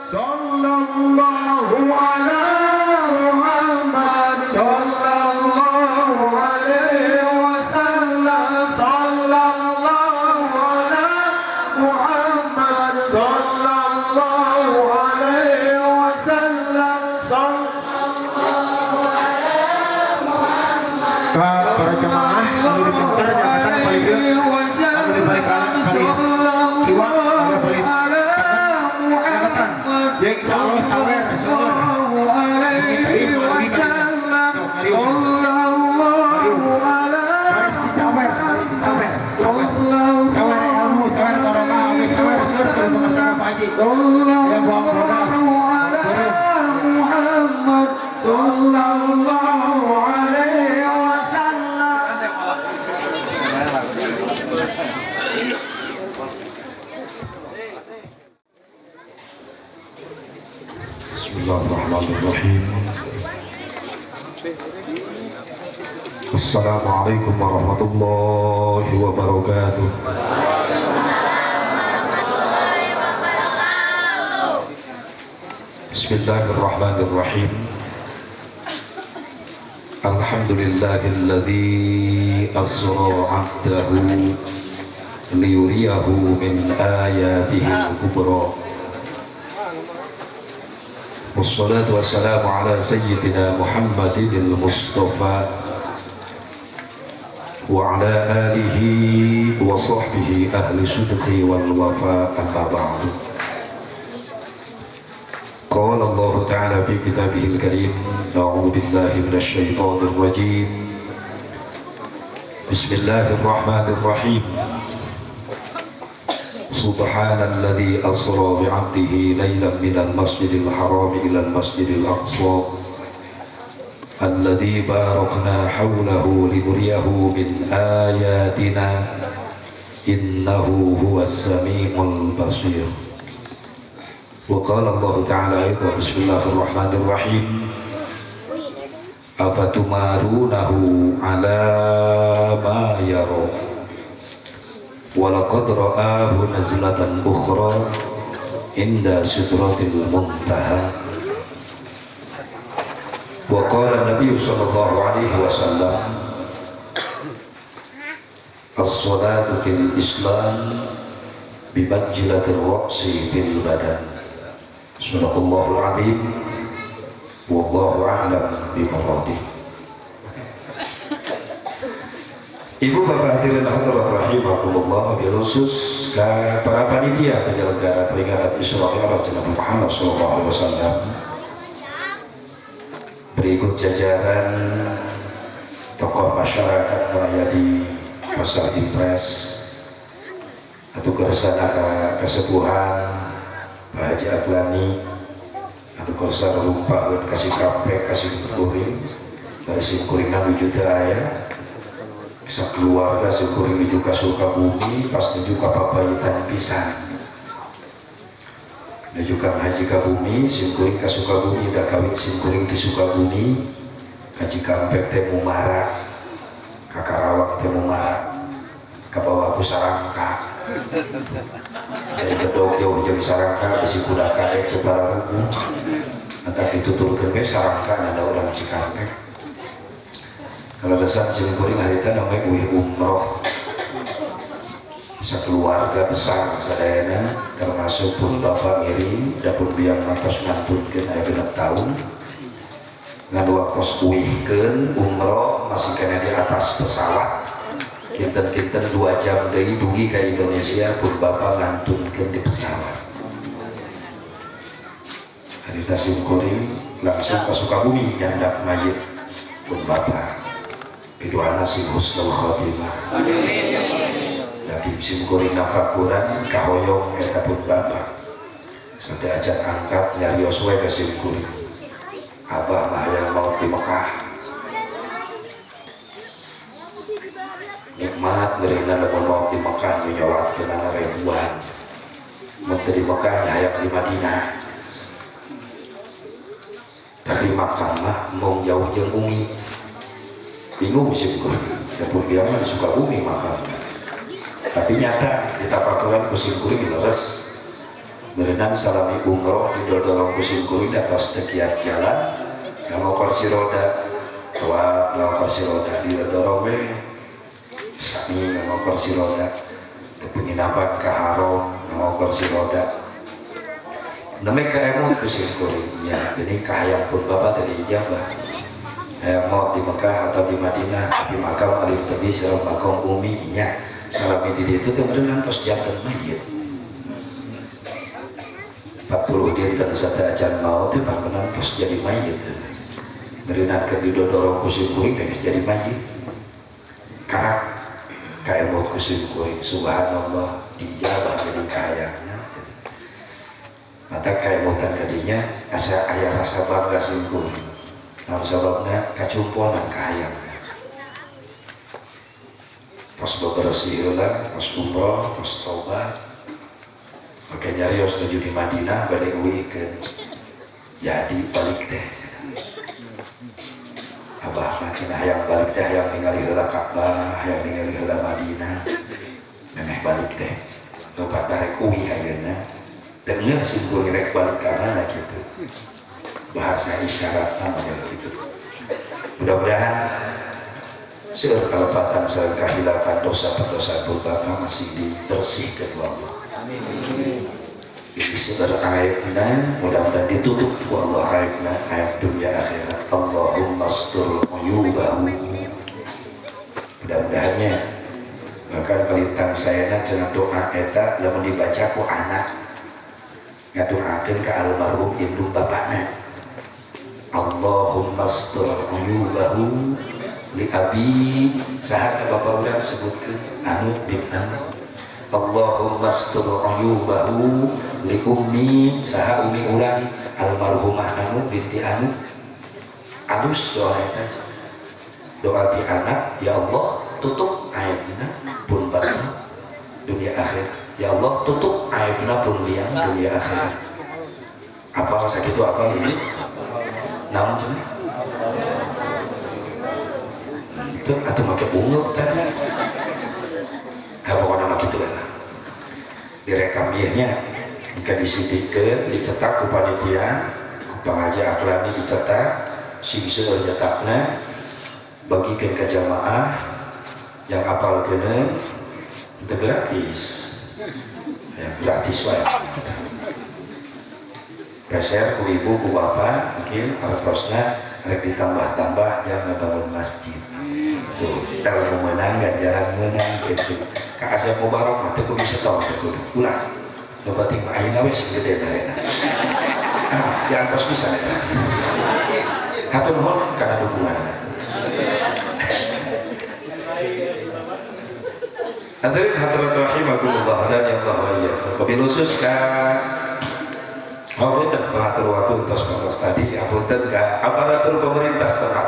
Sallallahu ala Muhammad sallallahu alaihi wasallam. Sallallahu ala Muhammad sallallahu alaihi wasallam. Sallallahu ala Muhammad. Ka para jamaah anu di pengker nyangkatan paling dieu, anu di balik kanan palih kiwa, anu palih nyangkatan. Ya insyaallah sawer seueur. Dugi ka dieu, dugi ka dieu. Sok ngariung. Ngariung. Baris disawer, baris disawer. Sawer. Sawer ilmu, sawer barokah, oke sawer seueur kudu makasih ka Pak Haji. Ya buang bodas. Beureum. Muhammad sallallahu alaihi wasallam. Bismillahirrahmanirrahim. Assalamualaikum warahmatullahi wabarakatuh. Bismillahirrahmanirrahim. Alhamdulillahilladzi asra 'abdahu liyuriyahu min ayatihi al-kubra. Wassalatu wassalamu ala sayyidina Muhammadin al-Mustafa wa ala alihi wa sahbihi ahli sidqi wal wafa, amma ba'du. Qala Allah ta'ala fi kitabihil karim, a'udzu billahi minasy syaithanir rajim. Bismillahirrahmanirrahim. Subhanalladzi asra bi'abdihi laylan minal masjidil haram ilal masjidil aqsa alladzi barakna hawlahu linuriyahu min ayatina innahu huwas samiul basir. Wa qala Allah ta'ala aidan, bismillahirrahmanirrahim. Afatumarunahu ala ma yara walaqad ra'ahu nazlatan ukhra inda sidratil muntaha. Wa qala an-nabiy sallallahu alaihi wasallam, as-salatu fil islam bimanzilatir ra'si fil badan. Sadaqallahul azim, wallahu a'lam bimuradihi. Ibu bapak hadirin hadirat rahimakumullah, khusus ke para panitia penyelenggara peringatan Isra Mi'raj Nabi Muhammad SAW. Berikut jajaran tokoh masyarakat mulai di Pasar Impres atau kersana kesepuhan Pak Haji Aglani atau kersana rumpaheun kasih kampek kasih kuring dari simkuringna nuju teu aya. Bisa keluarga simkuring nuju ka Sukabumi pas nuju ka Papayitan pisan nuju ka haji ka bumi simkuring ka Sukabumi da kawin simkuring di Sukabumi haji kampek teh mumara ka Karawang teh mumara ka bawah ku sarangka dari bedog jauh jeung sarangka bisi kuda kadek teu pararuguh antak dituturkeun we sarangka nada urang Cikampek. Kalau dasar simkuring harita namanya uih umroh sekeluarga besar sadayana termasuk pun bapak ngiring dapur biang matos ngantunkeun aya 6 tahun ngan waktos uihkeun umroh masih kena di atas pesawat kinten-kinten 2 jam deui dugi ka Indonesia pun bapak ngantunkeun di pesawat. Harita simkuring langsung ke Sukabumi nyandak mayit pun bapak. Piduana sing husnul khotimah. Nabi simkuring nafakuran kahoyong eta pun bapak. Sampai ajak angkat nyarios we ka simkuring. Abah mah hayang maut di Mekah. Nikmat meureunan lamun maut di Mekah nu nyolatkeunana ribuan. Mun teu di Mekah nya hayang di Madinah. Tapi Makkah mah mong jauh jeung umi. Bingung sih bukan, dapur biang mah di Sukabumi makamnya. Tapi nyata ditafakuran ku simkuring leres. Berenang salami umroh didodorong ku simkuring atos teu kiat jalan nganggo kursi roda tawaf nganggo kursi roda didodorong we sami nganggo kursi roda teu penginapan ka haram nganggo kursi roda neme ka emut ku simkuring nya jadi kahayang pun bapak teh diijabah hayang maut di Mekah atau di Madinah di makam alim tebi sareng makam umi nya salami di ditu teh berenang tos janten mayit 40 dinten sateuacan maut teh berenang tos jadi mayit berenang keur didodorong ku simkuring teh jadi mayit karak ka emut ku simkuring subhanallah dijabah jadi kahayangna mata kaemutan kadinya asa aya rasa bangga simkuring naon sababna kacumponan kahayang tos bebersih heula tos umroh tos taubat make nyarios nuju di Madinah bade euwihkeun jadi balik teh abah mah cenah hayang balik teh hayang ningali heula Ka'bah hayang ningali heula Madinah memeh balik teh lopat barek uwi ayeuna teu ngeuh simkuring rek balik ka mana kitu bahasa isyarat namanya gitu. Mudah-mudahan seueur kalepatan sareng kahilapan dosa-dosa bapak masih dibersihkan ku Allah. Amin. Jadi seueur aibna mudah-mudahan ditutup ku Allah aibna aib dunia akhirat. Allahumma astur uyubahu. Mudah-mudahannya bahkan kalintang sayana cenah doa eta lamun dibaca ku anak ngadoakeun ka almarhum indung bapakna. Allahumma astur uyubahu li abi saha bapak urang sebutkeun anu bin anu Allahumma astur uyubahu li ummi saha umi urang almarhumah anu binti anu alus doa eta doa ti anak ya Allah tutup aibna pun bapak dunia akhir ya Allah tutup aibna pun liang dunia akhir apal sakitu apal ini naon cenah itu atuh make bunga teh ha pokona mah kitu lah direkam ieu nya jika disidikeun dicetak ku panitia ku pangaji aklani dicetak sing seueur nyetakna bagikeun ka jamaah yang apal keuneung itu gratis ya gratis wae peser ku ibu ku bapak mungkin artosna rek ditambah-tambah jangan bangun masjid tuh kalau menang ganjaran menang gitu ka Asep Mubarok mah teu kudu setor teu kudu ulah nu penting mah ayeuna we sing gede barena ah diantos pisan eta hatur nuhun kana dukunganna hadirin hadirat rahimakumullah dan yang Allah wa iyyakum wabil khusus ka apunten pengatur waktu tos batas tadi apunten ka aparatur pemerintah setempat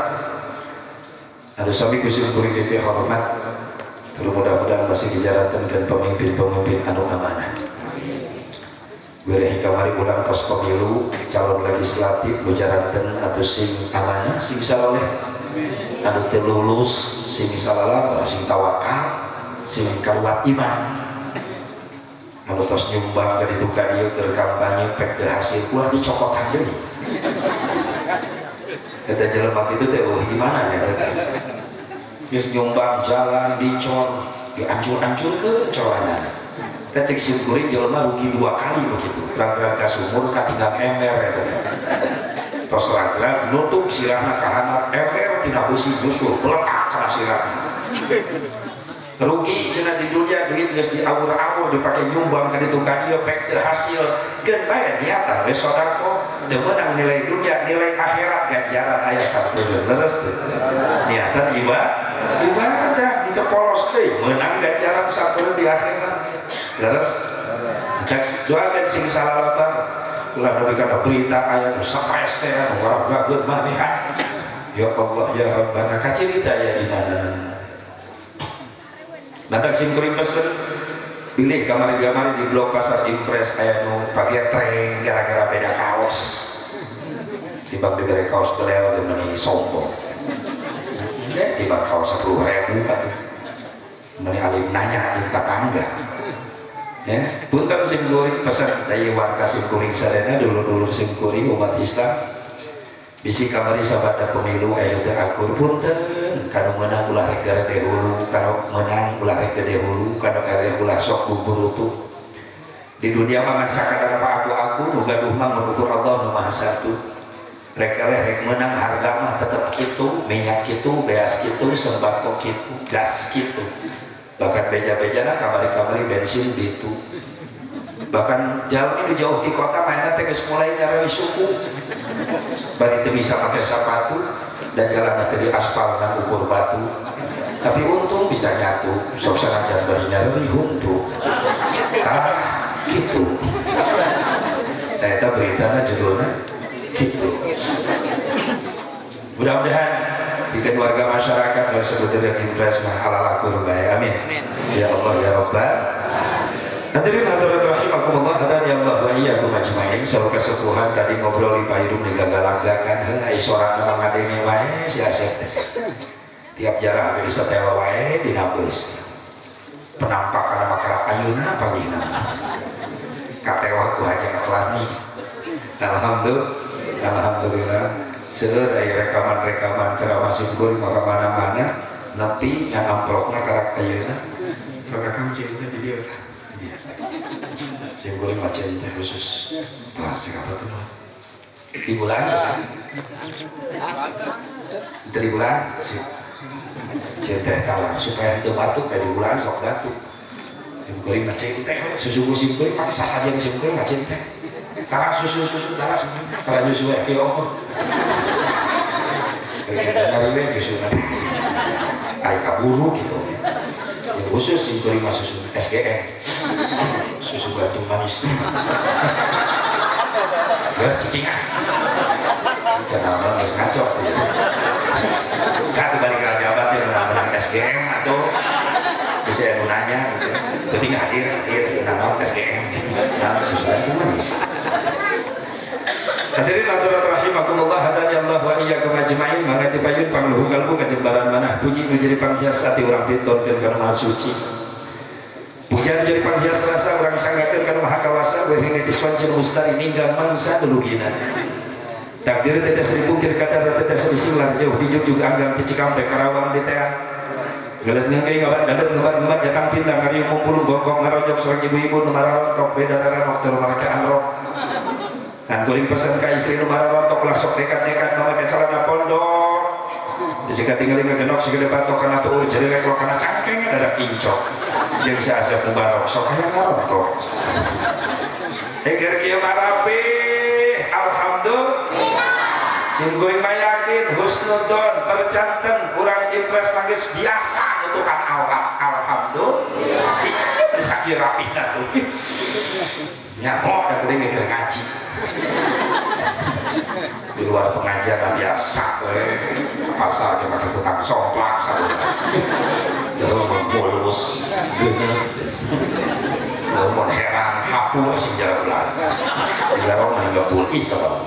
anu sami ku simkuring dipihormat hormat terus mudah-mudahan masih dijalankan dan pemimpin-pemimpin anu amanah Wireh kamari ulang tos pemilu calon legislatif nu jaranten atau sing amanah sing saloleh anu teu lulus sing salalabah sing tawakal sing karuat iman anu tos nyumbang ka ditu ka dieu keur kampanye pek teu hasil ulah dicokotan deui eta jelema kitu teh eueuh imanan eta geus nyumbang jalan dicor diancur-ancurkeun coranana teh cek sim kuring jelema rugi dua kali begitu rag-rag ka sumur katinggal ember eta teh tos rag-rag nutup sirahna ka handap ember tina beusi nyusul beletak kana sirahna rugi cenah di dunia duit geus diawur-awur dipake nyumbang ka ditu ka dieu pek teu hasil geun bae niatan we sedekah teu meunang nilai dunia nilai akhirat ganjaran aya sapeuleuh leres teu niatan ibadah teu polos teh meunang ganjaran sapeuleuh di akhirat leres doakeun sing salalatan ulah nepi kana berita aya nu stres teh anu waragageun manehan ya Allah ya Rabbana kacirita ya imanana. Mantak sim kuring pesen bilih kamari-kamari di blok pasar Impres aya nu pagetreng gara-gara beda kaos. Timbang dibere kaos belel ge meuni sombong. Timbang kaos 10.000 atuh. Meuni alim nanya jeung tetangga. Ya, punten sim kuring pesan dari warga sim kuring sadayana dulur-dulur sim kuring umat Islam. Bisi kamari sabada pemilu aya teu akur punten kanu meunang ulah rek gede hulu, kanu meunang ulah rek gede hulu, kanu eleh ulah sok buburutu. Di dunia mah ngan sakadar apa aku nu gaduh mah mun ukur Allah nu Maha Satu. Rek eleh rek meunang harga mah tetep kitu, minyak kitu, beas kitu, sembako kitu, gas kitu. Bahkan beja-bejana kamari-kamari bensin gitu. Bahkan jauh ini jauh di kota mainan teh geus mulai nyarawi suku. Bari teu bisa pakai sepatu dan jalan teh di aspal ngan ukur batu. Tapi untung bisa nyatu, sok sanajan bari nyarawi huntu. Tah gitu. Nah eta beritana judulna gitu. Mudah-mudahan bikin warga masyarakat dan sebetulnya impress mah halal akur bae. Amin. Ya Allah ya Rabbal. Hadirin hadirat rahimakumullah hadani Allah wa iyyakum ajmain. Saur kesepuhan tadi ngobrol di payung di gagalagakan heuh ai sorana mah ngadenge wae si Asep teh. Tiap jarah ge disetel wae dina beus. Penampakan mah kerap ayeuna panggihna. Katewa ku Haji Aklani. Alhamdulillah. Alhamdulillah. Seueur aya rekaman-rekaman ceramah simkuring maka mana-mana nepi ngan amplopna karak ayeuna. Sok akang cinta di dieu tah. Simkuring mah cinta khusus. Tah sakapa tuh? Di bulan dari bulan sip. Cinta tawar supaya teu batuk dari bulan sok batuk. Simkuring mah cinta susu simkuring mah sasajen simkuring mah cinta. Tara susu tara tara nyusu we kieu ongkoh. Dari we susu ai kaburu gitu. Yang khusus simkuring mah susu SGM. Susu gantung manis. Ya cicing ah. Jangan geus ngaco tuh. Kan balik ke Raja Abad yang menang-menang SGM atau bisa anu nanya gitu. Penting hadir menang SGM. Nah, susu gantung manis. Hadirin hadirat rahimakumullah hadani Allah wa iyyakum ajmain. Mangga tipayun pangluhung kalbu kajembaran manah puji nu jadi panghias ati urang pitonkeun kana Maha Suci. Puja nu jadi panghias rasa urang sanggakeun kana Maha Kawasa wehene diswancin mustari ninggal mangsa dulugina. Takdir teh tiasa dipungkir kadar teh tiasa disinglar jauh dijugjug anggang ti Cikampek Karawang di teang. Galet ngengke ngabat galet ngebat ngebat jatang pindang ngariung ngumpulung gongkong ngarojok sareng ibu-ibu nu mararontok beda raranok tur marake anrok. Kan kuring pesan ka istri nu mararontok lah sok nekat-nekat mamae calana pondok. Jika tinggal ngegenok segede patok kana tuur jadi reklok kana cangkeng dadak kincok. Jeung si Asep Mubarok sok hayang ngarontok. Eger kieu marapih alhamdulillah. Sim kuring mah yakin husnudon percanten urang impress mangis biasa nutukan aurat alhamdulillah. Sakieu rapihna tuh. Nyaho da kuring mikir ngaji. Di luar pengajian lah biasa we. Pasar ge make kutang somplak sabulan. Jero mun mulus geuneuh. Mun herang hapu sing jalan. Jaro meninggal pulih sabab.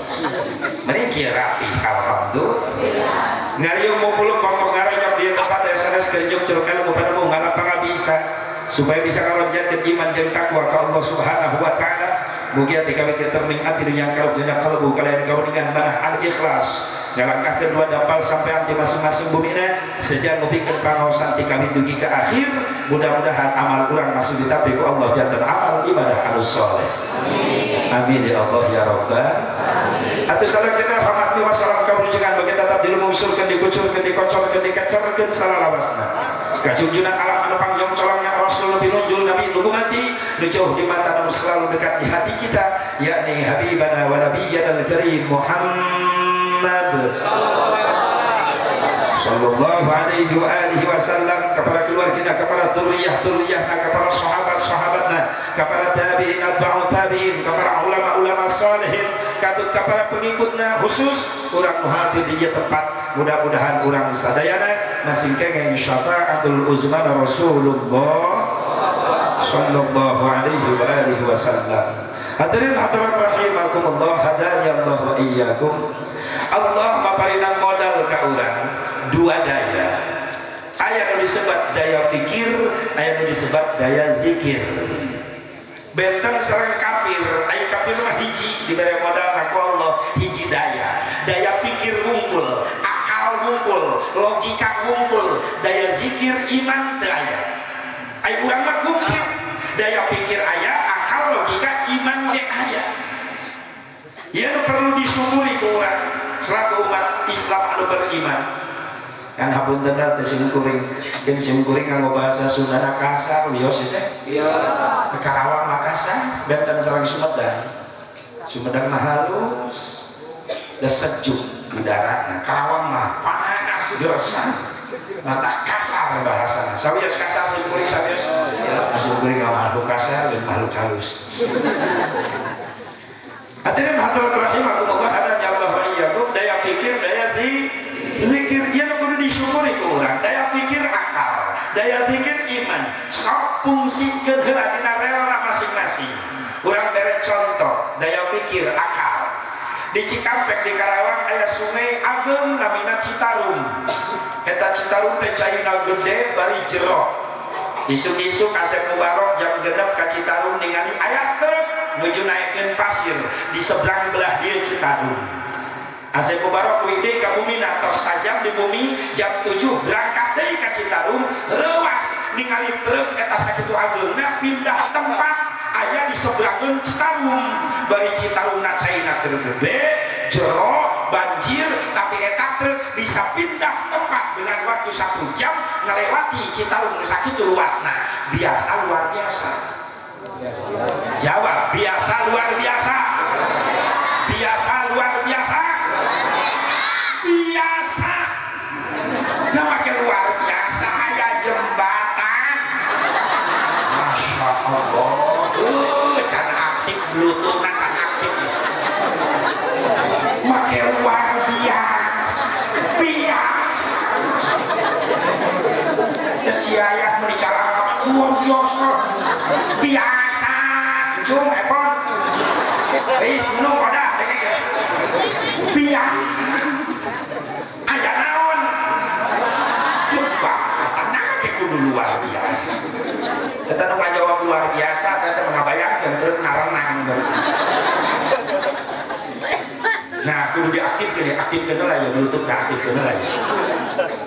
Mending kieu rapi alhamdulillah. Ngariung mupuluk pokok ngaronyok di tempat SNS kerjuk curug ilmu panemu ngarap pangabisa supaya bisa ngaronjatkeun iman jeung takwa ka Allah Subhanahu wa taala. Mugia dikawit terming ati dunya kalbu dina kalbu kalian kauningan manah al ikhlas. Ngalangkahkeun dua dampal sampai anti masing-masing bumina sejak ngupikeun pangaosan ti kawit dugi ka akhir. Mudah-mudahan amal urang masih ditapi ku Allah janten amal ibadah anu saleh. Amin ya Allah ya Rabbal. Atuh salajengna rahmat wa salam karujukan bagi tetap dilumungsurkeun dikucurkeun dikocorkeun dikecerkeun salalawasna. Kajunjunan alam anu pangjong colongna Rasul nu pinunjul Nabi nu mati nu jauh di mata namun selalu dekat di hati kita yakni habibana wa nabiyyana al-karim Muhammad sallallahu alaihi wa alihi wasallam kepada keluarga, kepada dzurriyyah-dzurriyyahna, kepada sahabat-sahabatna, kepada tabi'in atba'u tabi'in, kepada ulama-ulama salihin, katut kepada pengikutna khusus urang nu hadir di tempat. Mudah-mudahan urang sadayana masing kenging syafaatul uzma Rasulullah sallallahu alaihi wa alihi wasallam. Hadirin hadirat rahimakumullah hadani Allah wa iyyakum. Allah maparinan modal ka urang dua daya. Aya nu disebut daya fikir, aya nu disebut daya zikir. Benten sareng kafir, aya kafir mah hiji dibere modal ku Allah, hiji daya. Daya pikir wungkul, akal wungkul, logika wungkul, daya zikir iman teu aya. Aya urang mah komplit, daya pikir aya, akal, logika, iman ge aya. Ieu nu perlu disyukuri ku urang selaku umat Islam anu beriman. Kan hapunten teh sim kuring, jeung sim kuring nganggo bahasa Sunda kasar wios teh. Iya. Karawang Makassar benten sareng Sumedang. Sumedang mah halus, da sejuk udarana. Karawang mah panas gersang. Mata kasar bahasana. Sawios kasar sim kuring sawios. Sim kuring makhluk kasar dan makhluk halus. Hadirin hadirat rahimakumullah hadani Allah wa iyyakum, daya pikir, daya zikir ieu nu kudu disyukuri ku urang. Daya pikir akal, daya zikir iman. Sok fungsikeun heula dina relna masing-masing. Urang bere contoh daya pikir akal. Di Cikampek di Karawang aya sungai ageung namina Citarum. Eta Citarum teh caina gede bari jero. Isuk-isuk Asep Mubarok jam 6 ka Citarum ningali aya truk nuju naekkeun pasir di seberang belah dieu Citarum. Asep Mubarok kuy deui ka bumi tos sajam di bumi jam 7 berangkat deui ka Citarum reuas ningali truk eta sakitu ageungna pindah tempat aya di seberangeun Citarum. Bari Citarumna caina keur gede jero banjir tapi eta truk bisa pindah tempat dengan waktu 1 jam ngelewati Citarum sakitu luasna. Biasa luar biasa. Jawab, biasa luar biasa. Biasa luar biasa. Biasa. Nah make luar biasa aya jembatan. Masya Allah. Can aktif bluetooth na can aktif. Make luar biasa. Biasa. Ya si ayah meni cara luar biasa. Biasa. Cung epon. Geus gunung odah dengek. Biasa. Aya naon? Jembatan nah kudu luar biasa. Eta nu ngajawab luar biasa eta ngabayangkeun truk narenang berarti. Nah, kudu diaktifkeun, diaktifkeun heula ya bluetooth diaktifkeun heula ya.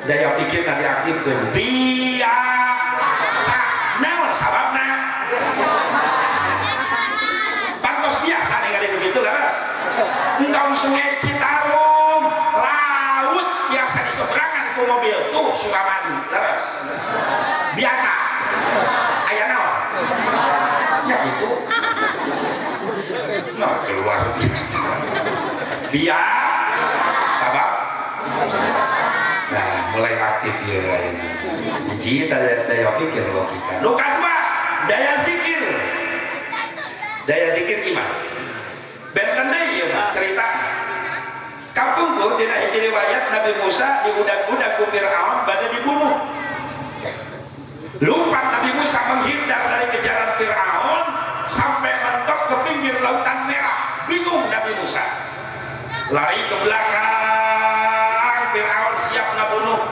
Daya pikirna diaktifkeun. Biasa. Naon sababna? Pantos biasa ningali begitu leres. Entong sungai Citarum, laut biasa di seberangan ku mobil tuh Suramadu, leres. Biasa. Aya naon? Ya gitu. Nah, luar biasa. Biasa sabab. Nah, mulai aktif ya ini. Hiji daya pikir logika. Nu kadua, daya zikir. Daya zikir iman. Benten deui ieu mah cerita. Kapungkur dina hiji riwayat Nabi Musa diudag-udag ku Firaun bade dibunuh. Lompat Nabi Musa menghindar dari kejaran Firaun sampai mentok ke pinggir lautan merah. Bingung Nabi Musa. Lari ke belakang, Firaun siap ngebunuh.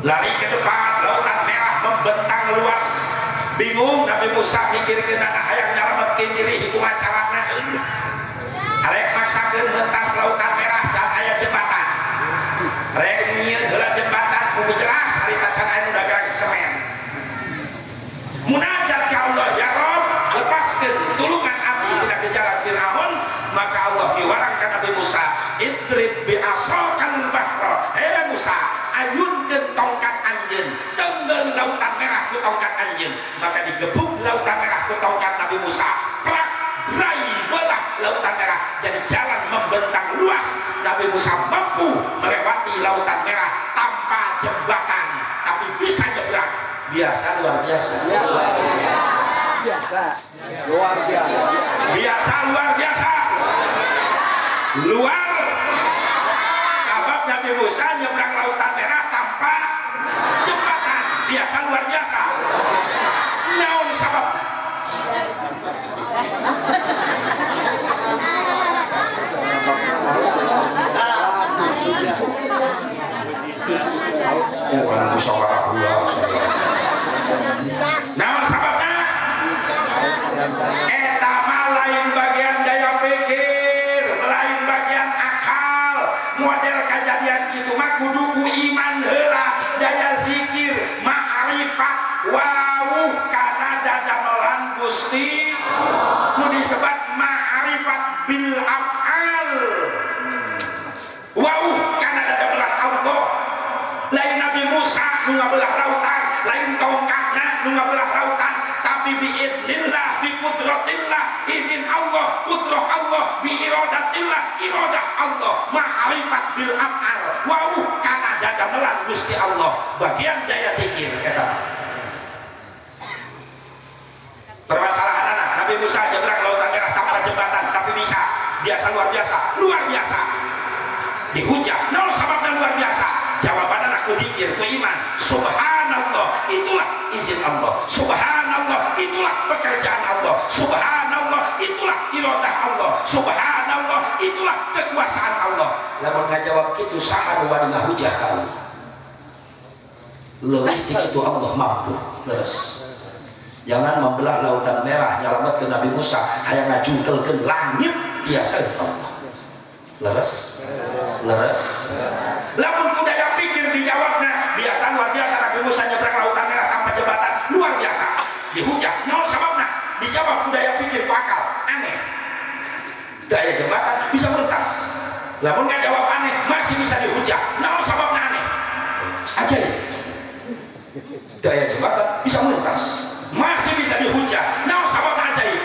Lari ke depan, lautan merah membentang luas. Bingung Nabi Musa mikirkeun hayang nyalametkeun diri kumaha carana. Arek maksakeun mentas lautan merah can aya jembatan. Rek nyieun heula jembatan kudu jelas harita can aya nu dagang semen. Munajat ka Allah, ya Rob, lepaskeun tulungan abdi tina kejaran Firaun. Maka Allah miwarangkan Nabi Musa, idrib bi asakal bahra. Hei Musa, ayunkeun tongkat anjeun, tenggel lautan merah ku tongkat anjeun. Maka digebuk lautan merah ku tongkat Nabi Musa. Prak, brai, belah lautan merah. Jadi jalan membentang luas. Nabi Musa mampu melewati lautan merah tanpa jembatan, tapi bisa nyebrang. Biasa luar biasa. Biasa. Luar biasa. Biasa luar biasa. Luar. Sabab Nabi Musa nyebrang lautan merah tanpa jembatan. Biasa luar biasa. Naon sabab? Bukan musyawarah. Naon sababna? kitu mah kudu ku iman heula, daya zikir, ma'rifat, wawuh kana dadamelan Gusti nu disebat ma'rifat bil af'al. Wawuh kana dadamelan Allah. Lain Nabi Musa nu ngabelah lautan, lain tongkatna nu ngabelah lautan, tapi biidnillah, biqudratillah, izin Allah, kudrah Allah, biiradatillah, iradah Allah, ma'rifat bil af'al. Wawuh kana dadamelan Gusti Allah. Bagian daya zikir eta mah. Permasalahan anak Nabi Musa nyebrang lautan merah tanpa jembatan, tapi bisa. Biasa luar biasa, luar biasa. Dihujat, nol sababna luar biasa. Jawaban anak ku zikir, ku iman. Subhanallah, itulah izin Allah. Subhanallah, itulah pekerjaan Allah. Subhanallah, itulah iradah Allah. Subhanallah, itulah kekuasaan Allah. Lamun ngajawab kitu saha nu wani ngahujah ka Allah? Leuwih ti kitu Allah mampu. Leres. Jangan membelah lautan merah nyelametkeun Nabi Musa, hayang ngajungkelkeun langit biasa Allah. Leres. Leres. Lamun ku daya pikir dijawabna, biasa luar biasa Nabi Musa nyebrang lautan merah tanpa jembatan, luar biasa. Dihujat, nol sababna, dijawab ku daya pikir ku akal, aneh. Daya jembatan bisa merentas. Lamun ngajawab aneh, masih bisa dihujat, nol sababna aneh. Ajaib. Daya jembatan bisa merentas, masih bisa dihujat, nol sababna ajaib.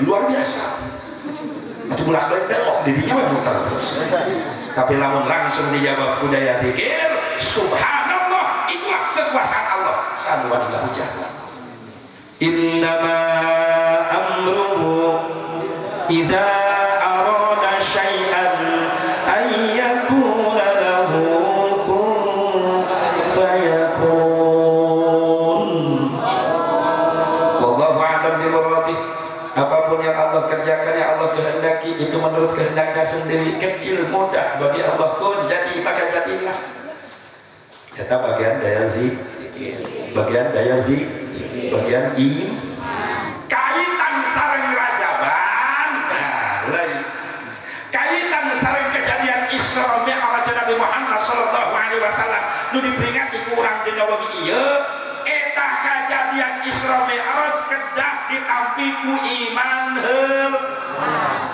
Luar biasa. Atau bolak-balik belok, didinya mah muter terus. Tapi lamun langsung dijawab budaya dikir, subhanallah, itulah kekuasaan Allah. Sanuan la hujah. Innama amruhu idza arada syai'an ay yakuna lahu kun fayakun. Wallahu a'lam bimuradih. Apapun yang Allah kerjakan, yang Allah kehendaki, itu menurut kehendaknya sendiri. Kecil mudah bagi Allah, kun jadi maka jadilah. Eta bagian daya zi, bagian daya zi, bagian im. Kaitan sareng rajaban, nah mulai. Kaitan sareng kejadian Isra Mi'raj Nabi Muhammad sallallahu alaihi wasallam nu diperingati ku urang dina wengi ieu. Eta kejadian Isra Mi'raj kedah ditampi ku iman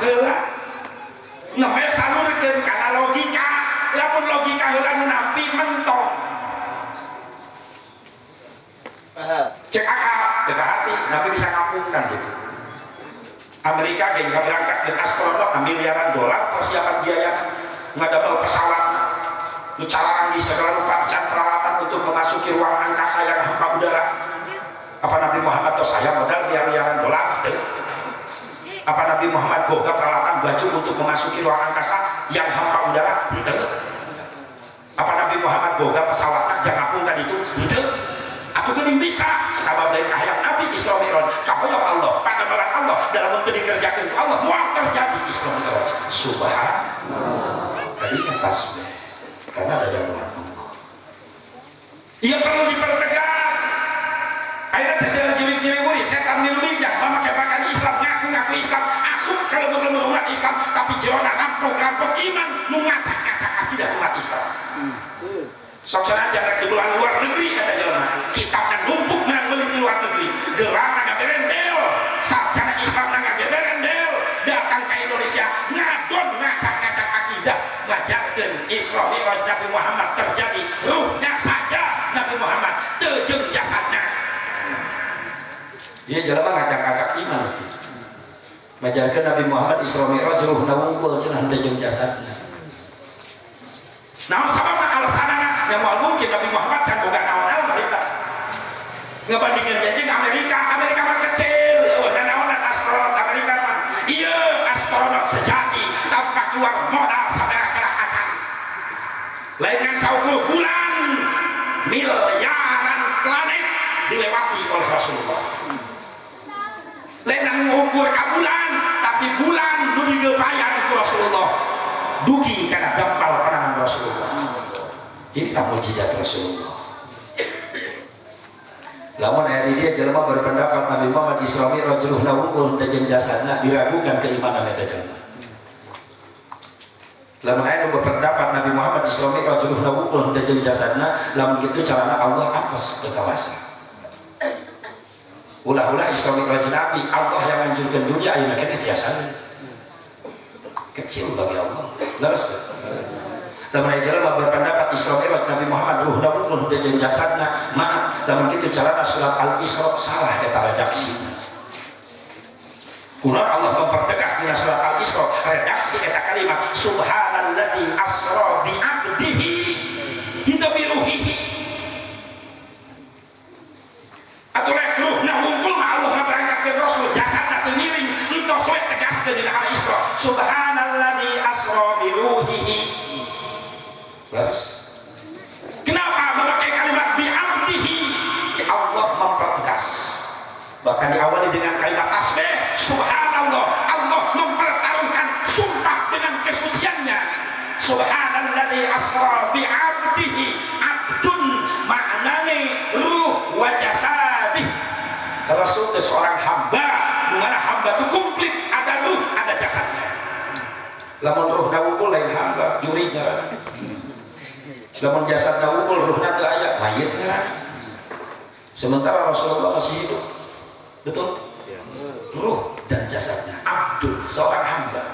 heula. Nembe salurkeun kana logika, lamun logika heula nu nampi mentong. Cek akal, cek hati, Nabi bisa ngapungkan gitu. Amerika ge ngaberangkatkeun astronot miliaran dolar persiapan biaya ngadamel pesawat nu calarang di segala rupa can peralatan untuk memasuki ruang angkasa yang hampa udara. Apa Nabi Muhammad tos aya modal miliaran dolar teu? Apa Nabi Muhammad boga peralatan baju untuk memasuki ruang angkasa yang hampa udara? Henteu. Apa Nabi Muhammad boga pesawat jangan ngapungkan itu? Henteu. Atuh geuning bisa sabab lain kahayang Nabi Isra Mi'raj kahoyong Allah, padamelan Allah dalam teu dikerjakeun ku Allah moal terjadi Isra Mi'raj. Subhanallah. Tadi atas karena ada dalam Allah. Ia perlu dipertegas. Ayeuna teh seueur jurig-jurig setan milu bijak mamakai pakaian Islam, ngaku-ngaku Islam, asup ka lembur-lembur umat Islam, tapi jerona rampok-rampok iman nu ngacak-ngacak akidah umat Islam. Sok sanajan rek jebulan luar negeri eta jelema, kitabna numpuk menang beli di luar negeri, gelarna ngaberendel, sarjana Islamna ngaberendel, datang ke Indonesia ngadon ngacak-ngacak akidah, ngajarkeun Isra Mi'raj Nabi Muhammad terjadi ruhnya saja Nabi Muhammad teu jeung jasadna. Ieu jelema ngacak-ngacak iman itu. Ngajarkeun Nabi Muhammad Isra Mi'raj ruhna wungkul cenah teu jeung jasadna. Naon sababna alasanana? Ya moal mungkin Nabi Muhammad can boga naon-naon harita. Ngabandingkeun jeung Amerika, Amerika mah kecil, eueuh naonan astronot Amerika mah. Ieu astronot sejati tanpa keluar modal saperak-perak acan. Lain ngan saukur bulan, miliaran planet dilewati oleh Rasulullah. Lain ngan ngukur ka bulan, tapi bulan nu digepayan ku Rasulullah. Dugi kana dampal panangan Rasulullah. Inilah mukjizat Rasulullah. Lamun aya di dia jelema berpendapat Nabi Muhammad Isra Mi'raj ruhna wungkul henteu jeung jasadna, diragukan keimanan eta jelema. Lamun aya nu berpendapat Nabi Muhammad Isra Mi'raj ruhna wungkul henteu jeung jasadna, lamun kitu carana Allah apes teu kawasa. Ulah-ulah Isra Mi'raj Nabi, Allah yang hancurkeun dunia ayeuna keneh tiasa. Kecil bagi Allah. Leres teu? Lamun aya jelema berpendapat Isra Mi'raj Nabi Muhammad ruhna wungkul henteu jeung jasadna, maaf, lamun kitu carana surat Al-Isra salah eta redaksina. Kunaon Allah mempertegas dina surat Al-Isra redaksi eta kalimat subhanalladzi asra bi 'abdihi henteu bi ruhihi. Atuh rek ruhna wungkul mah Allah ngaberangkatkeun rasul jasadna teu miring entos we tegaskeun dina Al-Isra subhanalladzi asra bi ruhihi. Leres. Kenapa memakai kalimat bi 'abdihi? Allah mempertegas. Bahkan diawali dengan kalimat tasbih subhanallah, Allah mempertaruhkan sumpah dengan kesuciannya. Subhanalladzi asra bi 'abdihi, abdun maknane ruh wa jasadih. Rasul itu seorang hamba, di mana hamba itu komplit, ada ruh, ada jasadnya. Lamun ruhna wungkul lain hamba, jurig ngaranna. Lamun jasadna wungkul ruhna teu aya, mayit ngaranna. Sementara Rasulullah masih hidup. Betul? Ruh dan jasadnya, abdul, seorang hamba.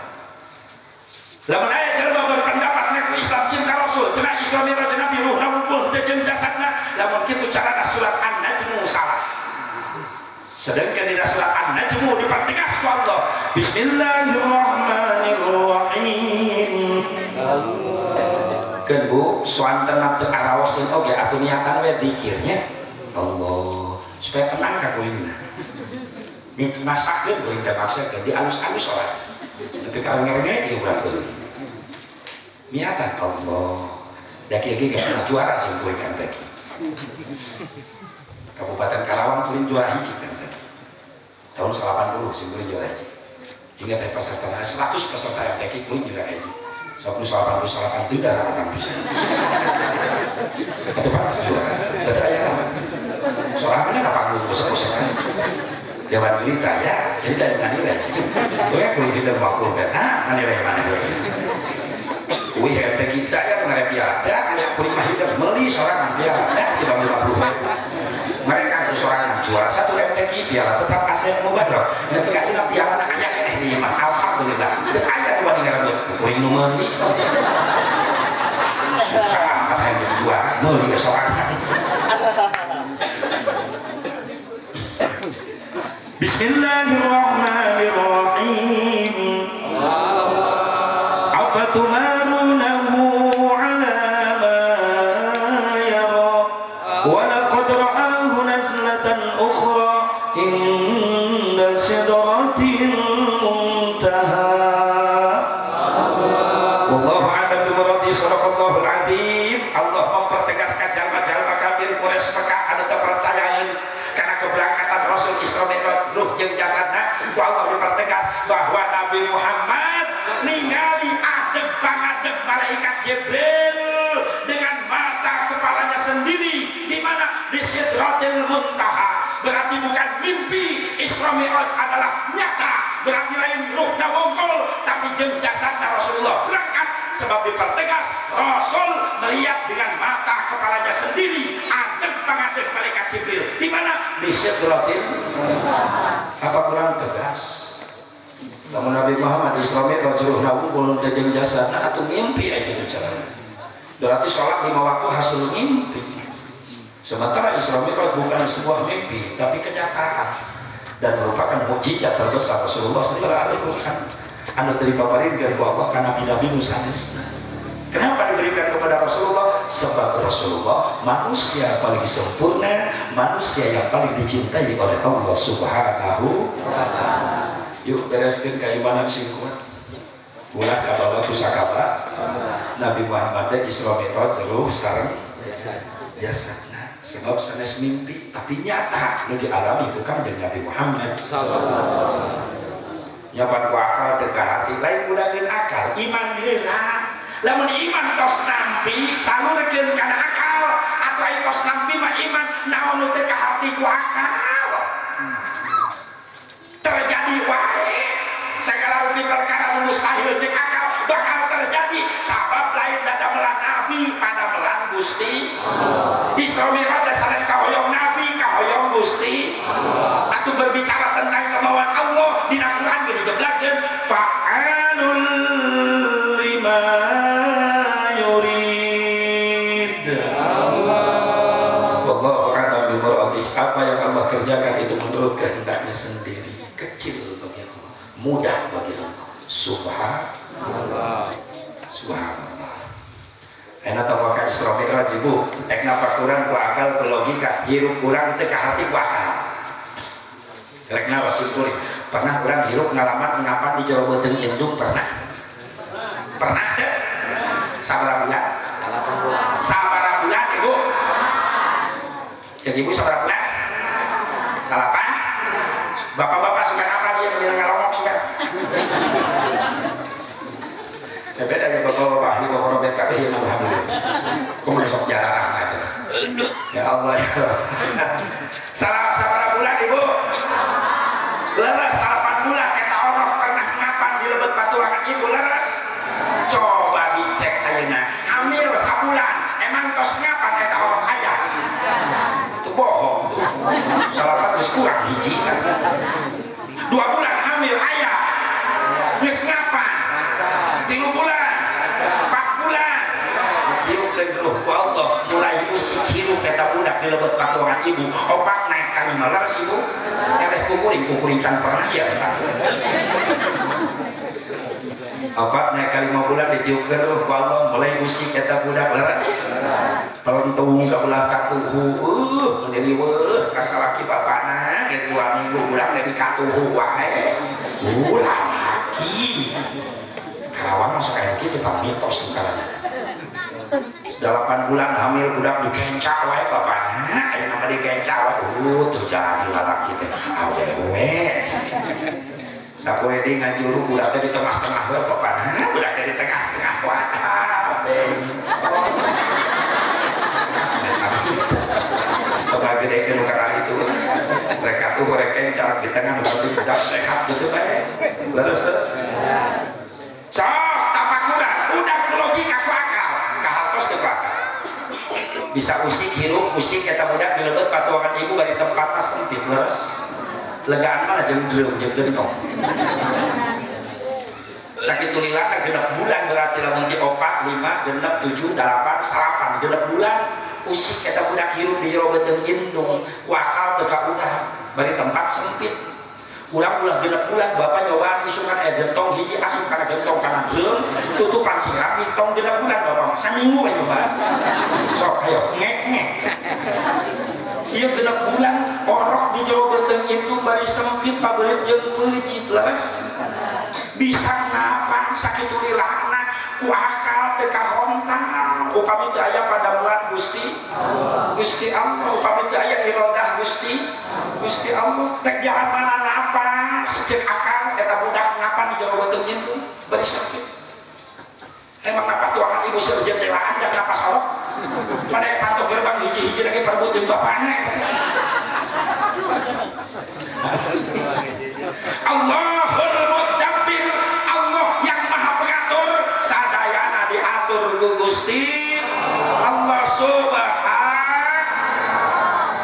Lamun aya jelema berpendapat ngaku Islam cinta Rasul, cenah Isra Mi'raj Nabi ruhna wungkul teu jeung jasadna, lamun kitu carana surat An-Najm salah. Sedangkan di surat An-Najm dipertegas ku Allah. Bismillahirrahmanirrahim. Keun Bu, suanten teu araoseun oge atuh niatan we dikirnya Allah supaya tenang ka kuringna. Masakeun kuring teh maksakeun di alus-alus salat. Tapi kalau ngerenge ieu urang teuing. Niatan Allah. Da kieu ge pernah juara sih kuring MTQ. Kabupaten Karawang kuring juara hiji MTQ. Tahun 80 sih kuring juara hiji. Ingat teh peserta 100 peserta MTQ kuring juara hiji. Sok nu 88 teu daratan pisan. Atuh pan juara. Da teu aya nama. Sorangan da panggung usah-usahan. Dewan berita ya, jadi tidak nganilai. Gue kuring tidak makul kan, ah nganilai mana gue. Wih MTQ kita ya mengenai piala, kuring mah hidup meli sorangan piala, ya tiba 50.000. Mereka tuh sorangan juara 1 MTQ piala tetap ASEAN Mubarak. Tapi kayaknya piala nak aya keneh di mah, alhamdulillah. Teu aya dua di ngarebut, kuring nu meuli. Susah amat hayang jadi juara, meuli sorangan. Bismillahirrahmanirrahim. Afatumarunahu ala ma yara wa laqad ra'ahu nazlatan ukhra inda sidratil muntaha. Wallahu a'lam bimuradi. Sadaqallahul adzim. Allah mempertegaskan jalma-jalma kafir Quraisy Mekah anu teu percaya karena keberangkatan Rasul Isra Mi'raj ruh jeung jasadna ku Allah dipertegas bahwa Nabi Muhammad ningali adeg pangadeg malaikat Jibril dengan mata kepalanya sendiri di mana di Sidratil Muntaha. Berarti bukan mimpi, Isra Mi'raj adalah nyata. Berarti lain ruhna wungkul tapi jeung jasadna Rasulullah berangkat sebab dipertegas Rasul melihat dengan mata kepalanya sendiri adeg pangadeg malaikat Jibril di mana di Sidratil Muntaha. Apa kurang tegas? Lamun Nabi Muhammad Isra Mi'raj ruhna wungkul teu jeung jasadna atuh ngimpi aya kitu carana. Berarti sholat 5 waktu hasil mimpi. Sementara Isra Mi'raj bukan sebuah mimpi tapi kenyataan dan merupakan mukjizat terbesar Rasulullah sallallahu alaihi wasallam. Anu dipaparinkeun ku Allah kana nabi-nabi nu sanesna. Kenapa diberikan kepada Rasulullah? Sebab Rasulullah manusia paling sempurna, manusia yang paling dicintai oleh Allah Subhanahu wa taala. Yuk bereskeun keimanan sing kuat. Ulah kabawa ku sakaba. Nabi Muhammad Isra Mi'raj ruh sareng jasadna. Sebab sanes mimpi tapi nyata nu dialami ku Kanjeng Nabi Muhammad sallallahu alaihi wasallam. Nyapan ku akal teu ka hati, lain gunakeun akal, iman heula. Lamun iman tos nampi salurkeun kana akal, atuh aya tos nampi mah iman naon nu teu ka hati ku akal. Terjadi wae segala rupi perkara nu mustahil jeung akal bakal terjadi sabab lain dadamelan nabi padamelan Gusti Isra Mi'raj sanes kahoyong nabi kahoyong Gusti atau berbicara tentang kemauan Allah dina Quran ge dijeblakeun fa'alul lima yurid. Wallahu a'lam bimuradi. Apa yang Allah kerjakan itu menurut kehendaknya sendiri, kecil bagi Allah, mudah bagi Allah. Subhanallah. Subhanallah. Enak tahu ka Isra Mi'raj ibu, ek napa kurang ku akal ku logika, hirup kurang teu ka hati ku akal. Rek nawa simkuring. Pernah urang hirup ngalaman ngapan di jero beuteung indung pernah? Pernah teu? Sabaraha bulan? 8 bulan. Sabaraha bulan ibu? Cek ibu sabaraha bulan? Salapan? Bapak-bapak suka apa dia menjelang ngalongok suka? Ya beda ya bapak-bapak ahli kokorobet kabeh ieu mah hamil. Kumaha sok jarah eta. Ya Allah ya. Sabaraha bulan ibu? Leres 8 bulan eta orok pernah ngapan di lebet patuangan ibu leres. Coba dicek ayeuna hamil sabulan emang tos ngapan eta orok aya? Itu bohong tuh. Salapan geus kurang hiji kan. 2 bulan hamil aya. Geus ngapan? 3 bulan, 4 bulan. Ditiupkeun ruh ku Allah mulai usik hirup eta budak di lebet patuangan ibu. Opat naik ka lima leres ibu. Eleh kukuring kukuring can pernah ya eta. Opat naik ka 5 bulan ditiupkeun ruh ku Allah mulai usik eta budak leres. Pelentung ka belah katuhu, meuni weuh ka salaki bapana geus 2 minggu budak teh dikatuhu wae. Lalaki. Karawang masuk kayak gitu pak mitos sekarang. 8 bulan hamil budak dikenca wae bapana, aya nama dikenca wae. Tuh jadi lalaki teh awewe. Sapoe deui ngajuru budak teh di tengah-tengah wae bapana, budak teh di tengah-tengah wae. Bencong. Setengah gede ke nu kakak itu. Mereka tuh mereka kenca di tengah nu budak sehat gitu bae. Leres teu? Sok tapakuran udah ku logika ku akal kahartos teu ku akal. Bisa usik hirup usik eta budak di lebet patuangan ibu bari tempatna sempit leres. Legaan mana jeung dreum jeung gentong. Sakitu lilana genep bulan berarti lamun ti 4 5 6 7 8 9 genep bulan usik eta budak hirup di jero beuteung indung ku akal teu ka udah bari tempat sempit. Urang ulah genep bulan bapak nyobaan isukan gentong hiji asup kana gentong kana dreum tutupan sing rapi tong genep bulan bapak mah saminggu we nyobaan. Sok hayo ngek-ngek. Ieu genep bulan orok di jero beuteung indung bari sempit pabeulit jeung peucit leres. Bisa ngapan sakitu lilana ku akal teu kahontal. Upami teu aya padamelan Gusti Gusti Allah, upami teu aya iradah Gusti Gusti Allah. Rek jalan mana napas cek akal eta budak ngapan di jero beuteung indung bari sempit. Emang napa tuangan ibu seueur jendelaan dan napas orok? Pada panto gerbang hiji-hiji lagi perebut jeung bapana eta teh. Allahul Mudabbir, Allah yang Maha Pengatur, sadayana diatur ku Gusti Allah Subhanahu.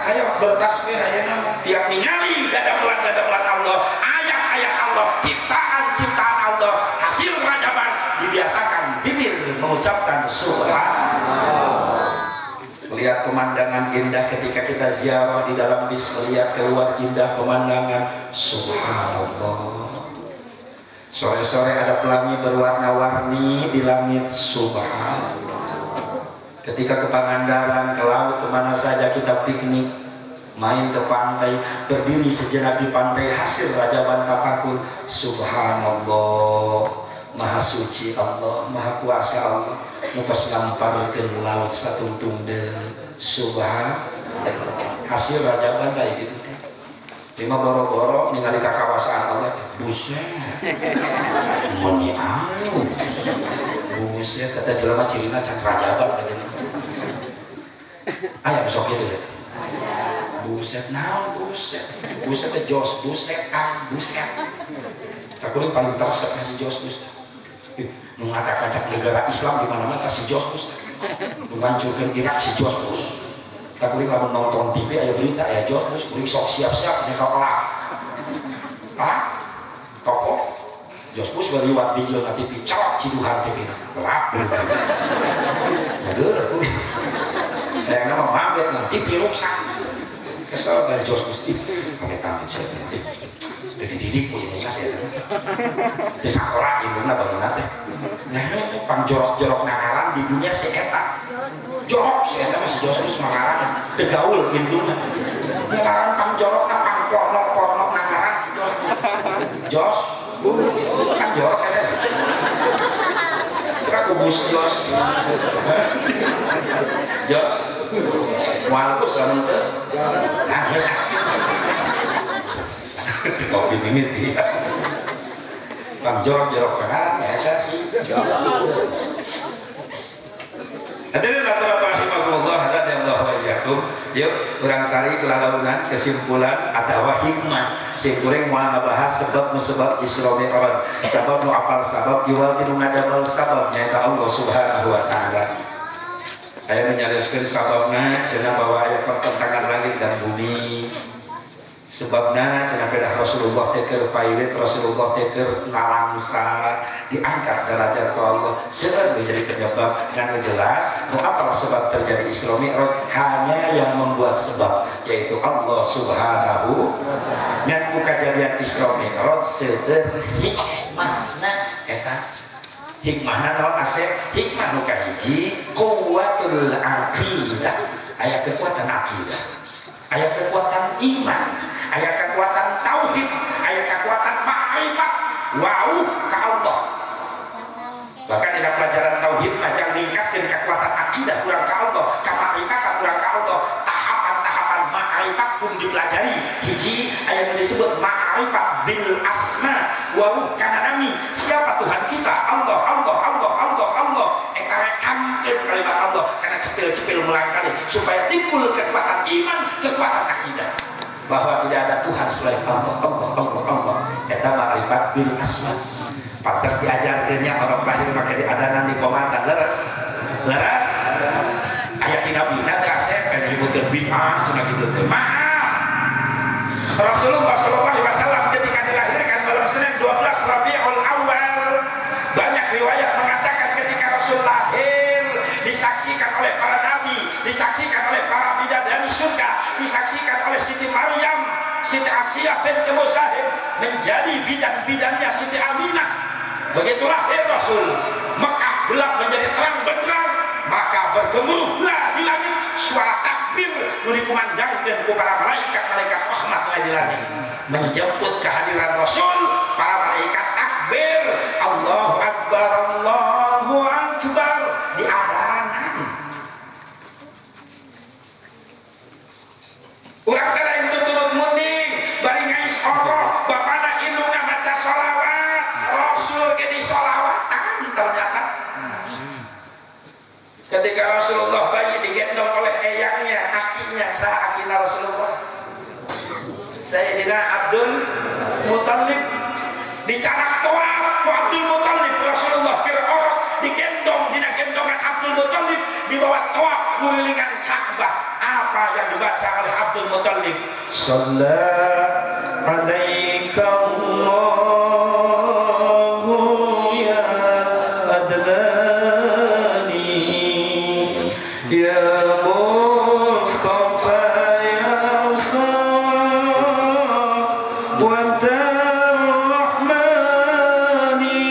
Ayo bertasbih ayeuna tiap ningali dadamelan-dadamelan Allah, ayat-ayat Allah, ciptaan-ciptaan Allah, hasil rajaban dibiasakan bibir mengucapkan subhanallah. Melihat pemandangan indah ketika kita ziarah di dalam bis, melihat keluar indah pemandangan, subhanallah. Sore-sore ada pelangi berwarna-warni di langit, subhanallah. Ketika ke Pangandaran, ke laut, kemana saja kita piknik, main ke pantai, berdiri sejenak di pantai hasil rajaban tafakur, subhanallah. Maha suci Allah, Maha kuasa Allah, nutos ngamparkeun laut satungtung deui, subhanallah. Hasil rajaban kayak gitu teh. Lima boro-boro ningali kakawasaan Allah, buset. Meuni alus. Buset eta jelema cirina can rajaban ka jelema. Aya besok gitu ya. Buset naon buset. Buset teh jos buset kang buset. Takuring paling teresep si jos buset. Nu ngacak-ngacak negara Islam di mana-mana si George Bush. Nu ngancurkeun Irak si George Bush. Tak kuring lamun nonton TV aya berita aya George Bush, kuring sok siap-siap nyekal kelak. Hah? Toko George Bush bariwat bijil na TV, colok ciduhan TV na. Gelap. Ya geuleuh kuring. Yang nama mabet nang TV ruksak. Kesel dari George Bush TV. Amit-amit saya teh. Dari didik ku indungna saya teh. Teu sakola indungna bangunna teh. Nah, pangjorok-jorok nangaran di dunia si eta. Jorok si eta mah si George Bush mangaran teu gaul indungna. Ngaran pangjorokna pangporno-porno nangaran si George Bush. George Bush kan jorok eta. Kira kubus George. George moal bus lamun teu. Nah, geus. Kopi mimiti. Bang jorok-jorok kangaran eta si. Hadirin rahimakumullah radhiyallahu wa iyyakum. Yuk urang tarik lalaunan kesimpulan atawa hikmah. Sim kuring moal ngabahas sebab musebab Isra Mi'raj. Sabab nu apal sabab iwal ti nu ngadamel sabab nyaeta Allah Subhanahu wa taala. Aya menyarioskeun sababna cenah bahwa aya pertentangan langit dan bumi. Sebabna cenah pedah Rasulullah teh keur failit, Rasulullah teh keur nalangsa diangkat derajat ku Allah. Seueur menjadi penyebab dan jelas nu apal sebab terjadi Isra Mi'raj hanya yang membuat sebab yaitu Allah Subhanahu wa taala. Dan ku kajadian Isra Mi'raj seueur hikmahna eta. Hikmahna naon asep? Hikmah nu kahiji kuwatul aqidah. Aya kekuatan aqidah, aya kekuatan iman, aya kekuatan tauhid, aya kekuatan ma'rifat wau ka Allah. Bahkan dina pelajaran tauhid majang ningkatkeun kekuatan akidah kurang ka Allah, ka ma'rifat kurang ka Allah. Tahapan-tahapan ma'rifat pun dipelajari. Hiji aya nu disebut ma'rifat bil asma wau kana nami. Siapa Tuhan kita? Allah, Allah, Allah, Allah, Allah. Eta rekamkeun kalimat Allah kana cepil-cepil mulang kali supaya timbul kekuatan iman, kekuatan akidah bahwa tidak ada Tuhan selain Allah, Allah, Allah, Allah. Eta ma'rifat bil asma. Pantas diajarkeunnya orang lahir make diadanan di komatan leres. Leres. Aya tina bina teh asep aya nyebutkeun bid'ah cenah kitu teh. Maaf. Rasulullah sallallahu alaihi wasallam ketika dilahirkan malam Senin 12 Rabiul Awal, banyak riwayat mengatakan ketika Rasul lahir disaksikan oleh para nabi, disaksikan oleh para bidadari surga, disaksikan oleh Siti Maryam, Siti Asiyah binti Muzahim menjadi bidan-bidannya Siti Aminah. Begitu lahir Rasul, Mekah gelap menjadi terang benderang, maka bergemuruhlah di langit suara takbir nu dikumandangkeun ku para malaikat-malaikat rahmat di langit menjemput kehadiran Rasul. Para malaikat takbir, Allahu Akbar, Allahu Akbar, diadanan. Urang teh lain tuturut munding, bari ngais oro, bapana indungna maca sholawat, Rasul ge disolawatan ternyata. Ketika Rasulullah bayi digendong oleh eyangnya, akinya, sah akina Rasulullah Sayyidina Abdul Muttalib, dicanak toa ku Abdul Muttalib. Rasulullah keur orok digendong dina gendongan Abdul Muttalib, dibawa toa ngurilingan Ka'bah. Apa yang dibaca oleh Abdul Muttalib? Shalla alaika Allahu ya adnani ya Mustafa ya Safwatar Rahmani,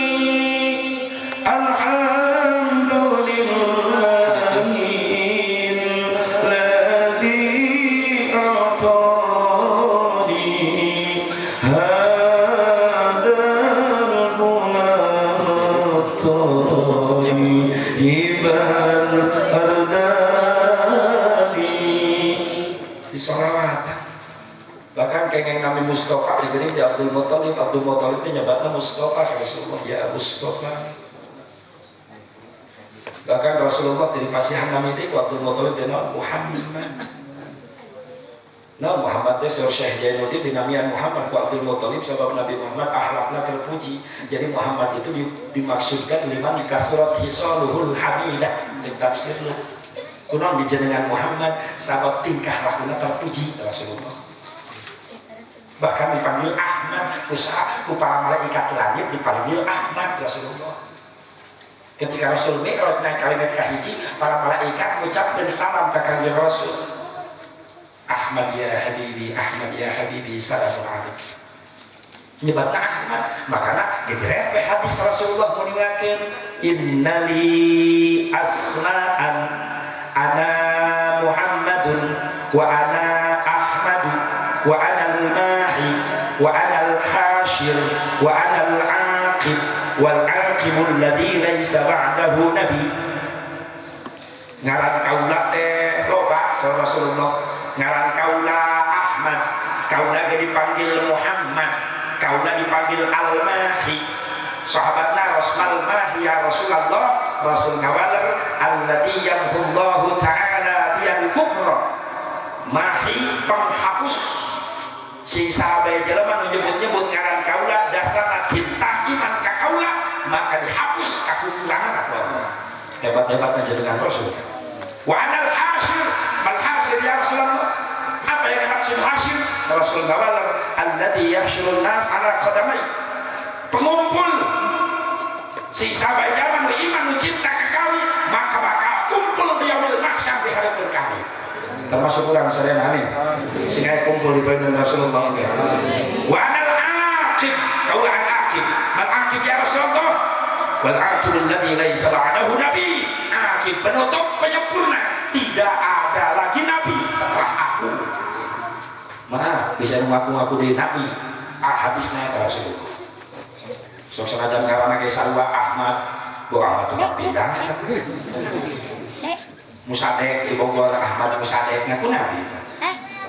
alhamdulillahi alladzi a'tani hadzal ghulam at-thayyibal ardani. Disolawatan. Bahkan kengeng nami Mustafa diberi di Abdul Muttalib. Abdul Muttalib itu nyebatna Mustafa ke Rasulullah, ya Mustafa. Bahkan Rasulullah dari pasihan nami itu Abdul Muttalib dina Muhammad. Nah Muhammad teh Syekh Jainuddin dinamian Muhammad ku Abdul Muthalib sabab Nabi Muhammad akhlakna terpuji. Jadi Muhammad itu dimaksudkan liman kasurat hisaluhul hamidah cek tafsirna. Kunaon dijenengan Muhammad sabab tingkah lakuna terpuji Rasulullah. Bahkan dipanggil Ahmad, usaha ku para malaikat langit dipanggil Ahmad Rasulullah. Ketika Rasul Mi'raj naik kalimat kahiji, para malaikat mengucapkan salam ka Kangjeng Rasul. Ahmad ya habibi, Ahmad ya habibi, salamun alaik. Nyebatna Ahmad, makana gejeret we hadis Rasulullah muningakeun innali asma'an ana Muhammadun wa ana Ahmadu wa ana al-mahi wa ana al-hashir wa ana al-aqib wal aqibul ladzi laisa ba'dahu nabi. Ngaran kaula teh loba Rasulullah. Ngaran kaula Ahmad, kaula ge dipanggil Muhammad, kaula dipanggil Al-Mahi. Sahabatna Rasul Mahi ya Rasulullah, Rasul ngawaler alladzi yamhullahu ta'ala biyal kufra. Mahi penghapus. Sing sahabat jelema nu nyebut-nyebut ngaran kaula dasarna cinta iman ka kaula, maka dihapus kakurangan aku Allah. Hebat-hebatna jenengan Rasul. Wa anal hasyir, mal hasyir ya Rasulullah. Apa yang dimaksud hasyir? Rasul ngawaler alladzi yahsyurun nas ala qadamai. Pengumpul si sahabat zaman nu iman nu cinta ka kami, maka bakal kumpul di yaumil mahsyar di hadapan kami. Termasuk urang sadayana amin. Sing aya kumpul di badan Rasulullah. Wa anal aqib, kaula al aqib. Mal aqib ya Rasulullah. Wal aqib alladzi laisa ba'dahu nabi. Aqib penutup penyempurna, tidak ada lagi nabi setelah aku. Maaf, bisa ngaku-ngaku di nabi. Ah, habisna eta Rasulullah. Sok sanajan ngaranna ge sarua Ahmad, Bu Ahmad tukang bidang. Musadek di Bogor, Ahmad Musadek ngaku nabi.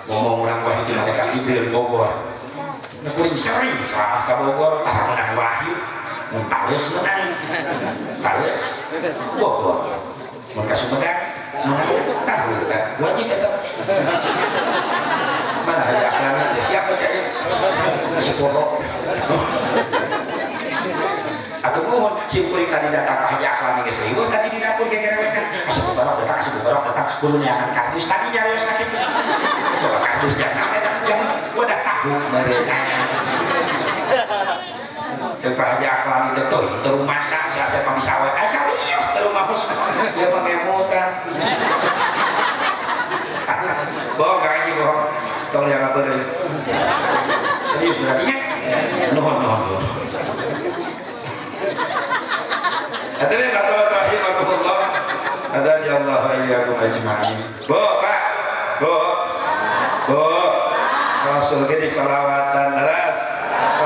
Ngomong urang wahyu di malaikat Jibril di Bogor. Nu kuring sering ceramah ka Bogor tah menang wahyu. Mun tales menang. Tales Bogor. Mun ka Sumedang menang tahu wajib eta. Mana haja aklana teh siapa teh sepuluh. Atau mohon simkuring tadi datang ka haji aklana geus riweuh tadi di dapur gegerewekan. Asup barok datang, asup barok datang, kudu neangan kardus tadi nyarios ka kitu. Coba kardus jangan eta jangan wadah tahu meureunana. Teu ka haji aklana teh teuing teu rumasa sia-sia pamisawe. Ah serius teu rumahos. Dia mengemutan. Bohong ka haji bohong. Tong liang ngabeureuy. Serius berarti nya? Nuhun nuhun. Hadirin rahimakumullah. Hadani Allah wa iyyakum ajma'in. Bu, Pak. Bu. Bu. Rasul ge disolawatan leres.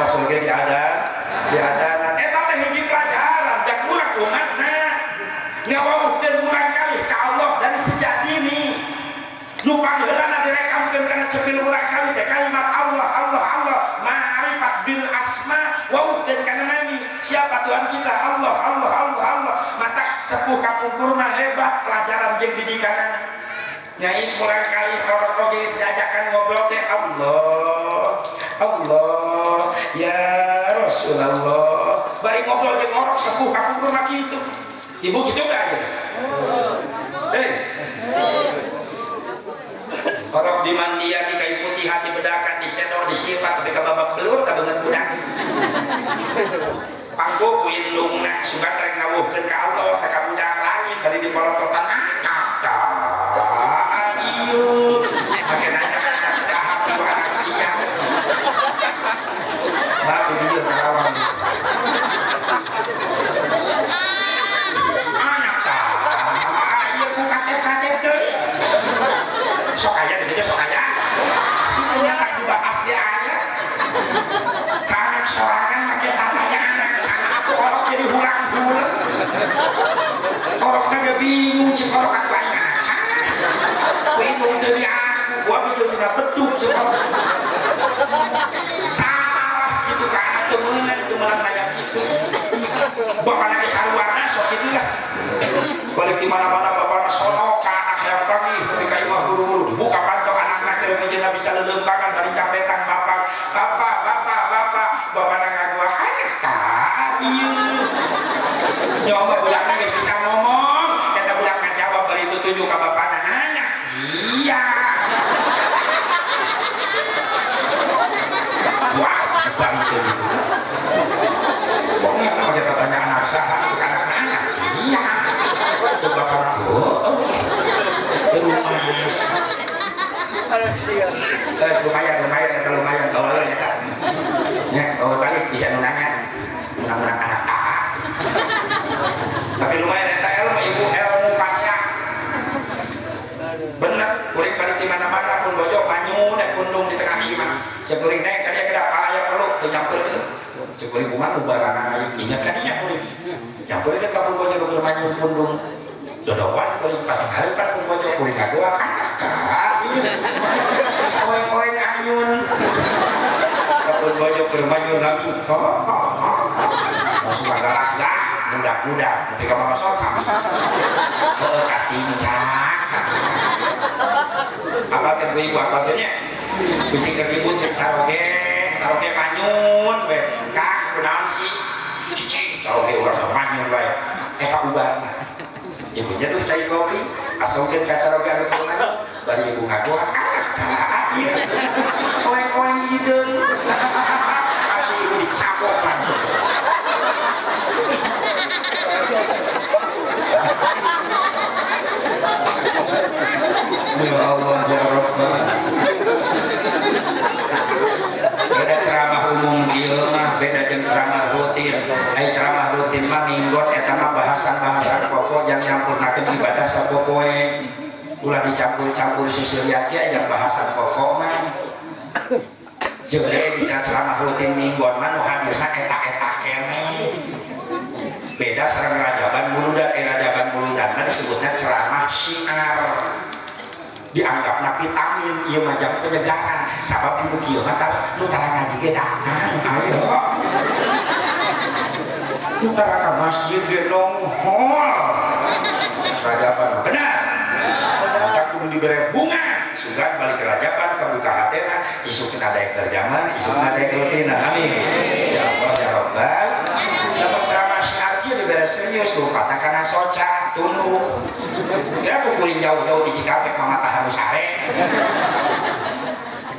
Rasul ge diadan, diadanan. Eta teh hiji pelajaran jak urang umatna. Ngawauhkeun urang kali ka Allah dari sejak dini. Nu pangheulana direkamkeun kana cepil urang kali teh kalimat Allah, Allah, Allah, ma'rifat bil asma wauhkeun kana nami. Siapa Tuhan kita? Allah, Allah, Allah, Allah. Mata sepuh kapungkur mah hebat pelajaran jeung didikanana. Nyais murang kali orok oge geus diajakan ngobrol teh Allah, Allah, ya Rasulullah. Bari ngobrol jeung orok sepuh kapungkur mah kitu. Ibu kitu teh aja. Orok dimandian, di kayu putihan, dibedakan, disedot, disifat, tapi ka babak belur kabeungeut budak. Panggo ku indungna sugan rek ngawuhkeun ka Allah teh ka budak lain bari dipolototan anak tah ieu make nanya anak saha ku anak sia. Maaf dieu karawang. Anak tah ieu ku katep-katep teuing. Sok aya gitu sok aya. Punya tak dibahas ge aya. Ka anak sorangan make tatanya anak saha atuh orok jadi hurang-hurang. Orokna ge bingung cek orok atuh aing anak saha. Ku indung teu di aku, gua bijil tina bedug cek orok. Salah gitu ka anak teu meunang nanya kitu. Bapana ge saruana sok kitulah. Balik di mana-mana bapana sono ka anak yang pagi tapi ka imah buru-buru dibuka pantau anakna keur meujeuhna bisa leuleumpangan bari capetang bapak. Bapak, bapak, bapak, bapak ngagoa anak tah ieu. Nyoba budakna geus bisa ngomong, eta budak ngajawab bari tutuju ka bapana anak. Iya. Was dibarikeun itu. Pokoknya pakai tanya anak saha, cek anak anak. Iya. Cek bapana oh. Terus. Lumayan, lumayan, eta lumayan, bawa eta. Ya, bawa balik bisa nu nanya. Menang-menang anak tak. Tapi lumayan eta ilmu ibu, ilmu pasnya. Bener, kuring balik di mana-mana pun bojo manyun dan pundung di tengah imah. Cek kuring naik ka dia kedap aya perlu teu nyampeurkeun. Cek kuring kumaha ubaranana ieu ingat ka dinya kuring. Nyampeurkeun ka pun bojo nu keur manyun pundung. Dodowan kuring pas hareupan pun bojo kuring ngagoa anak ka. Oeng-oeng anyun. Ka pun bojo keur manyun langsung langsung galak-galak budak-budak nepi ka marosot sami. Heuh katincak. Apalkeun ku ibu apalkeun nya. Bisi keur ribut jeung caroge, caroge manyun we. Kang kunaon sih? Cicing caroge urang manyun wae. Eta ubarna. Ibu nyeduh cai kopi, asongkeun ka caroge anu keur manyun, bari ibu ngagoa ah ieu. Oeng-oeng hideung. Pasti ibu dicapok langsung. Ya Allah ya Rabbah. Beda ceramah umum ieu mah beda jeung ceramah rutin. Ai ceramah rutin mah minggon eta mah bahasan-bahasan pokok jang nyampurnakeun ibadah sapopoe. Ulah dicampur-campur sisilian ge yang bahasan pokok mah. Jeung deui dina ceramah rutin minggon mah nu hadirna eta-eta keneh. Beda sareng rajaban muludan, rajaban muludan mah disebutnya ceramah syiar. Dianggapna vitamin ieu mah jang penyegaran sabab ibu kieu mah nu tara ngaji ge datang ayo. Nu tara ka masjid ge nongol. Rajaban benar. Maka kudu dibere bunga sugan balik ke rajaban kebuka hatena isukna daek terjamah isukna daek rutina amin. Ya Allah ya Rabbal. Lamun ceramah syiar kieu dibere serius lupatna kana soca tunduk. Kira kukuring jauh-jauh di Cikampek mama tahan sare.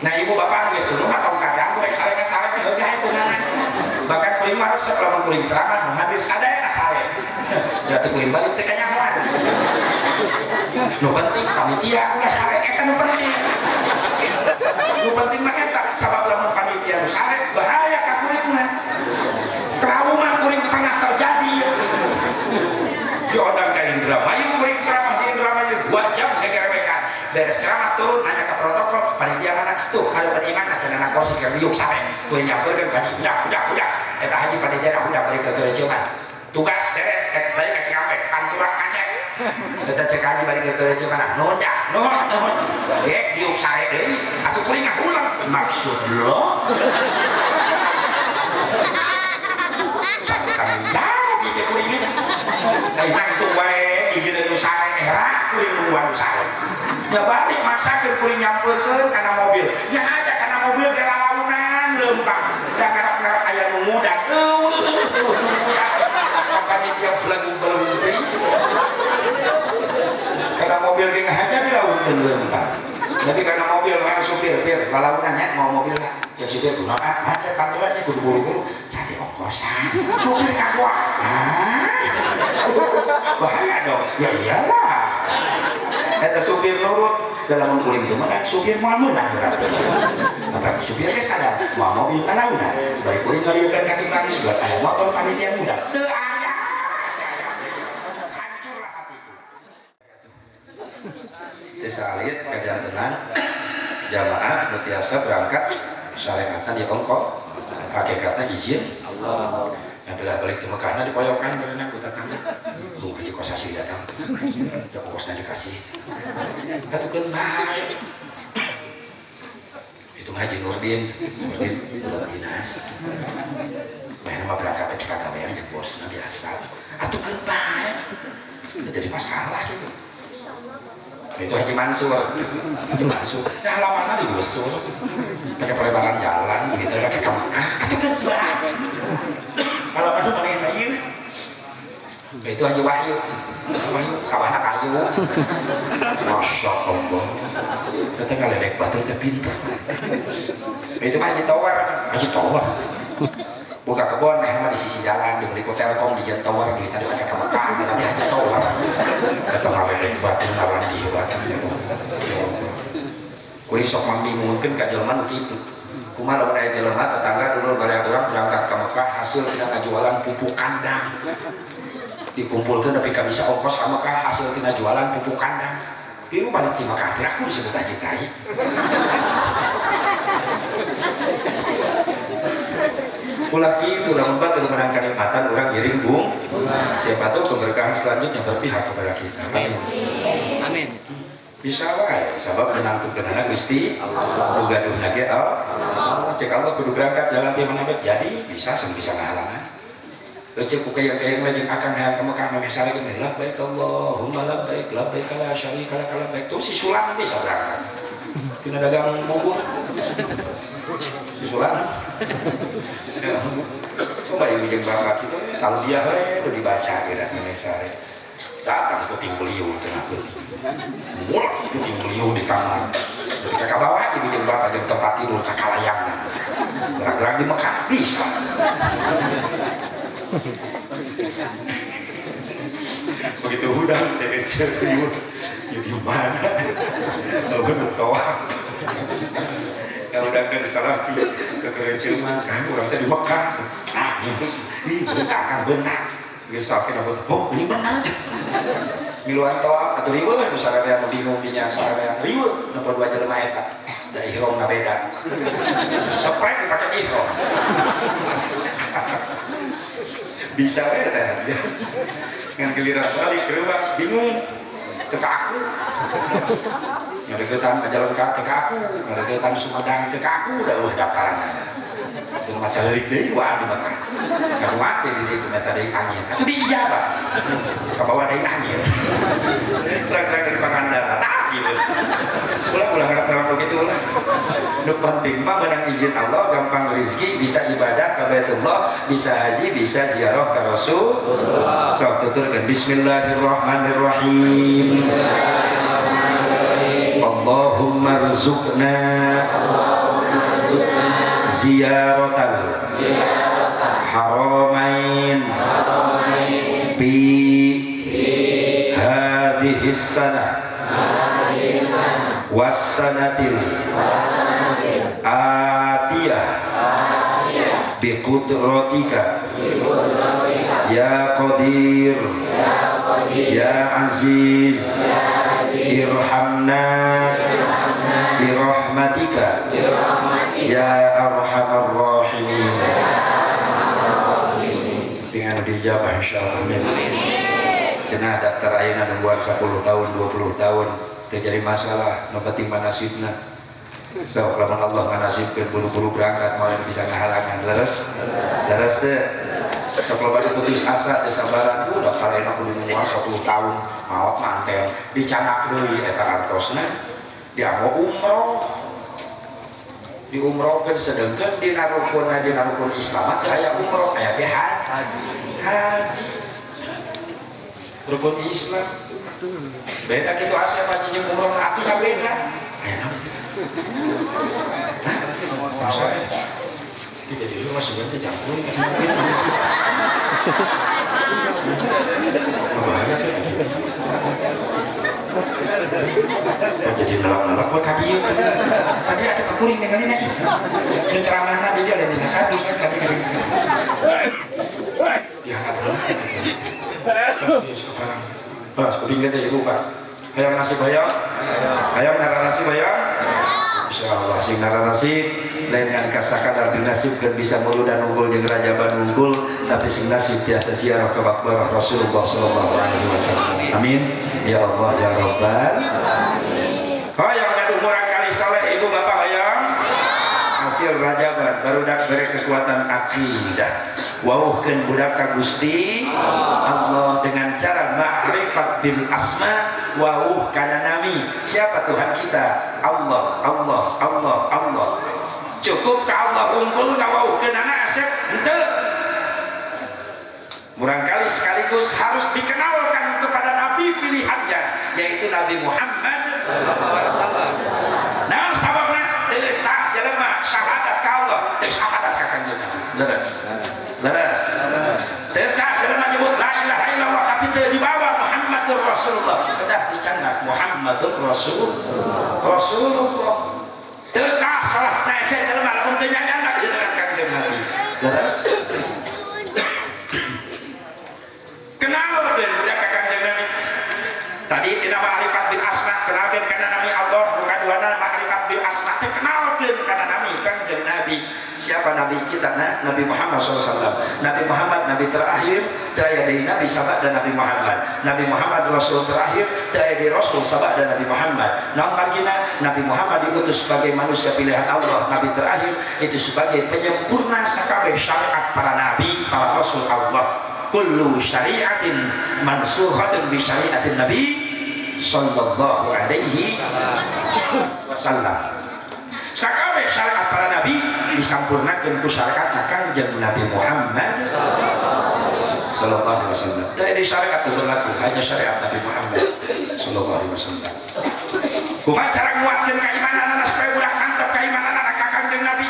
Nah ibu bapak nu geus tunduk mah tong kaganggu rek sare ka sare teh heuh tunangan. Bahkan kuring mah resep lamun kuring ceramah nu hadir sadaya sare. Jadi kuring balik teh kanyahoan. Nu penting panitia ulah sare eta nu penting. Nu penting mah eta sabab lamun panitia nu sare bahaya ka kuringna. Trauma kuring pernah terjadi. Diundang ke Indramayu, kuring ceramah di Indramayu 2 jam gegerewekan. Beres ceramah turun nanya ke protokol, panitia mana? Tuh, ada beriman aja nana kursi ke riuk sare. Kuring nyampeurkeun haji udah. Eta haji panitia udah balik ke Kereceman. Tugas beres, balik ke Cikampek, pantura ngacek. Eta cek haji balik ke Kereceman. Nuhun ya, nuhun. Gek diuk sare deui, atuh kuring ngahulang. Maksud lo? Tanggung jawab ieu kuring ini. Ai nangtung wae gigireun nu sare era kuring nungguan nu sare. Nya balik maksakeun kuring nyampeurkeun kana mobil. Nya aja kana mobil ge lalaunan leumpang. Da karep-karep aya nu muda. Panitia belagung-belagung teh. Kana mobil ge ngahaja dilaunkeun leumpang. Tapi kana mobil mah supir pir lalaunan nya mau mobil lah. Cek supir kunaon macet pantulan nya kudu buru-buru cari ongkosan. Supir kagoa. Bahaya dong. Ya iyalah. Eta supir nurut dalam kuring teu meunang supir moal meunang berarti. Maka supir ge sadar moal mobil lalaunan. Bari kuring ngalieukeun ka tukang sugan aya motor panitia muda. Teu aya. Hancurlah hatiku. Desa Alit kajantenan jamaah nu tiasa berangkat syariatan di ongkok hakikatna izin Allah. Nah, bila balik ke Mekahna dipoyokan berenang ku tetangga. Tuh haji kosasi datang. Da ongkosna dikasih. Katukeun bae. Itu mah Haji Nurdin, Nurdin udah dinas. Bayar mah berangkat ke kagawean jeung bosna biasa. Atukeun bae. Jadi masalah gitu. Itu Haji Mansur. Haji Mansur. Ya halamanna digusur. Pakai pelebaran jalan begitu pakai ka Mekah. Atuh kan bae. Halaman mana ieu? Itu Haji Wahyu. Wahyu sawahna kayu. Masya Allah. Kita ngaledek batu teh pinter. Itu mah Haji Tower, Haji Tower. Buka kebun, nah di sisi jalan, dibeli Telkom, di Jet Tower, duitnya dipakai ke Mekah, tapi Haji Tower. Kita ngaledek batu ngaran di batu. Kuring sok mambingungkeun ka jelema nu kitu. Kumaha lamun aya jelema tetangga dulur baraya urang berangkat ka Mekah hasil tina ngajualan pupuk kandang. Dikumpulkeun nepi ka bisa ongkos ka Mekah hasil tina jualan pupuk kandang. Piru balik di Mekah aku disebut haji tai. Ulah kitu lamun batur menang kanikmatan urang giring bung. Siapa tahu keberkahan selanjutnya berpihak kepada kita. Amin. Amin. Bisa wae sabab menantukeunana Gusti Allah. Nu gaduhna ge Allah. Cek Allah kudu berangkat jalan ti mana bae jadi bisa sing bisa ngahalangan. Cek ku kaya-kaya jeung akang hayang ka Mekah meh sare geus labbaik Allahumma labbaik labbaik la syarika lak labbaik. Tuh si Sulam bisa berangkat. Tina dagang bubur. Si Sulam. Coba ibu jeung bapak kitu talbiyah we udah dibaca geura meh sare. Datang puting beliung tengah peuting. Mulak puting beliung di kamar. Ketika ka bawa ibu jeung bapak jeung tempat tidur ka kalayangan. Gerak-gerak di Mekah bisa. Begitu hudang teh kecil di mana? Bentuk tawaf. Ya udah kan salah ke kecil mah kan urang teh di Mekah. Ah mimpi, ih bentak kan bentak. Geus sakit apa? Oh, ini benar. Miluan tawaf atuh riweuh nu sararea nu bingung dinya sararea riweuh nu dua jelema eta. Da ihramna beda. Sprek dipake ihram. Bisa we teh dia. Ngan giliran balik reuas bingung teu ka aku. Ngadeukeutan Majalengka teu ka aku, ngadeukeutan Sumedang teu ka aku, da eueuh daftaranna. Itu mah calerik deui wa di Mekah. Kaduak di ditu meta deui angin. Atuh diijabah. Ka bawah deui angin. Terang-terang dari Pangandaran. Tah gitu. Ulah ngarep-ngarep begitu ulah. Nu penting mah menang izin Allah, gampang rezeki, bisa ibadah ke Baitullah, bisa haji, bisa ziarah ke Rasulullah. Sok tuturkeun bismillahirrahmanirrahim. Allahumma rzuqna ziyaratal haramain bi hadhis sanah was sanatil atiyah bi qudratika ya qadir ya aziz irhamna bi rahmatika ya arhamar rahimin. Sing anu diijabah insyaallah. Amin. Cenah daftar ayeuna nungguan 10 tahun 20 tahun teu jadi masalah, nu penting mah nasibna. Sok lamun Allah nganasibkeun buru-buru berangkat moal bisa ngahalangan. Leres? Leres teu? Sok loba putus asa teu sabaran, daftar ayeuna kudu nungguan 10 tahun, maot mantel, dicanak deui eta artosna. Dianggo umroh. Diumrohkeun sedengkeun dina rukun Islam teh aya umroh, aya ge haji. Rukun Islam. Beda kitu asa haji jeung umroh atuh ka beda. Aya naon? Hah? Tidak jadi mah sugan teh jangkung. Bahaya teh gitu. Jadi nolak-nolak buat kaki itu. Tadi ada kekuring dengan ini. Nu ceramahna di dia lain dina kardus kan tadi. Ya enggak boleh. Pas kuping gede ibu Pak. Hayang nasib hayang. Hayang narasi hayang. Insyaallah sing narasi lain ngan kasakadar dinasibkeun bisa mulu dan unggul jeung rajaban unggul tapi sing nasib tiasa ziarah ka makbarah Rasulullah sallallahu alaihi wasallam. Amin. Ya Allah ya Rabbal. Hayang gaduh murang kali saleh ibu bapak hayang. Hasil Rajaban barudak bere kekuatan akidah. Wauhkeun budak ka Gusti Allah dengan cara ma'rifat bil asma wauh kana nami. Siapa Tuhan kita? Allah, Allah, Allah, Allah. Cukup ka Allah unggul ngawauhkeun anak asep henteu. Murangkali sekaligus harus dikenalkan kepada nabi pilihannya, yaitu Nabi Muhammad sallallahu alaihi wasallam. Nah, sababna teu sah jelema syahadat ka Allah, teu syahadat ka Kanjeng Nabi. Leres. Leres. Teu sah jelema nyebut la ilaha illallah tapi teu dibawa Muhammadur Rasulullah. Kedah dicandak Muhammadur Rasulullah. Teu sah salatna eta jelema lamun teu nyanyandak jeung Kanjeng Nabi. Leres. Kenalkeun budak ka Kanjeng Nabi. Tadi tina ma'rifat bil asma, kenalkeun kana nami Allah, nu kaduana ma'rifat bil asma teh kenalkeun kana nami Kanjeng Nabi. Siapa nabi kita? Nah, Nabi Muhammad SAW. Nabi Muhammad nabi terakhir, daya dari Nabi sabak dan Nabi Muhammad. Nabi Muhammad rasul terakhir, daya dari rasul sabak dan Nabi Muhammad. Naon margina? Nabi Muhammad diutus sebagai manusia pilihan Allah, nabi terakhir itu sebagai penyempurna sakabeh syariat para nabi, para rasul Allah. Kullu syariatin mansukhatun bi syariatin Nabi sallallahu alaihi wasallam. Sakabeh syariat para nabi disampurnakeun ku syariatna Kanjeng Nabi Muhammad sallallahu alaihi wasallam. Dan ini syariat itu berlaku hanya syariat Nabi Muhammad sallallahu alaihi wasallam. Kumaha cara nguatkeun kaimananana supaya ulah mantep kaimananana ka Kanjeng Nabi?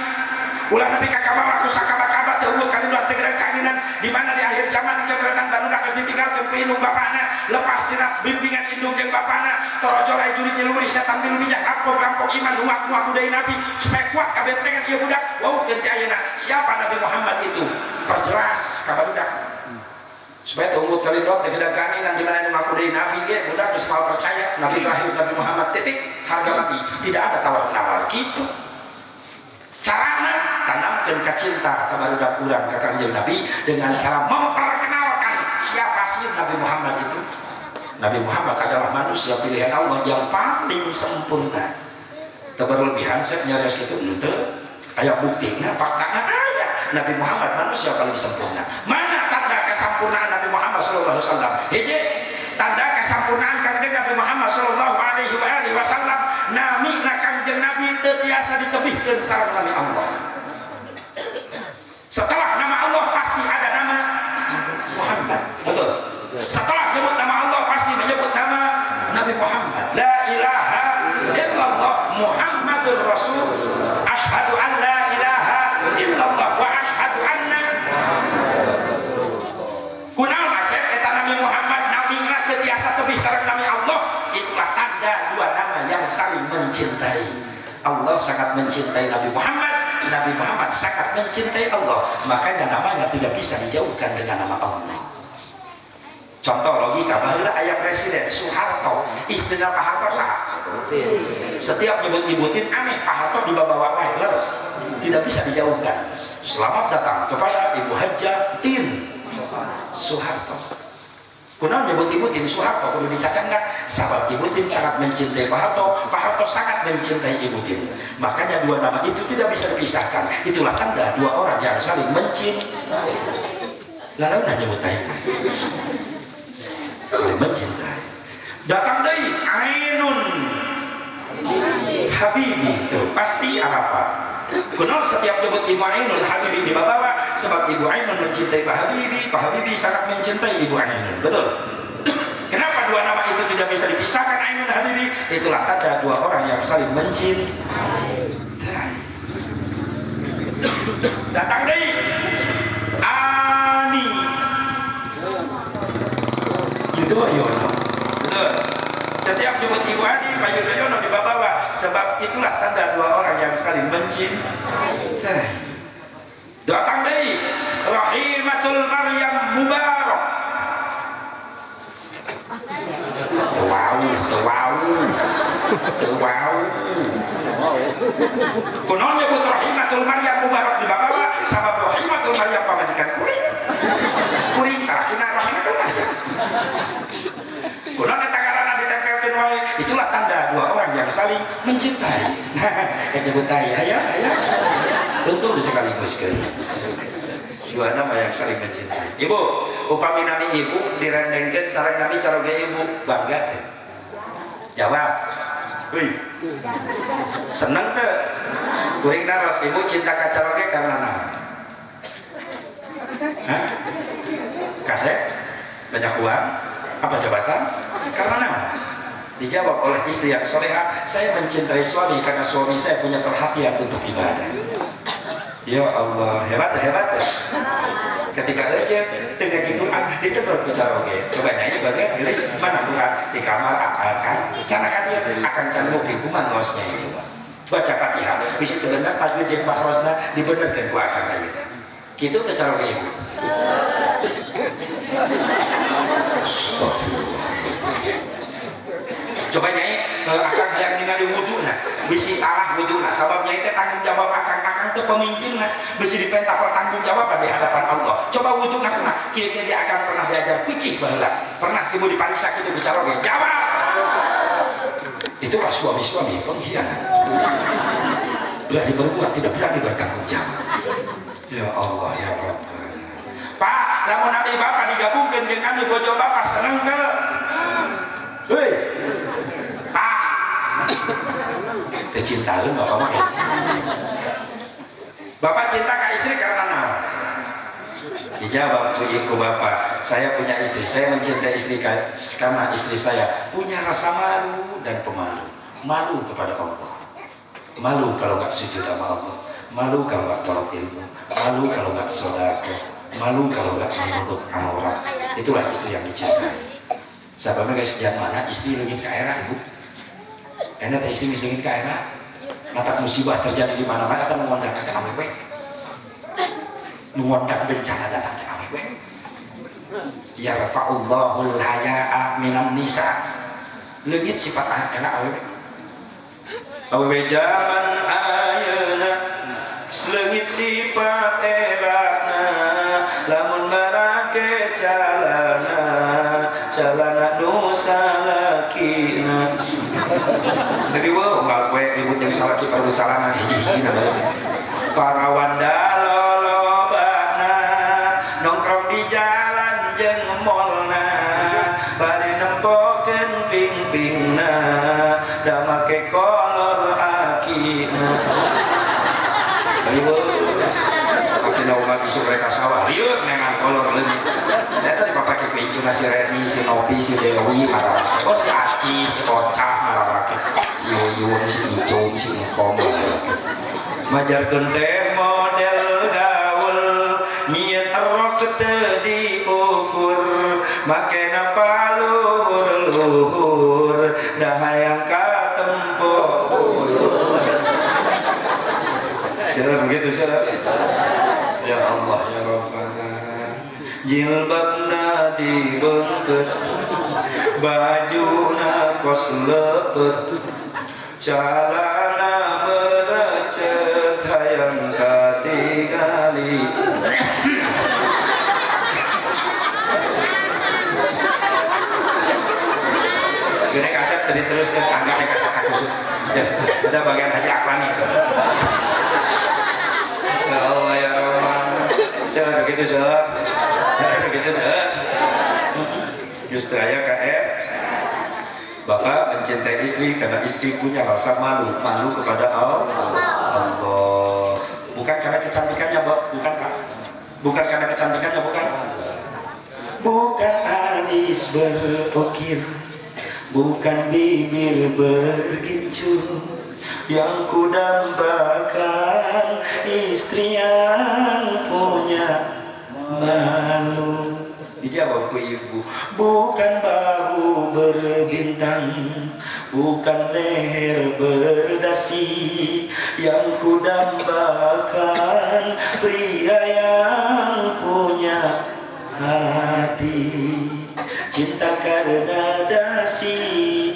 Ulah nepi ka kabawa ku sakaba-kaba teu unggul kalindungan teu gedang kaanginan di mana di akhir zaman keberadaan barudak geus ditinggalkeun ku indung bapana, lepas tina bimbingan indung jeung bapana, torojol aya juri nyeluri setan milu bijak rampok-rampok iman huak-huak deui nabi supaya kuat kabentengan ieu budak. Wauh ganti ayeuna siapa Nabi Muhammad itu? Perjelas ka barudak supaya teu unggul kalindungan teu gedang kaanginan di mana nu ngaku deui nabi ge budak geus moal percaya nabi terakhir Nabi Muhammad titik harga mati, tidak ada tawar-menawar gitu. Carana tanamkan kecinta ke barudak urang ke Kanjeng Nabi dengan cara memperkenalkan siapa sih Nabi Muhammad itu. Nabi Muhammad adalah manusia pilihan Allah yang paling sempurna. Keberlebihan saya nyarios gitu henteu, aya buktina faktana aya. Nabi Muhammad manusia paling sempurna. Mana tanda kesempurnaan Nabi Muhammad sallallahu alaihi wasallam? Hiji, tanda kesempurnaan Kanjeng Nabi Muhammad sallallahu alaihi wasallam, namina Kanjeng Nabi teu tiasa ditebihkeun sareng nami Allah. Setelah nama Allah pasti ada nama Muhammad. Betul. Setelah menyebut nama Allah pasti menyebut nama Nabi Muhammad. La ilaha illallah Muhammadur Rasul. Asyhadu an la ilaha illallah wa asyhadu anna. Kunaon asep eta nami Muhammad namina teu tiasa tebih sareng nami Allah? Itulah tanda dua nama yang saling mencintai. Allah sangat mencintai Nabi Muhammad, Nabi Muhammad sangat mencintai Allah. Makanya namanya tidak bisa dijauhkan dengan nama Allah. Contoh logika, baheula aya presiden Soeharto, istrina Pak Harto saha? Setiap nyebut-nyebutin aneh, Pak Harto dibawa wae leres, tidak bisa dijauhkan. Selamat datang kepada Ibu Hajah Tin Soeharto. Kunaon nyebut Ibu Tin Soeharto kudu dicacangkan, sabab Ibu Tin sangat mencintai Pak Harto, Pak Harto sangat mencintai Ibu Tin. Makanya dua nama itu tidak bisa dipisahkan. Itulah tanda dua orang yang saling mencintai. Lalu nanya nyebut aing. Saling mencintai. Datang deui Ainun Habibi itu pasti Arafah. Kunaon setiap nyebut Ibu Ainun Habibi dibawa, sebab Ibu Ainun mencintai Pak Habibi, Pak Habibi sangat mencintai Ibu Ainun. Betul. Kenapa dua nama itu tidak bisa dipisahkan Ainun Habibi? Itulah tanda dua orang yang saling mencintai. Datang deui Ani Yudhoyono. Betul. Setiap nyebut Ibu Ani, Pak Yudhoyono dibawa, sebab itulah tanda dua orang yang saling mencintai. Datang deui Rahimatul Maryam Mubarak. Wow, wow, wow. Kunaon nyebut Rahimatul Maryam Mubarak dibawa, sabab Rahimatul Maryam pamajikan kuring. Kuring salakina Rahimatul Maryam. Kunaon eta ngaranna ditempelkeun wae, itulah tanda dua orang yang saling mencintai. Nah, yang nyebut tai, ayo, ayo. Tentu sekaligus kan. Dua nama yang saling mencintai. Ibu, upami nami ibu direndengkeun sareng nami caroge ibu, bangga teh? Jawab. Wih. Seneng teh? Kuring naros ibu cinta ka caroge karena naon? Hah? Kasep? Banyak uang? Apa jabatan? Karena naon? Dijawab oleh istri yang soleha, saya mencintai suami karena suami saya punya perhatian untuk ibadah. Ya Allah, hebat hebat ya. Ketika ecet tengah Quran ditegur ku caroge. Coba nyanyi bagian gelis mana Quran di kamar akan canakan dia akan can di kumaha ngaosnya coba. Baca Fatihah, bisi teu bener tajwid jeung makhrajna dibenerkeun ku akang ayeuna. Kitu teh caroge ibu. Astagfirullah. Coba nyai akang hayang ningali wuduna bisi salah wuduna sabab nyai teh tanggung jawab akang, akang teh pemimpinna bisi dipenta pertanggungjawaban di hadapan Allah. Coba wuduna kumaha kieu kieu akang pernah diajar fikih baheula, pernah ibu dipariksa kitu ku caroge, jawab. Itulah suami-suami pengkhianat, berani berbuat tidak berani bertanggung jawab. Ya Allah ya Rabbana. Pak, lamun nami bapak digabungkeun jeung kami bojo bapak seneng teu? Hei, Pak, kecintaan bapak mah ya. Bapak cinta ke istri karena naon? Dijawab ku bapak, saya punya istri, saya mencintai istri karena istri saya punya rasa malu dan pemalu. Malu kepada Allah, malu kalau nggak sujud sama Allah, malu kalau nggak tolak ilmu, malu kalau nggak sedekah, malu kalau nggak menutup aurat. Itulah istri yang dicintai. Sababnya guys, sejak mana istri leungit ka era ibu? Enak teh istri geus leungit ka era. Matak musibah terjadi di mana-mana eta nu ngondang ka awewe. Nu ngondang bencana datang ka awewe. Yarfa'ullahul haya'a minan nisa. Leungit sifat era awewe. Awewe zaman ayeuna leungit sifat erana lamun marake calana calana dosa lakina. Jadi wah unggal poe ribut jeung salaki perlu calana hiji-hijina bae. Para wanda lolobana nongkrong di jalan jeung molna bari nempokeun ping-pingna da make kolor akina. Riweuh akina unggal isuk rek ka sawah lieur neangan kolor leungit. Eta dipapake ku incuna si Reni, si Nopi, si Dewi, mararake. Oh si Aci, si Ocah mararake. Si Uyun, si Icung, si Engkom mararake. Majarkeun teh model gaul, nyieun erok teu diukur, makena paluhur-luhur, da hayang katempo buyur. Sudah begitu sudah. Ya Allah ya Rabbana. Jilbabna dibengket, bajuna kos lepet, calana merecet, hayang katingali. Gini kaset tadi terus ke anggapnya kaset aku ya, ada bagian Haji Aklani itu. Ya Allah ya Rabbana. Saya begitu saya. Gitu saya. Justru ya KR. Bapak mencintai istri karena istri punya rasa malu, malu kepada Allah. Allah. Bukan karena kecantikannya, Bapak, bukan Pak. Bukan karena kecantikannya, bukan. Bukan alis berukir, bukan bibir bergincu, yang kudambakan istri yang punya malu. Dijawab ku ibu, bukan bahu berbintang, bukan leher berdasi, yang kudambakan pria yang punya hati. Cinta karena dasi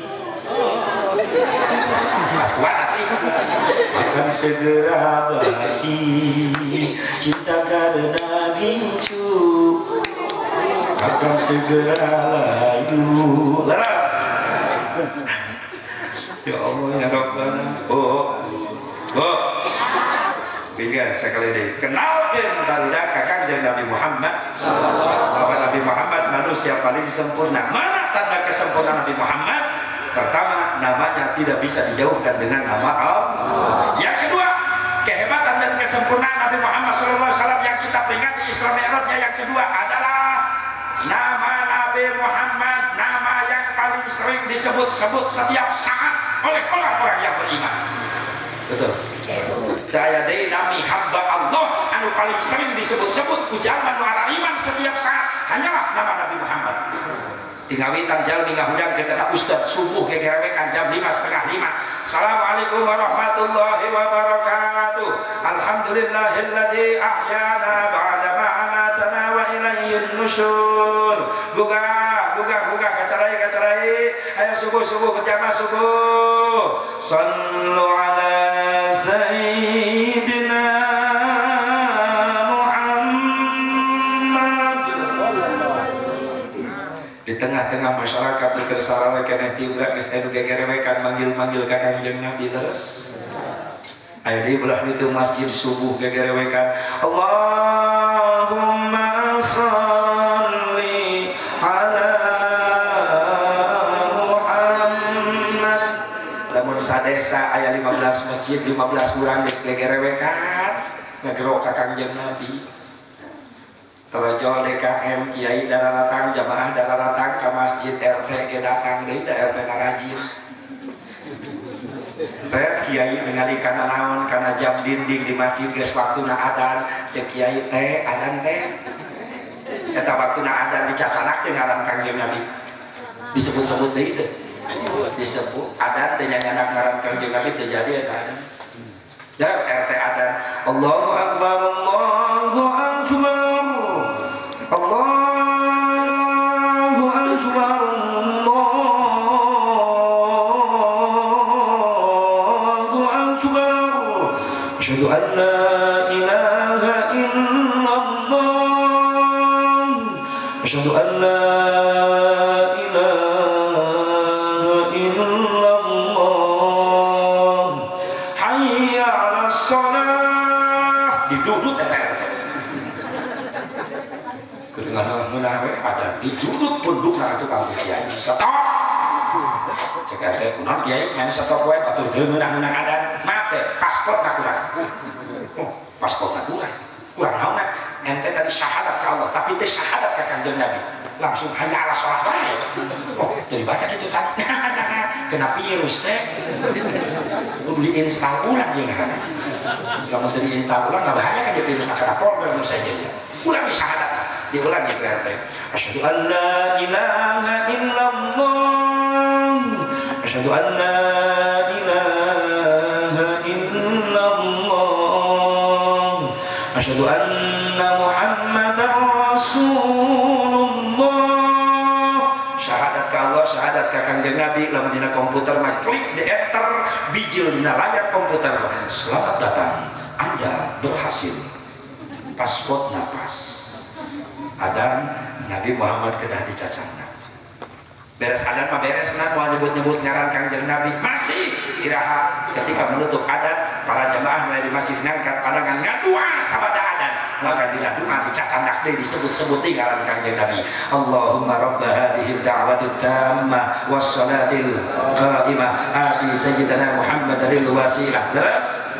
akan segera basi, cinta karena gincu akan segera layu. Leras. Ya Allah ya Rabbana. Oh, oh. Binggan sekali deui. Kenalkeun barudak ka Kangjeng Nabi Muhammad. Bahwa Nabi Muhammad manusia paling sempurna. Mana tanda kesempurnaan Nabi Muhammad? Pertama, namanya tidak bisa dijauhkan dengan nama Allah. Yang kedua, kehebatan dan kesempurnaan Nabi Muhammad SAW yang kita peringati Isra Mi'rajnya yang kedua adalah nama Nabi Muhammad, nama yang paling sering disebut-sebut setiap saat oleh orang-orang yang beriman. Betul. Daya deui nami hamba Allah anu paling sering disebut-sebut ku jalma nu arariman setiap saat hanyalah nama Nabi Muhammad. Tingawitan jalmi ngahudang kita ustaz subuh gegerewekan jam 5:30. Assalamualaikum warahmatullahi wabarakatuh. Alhamdulillahilladzi ahyana ba'da ma amatana wa ilaihin nusyur. Gugah, gugah, gugah, kacarai, kacarai. Ayo subuh, subuh, berjamaah subuh. Sallu ala sayyidina Muhammad. Di tengah-tengah masyarakat nu keur sarawe keneh tibra geus anu gegerewekan manggil-manggil ka Kangjeng Nabi terus. Aya di belah ditu masjid subuh gegerewekan Allahumma shalli ala Muhammad. Lamun sadesa aya 15 masjid 15 urang geus gegerewekan ngagero ka Kangjeng Nabi. Rojol DKM kiai dararatang jamaah dararatang ke masjid RT ge datang deui da RT na rajin. Ret kiai ningali kana naon kana jam dinding di masjid geus waktuna adan cek kiai teh adan teh eta waktuna adan dicacanak teh ngaran Kangjeng Nabi disebut-sebut deui teh disebut adan teh nyanyanak ngaran Kangjeng Nabi teh jadi eta adan. Dan RT adan Allahu akbar Allahu akbar Allahu akbar Allahu akbar asyhadu an la ilaha illallah asyhadu an la ilaha illallah hayya 'alas shalah didudut eta RT kedengaran we ada didudut pundukna atuh ka kiai stop cek RT kunaon kiai main stop wae batur geungeunah-ngeunah adan maaf teh pasportna kurang. Oh, pasportna kurang kurang naonna ente tadi syahadat ka Allah tapi teh syahadat ka Kangjeng Nabi langsung hanya ala sholat wae. Oh, teu dibaca kitu kan kena virus teh kudu diinstal ulang jeung ngaranna lamun teu diinstal ulang bahaya kan dia virus kana folder nu saja ulang di syahadat diulangi PRT asyhadu an la ilaha illallah asyhadu an la ilaha illallah asyhadu anna muhammadar rasulullah. Syahadat ka Allah syahadat ka Kangjeng Nabi lamun dina komputer mah klik di enter bijil dina layar komputer selamat datang Anda berhasil paspor napas adan Nabi Muhammad kedah dicacana beres adan mah beres menan moal nyebut-nyebut ngaran Kangjeng Nabi masih iraha ketika menutup adan para jamaah mulai di masjid ngangkat pandangan ngadua sabada adan maka dina doa dicacandak deui disebut-sebut deui ngaran Kangjeng Nabi Allahumma rabb hadhihi da'wati tammah was salatil qa'imah ati sayyidina Muhammadil wasilah. Terus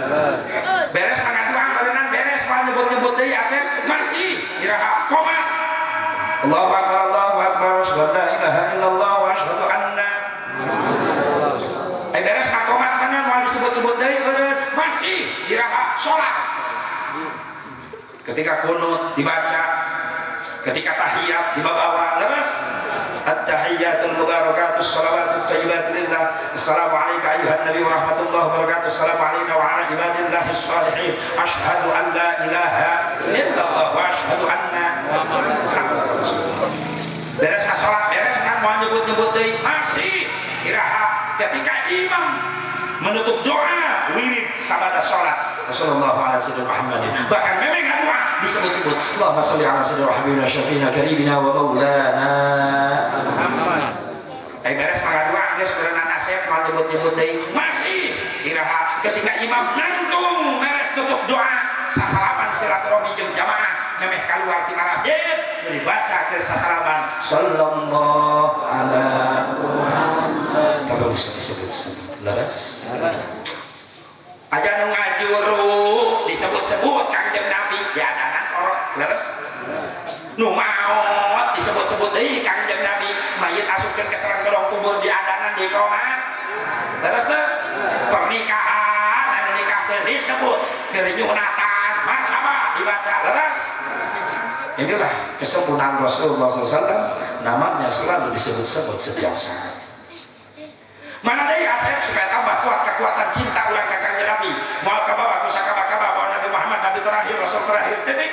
beres ngadoa barengan beres moal nyebut-nyebut deui asep masih iraha qomat Allahu akbar Allahu akbar asyhadu an la ilaha illallah wa asyhadu anna beres makomat mana moal disebut-sebut deui eureun masih iraha salat ketika kunut dibaca ketika tahiyat dibawa leres at-tahiyyatul mubarakatus shalawatut thayyibatu lillah assalamu alayka ayuhan nabi wa rahmatullahi wa barakatuh assalamu alayna wa ala ibadillahis shalihin asyhadu an la ilaha illallah wa asyhadu anna muhammadar rasulullah. Beres salat beres kan moal nyebut-nyebut deui masih iraha ketika imam menutup doa wirid sabada salat Rasulullah ala sayyidina Muhammadin bahkan memang doa disebut-sebut Allahumma sholli ala sayyidina habibina syafiina karimina wa maulana Muhammad. Beres mah doa geus berenang Asep mau nyebut-nyebut deui masih iraha ketika imam nangtung beres tutup doa sasalaman silaturahmi jeung jamaah memeh kaluar ti masjid nu dibaca ke sasalaman sallallahu ala Muhammad terus disebut-sebut leres aja nu ngajuru disebut-sebut Kangjeng Nabi diadanan orok leres nu maot disebut-sebut deui Kangjeng Nabi mayit asupkeun ke sarang golong kubur diadanan di komat leres teu pernikahan anu nikahkeun disebut kerenyunatan marhaba dibaca leres. Inilah kesempurnaan Rasulullah SAW, namanya selalu disebut-sebut setiap saat. Mana deui Asep supaya tambah kuat kekuatan cinta urang ka Kangjeng Nabi moal kabawa ku sakaba-kaba bahwa Nabi Muhammad nabi terakhir, rasul terakhir titik.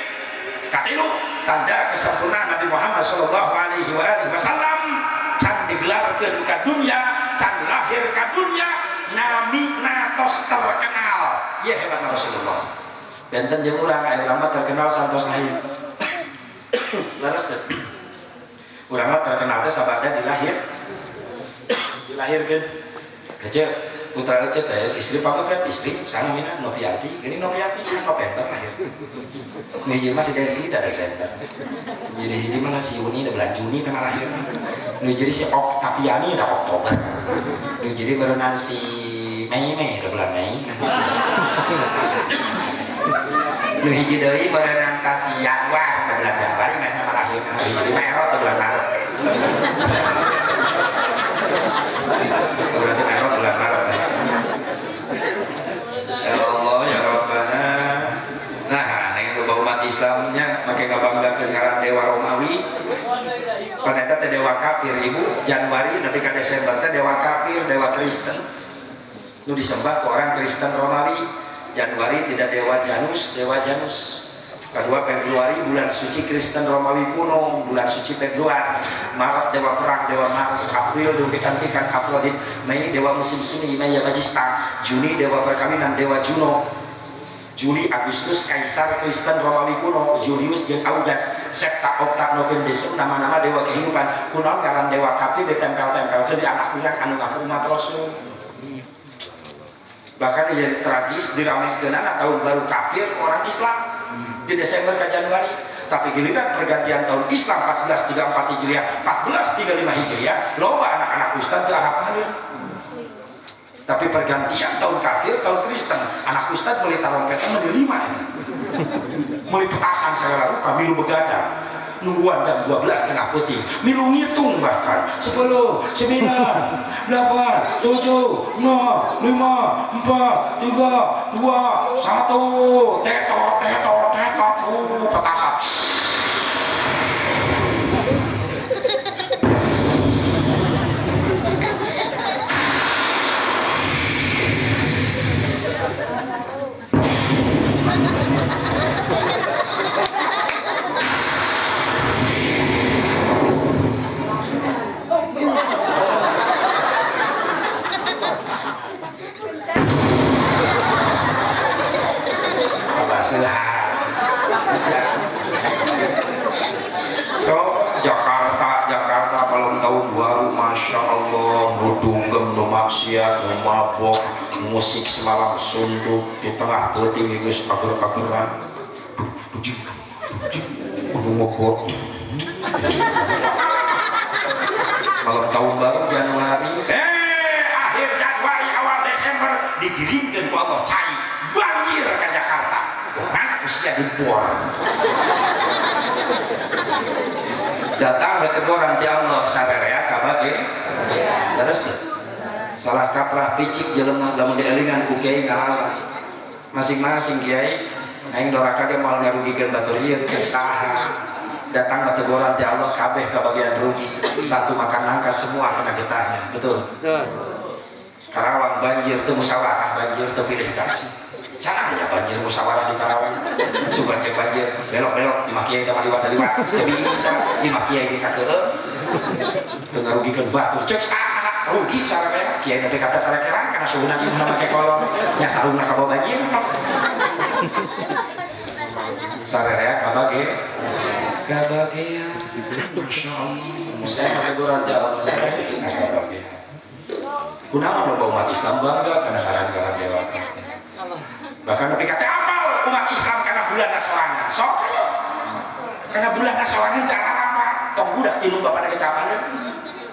Katilu tanda kesempurnaan Nabi Muhammad sallallahu alaihi wasallam can digelarkeun ka dunya, can lahir ka dunya, nami natos terkenal. Ieu hebatna Rasulullah. Benten jeung urang aya urang mah terkenal santos lahir. Leres teu? Urang mah terkenal teh sabada dilahir. Dilahirkeun. Ece putra Ece teh istri pameget istri sanamina Noviati, geuning Noviati kan November lahir. Nu hiji mah si Desi da Desember. Jadi hiji mah si Yuni da bulan Juni teh lahir. Nu jadi si Oktaviani da Oktober. Nu jadi berenang si Mei Mei da bulan Mei. Nu hiji deui berenang ka si Januar da bulan Januari meh mah lahir. Nu jadi mah Erot da bulan Maret. Berarti Erot bulan Maret ya. Ya Allah ya Rabbana. Nah, aneh loba umat Islamnya make ngabanggakeun ngaran dewa Romawi. Pan eta teh dewa kafir ibu, Januari nepi ka Desember teh dewa kafir, dewa Kristen. Nu disembah ku orang Kristen Romawi. Januari tidak dewa Janus, dewa Janus. Kedua Februari bulan suci Kristen Romawi kuno, bulan suci Februari. Maret dewa perang, dewa Mars. April dewa kecantikan Afrodit. Mei dewa musim semi, Maya Majista. Juni dewa perkawinan, dewa Juno. Juli Agustus kaisar Kristen Romawi kuno, Julius jeung Audas. Septa, Okta, November, Desember nama-nama dewa kehidupan. Kunaon ngaran dewa kafir ditempel-tempelkeun di anak urang anu ngaku umat Rasul. Bahkan jadi tragis diramekeunana tahun baru kafir ke orang Islam di Desember ke Januari. Tapi giliran pergantian tahun Islam 1434 Hijriah, 1435 Hijriah, loba anak-anak ustad teu arapaleun. Tapi pergantian tahun kafir, tahun Kristen, anak ustad meuli tarompetna meuli 5 ini. Meuli petasan segala rupa, milu begadang. Nungguan jam 12 tengah putih, milu ngitung bahkan 10, 9, 8, 7, 6, 5, 4, 3, 2, 1, tetot, tetot, tetot, petasan. So Jakarta malam tahun baru, masya Allah, nu dunggem, nu maksiat, nu mabok, musik semalam suntuk di tengah peuting geus ager-ageran, nu mabok. Malam tahun baru Januari, akhir Januari awal Desember digiringkeun ku Allah cai banjir ke Jakarta. Anak usia dibor. Datang berteguran ti Allah sarerea kabage. Terus salah kaprah picik jelema lamun dielingan ku kiai ngalawan. Masing-masing kiai aing doraka ge moal ngarugikeun batur ieu cek saha. Datang berteguran ti Allah kabeh kabagian rugi. Satu makan nangka semua kena getahnya. Betul? Betul. Karawang banjir teu musyawarah, banjir teu pilih kasih. Caranya banjir musyawarah di Karawang, sugan cek banjir, belok-belok, imah kiai teh liwat-liwat, teu bisa, imah kiai ge kakeueung, teu ngarugikeun batur, cek saha rugi sararea, kiai teh kata tarekeran kana suhuna imahna make kolor, nya sarungna kabawa banjir. Sararea kabage, kabagean, masyaallah. Saya kategoran ti Allah, sararea kabagean. Kunaon loba umat Islam bangga kana ngaran-ngaran dewa. Bahkan nepi ka teu apal umat Islam kana bulan sorangan. Sok aya. Kana bulan sorangan teu apa? Tong budak ilmu bapana kita apalna.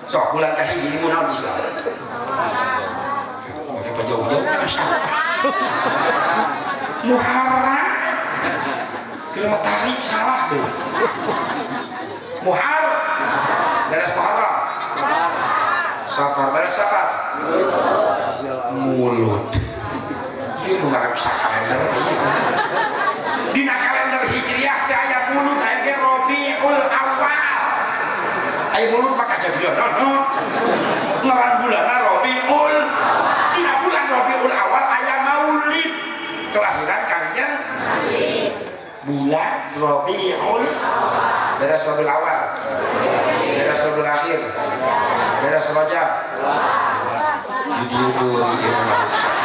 Sok bulan kahiji ilmu naon Islam. Oke jauh-jauh kana salah. Muharram. Kira tarik salah deh. Muhar beres Muharram. Safar beres Safar. Mulut. Ieu nu ngarusak kalender teh ieu. Dina kalender Hijriah teh aya mulut aya ge Rabiul Awal. Aya mulut mah kajadian no. Ngaran bulanna Rabiul. Dina bulan Rabiul Awal aya Maulid. Kelahiran Kangjeng Nabi. Bulan Rabiul Awal. Beres Rabiul Awal. Beres Rabiul Akhir. Beres Rajab. Di dieu deui ieu ngaruksak.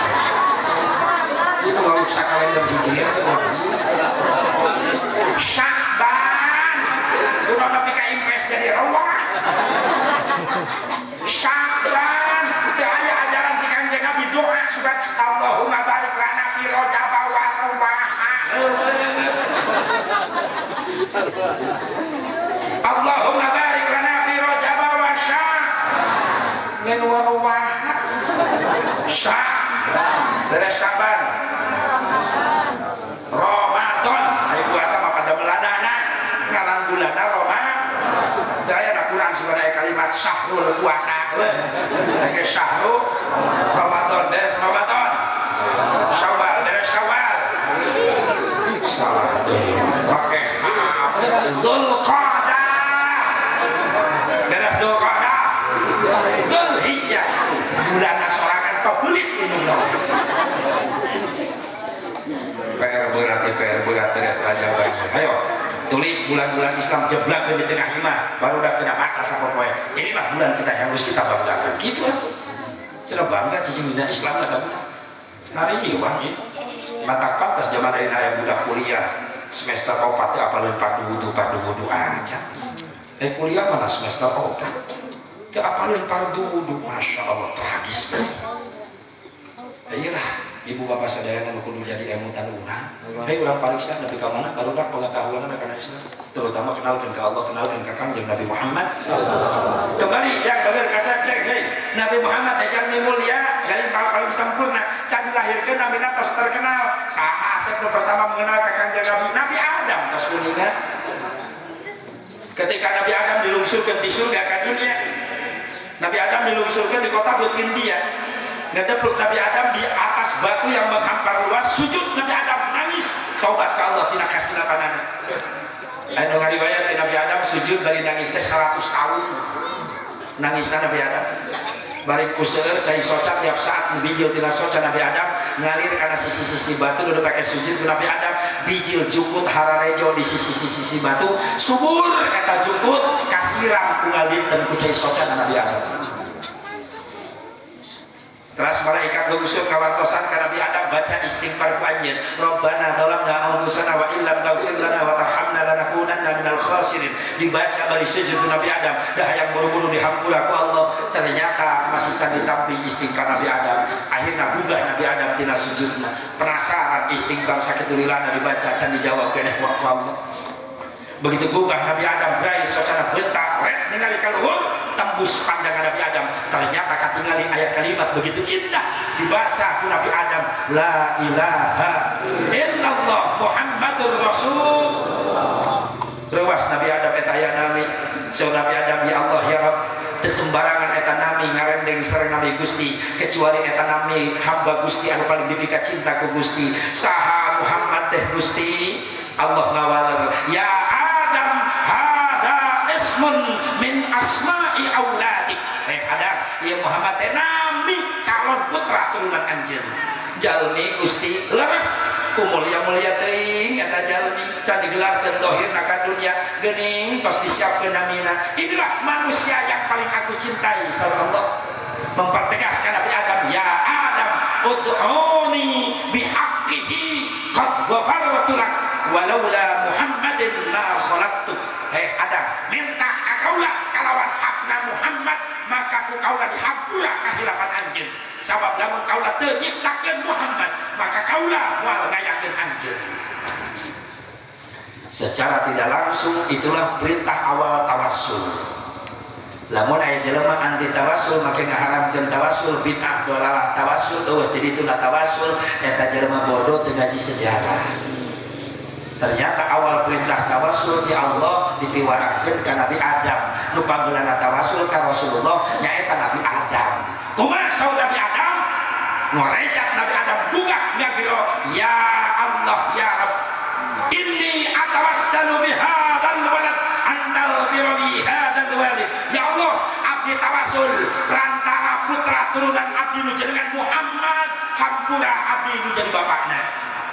Ieu ngaruksak kalender Hijriah teh mah. Sya'ban. Urang nepi ka impres jadi rawah. Sya'ban teu aya ajaran ti Kangjeng Nabi doa surat Allahumma barik lana fi Rajab wa Rawaha. Allahumma barik lana fi Rajab wa Sya'ban wa Rawaha. Sya'ban beres Sya'ban Ramadan ayo puasa mah pada melanana ngaran bulanna Ramadan daya na Quran suka aya kalimat syahrul puasa we syahrul Ramadan beres Ramadan Syawal beres Syawal salah deh pakai Zulqa'dah beres Zulqa'dah Zulhijjah bulan sorangan pebulit umumna PR berat PR berat beres aja. Ayo tulis bulan-bulan Islam jeblak di tengah imah baru udah cenah baca sapopoe. Inilah bulan kita yang harus kita banggakan gitu atuh. Cenah bangga cicing dina Islam lah hari ieu bang ieu. Mata pantas zaman ayeuna aya budak kuliah semester 4 teh apaleun fardu wudu aja. Kuliah mana semester 4 teu apaleun fardu wudu, Masya Allah tragis banget. Iyalah ibu bapak sadayana nu kudu jadi emutan urang. Hei urang pariksa nepi ka mana barudak pengetahuanna kana Islam, terutama kenalkeun ka Allah, kenalkeun ka Kangjeng Nabi Muhammad. Kembali yang bager kasep cek hei Nabi Muhammad teh jalmi mulia, jalmi paling sempurna, can dilahirkeun namina tos terkenal. Saha asep nu pertama mengenal ka Kangjeng Nabi? Nabi Adam tos kuninga. Ketika Nabi Adam dilungsurkeun di surga ka dunia, Nabi Adam dilungsurkeun di kota But India. Ngedepluk Nabi Adam di atas batu yang menghampar luas, sujud Nabi Adam nangis, taubat ke Allah tina kahilapanana. Anu ngariwayat Nabi Adam sujud bari nangis teh 100 tahun. Nangisna Nabi Adam. Bari ku seueur cai soca tiap saat bijil tina soca Nabi Adam ngalir kana sisi-sisi batu nu pake sujud ku Nabi Adam, bijil jukut hararejo di sisi-sisi batu, subur eta jukut kasiram ku ngalinten ku cai soca Nabi Adam. Terus malaikat lungsur kawartosan ka Nabi Adam baca istighfar ku anjeun. Rabbana dzalamna anfusana wa illam taghfir lana wa tarhamna lanakunanna minal khasirin. Dibaca bari sujud ku Nabi Adam, dah yang buru-buru dihampura ku Allah. Ternyata masih can ditampi istighfar Nabi Adam. Akhirna gugah Nabi Adam tina sujudna. Penasaran istighfar sakitu lilana dibaca can dijawab keneh ku Allah. Begitu gugah Nabi Adam brai socana bentak ret ningali ka luhur, tembus pandangan Nabi Adam. Ternyata katingali ayat kalimat begitu indah dibaca ku Nabi Adam, la ilaha illallah Muhammadur Rasul. Rewas Nabi Adam eta aya nami. Saur Nabi Adam, ya Allah ya Rabb, teu sembarangan eta nami ngarendeng sareng nami Gusti, kecuali eta nami hamba Gusti anu paling dipika cinta ku Gusti. Saha Muhammad teh Gusti? Allah ngawaler, ya Adam hada ismun min asma'i auladik. Adam, ieu Muhammad teh nami calon putra turunan anjeun. Jalmi Gusti leres ku mulia-mulia teuing eta jalmi can digelarkeun dohirna ka dunya geuning tos disiapkeun namina. Inilah manusia yang paling aku cintai, saur Allah. Mempertegaskan Nabi Adam, ya Adam ud'uni bihaqqihi qad ghafartu lak walaula Muhammadin ma khalaqtu. Hei Adam, minta ka kaula kalawan hakna Muhammad maka ku kaula dihampura kahilapan anjeun. teu nyiptakeun Muhammad, maka kaula moal ngayakeun anjeun. Secara tidak langsung itulah perintah awal tawassul. Lamun aya jelema anti tawassul make ngaharamkeun tawassul, bid'ah dolalah tawassul, eueuh jadi itulah tawassul, eta jelema bodoh teu ngaji sejarah. Ternyata awal perintah tawassul di Allah dipiwarangkeun ka Nabi Adam. Nu panggeulana tawassul ka Rasulullah nyaeta Nabi Adam. Kumaha saur Nabi Adam? Ngorejat Nabi Adam gugah ngagero, ya Allah ya Rabb, inni atawassalu bihadzal walad an taghfira li hadzal walid. Ya Allah, abdi tawasul perantara putra turunan abdi nu jenengan Muhammad, hampura abdi nu jadi bapakna.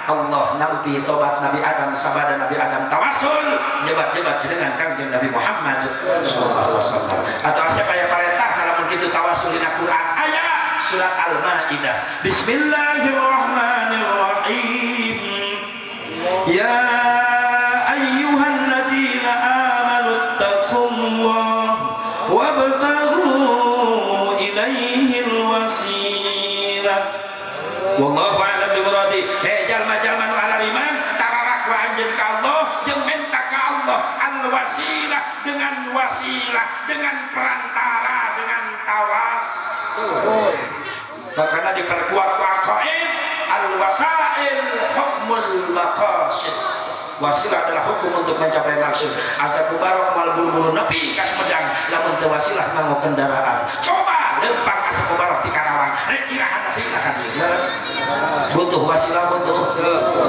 Allah nampi tobat Nabi Adam sabada Nabi Adam tawasul nyebat-nyebat jenengan Kangjeng Nabi Muhammad sallallahu alaihi wasallam. Atau siapa yang perintah lamun kitu tawasul dina Quran aya surat Al-Maidah. Bismillahirrahmanirrahim. Ya ayyuhalladzina amanu taqullaha wabtaghu ilaihil wasilah. Wallahu a'lam bimuradi. Hei jalma-jalma nu alariman tararak wa anjeun ka Allah jeung menta ka Allah al-wasilah, dengan wasilah, dengan perantara, dengan tawassul. Makanya diperkuat ku aqaid al-wasail hukmul maqasid. Wasilah adalah hukum untuk mencapai maksud. Asa kubarok moal buru-buru nepi ka Sumedang lamun teu wasilah nganggo kendaraan. Coba lempang asa kubarok ti Karawang rek iraha nepi ka dieu. Leres. Butuh wasilah, butuh.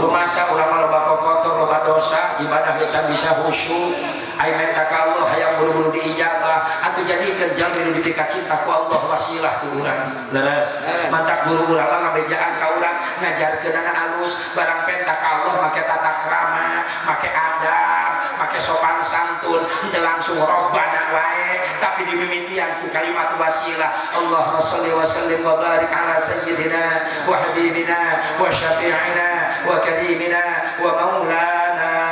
Rumasa urang mah loba kokotor, loba dosa, ibadah ge can bisa khusyuk. Ai menta ka Allah hayang buru-buru diijabah, atuh jadikeun jalmi nu dipika cinta ku Allah wasilah ku urang. Leres. Mantak guru urang mah ngabejaan ka urang, ngajarkeunana alus, barang penta ka Allah make tata krama, make adab, make sopan santun, henteu langsung robbana wae, tapi dimimitian ku kalimat wasilah. Allahumma sholli wa sallim wa barik ala sayyidina wa habibina wa syafi'ina wa karimina wa maulana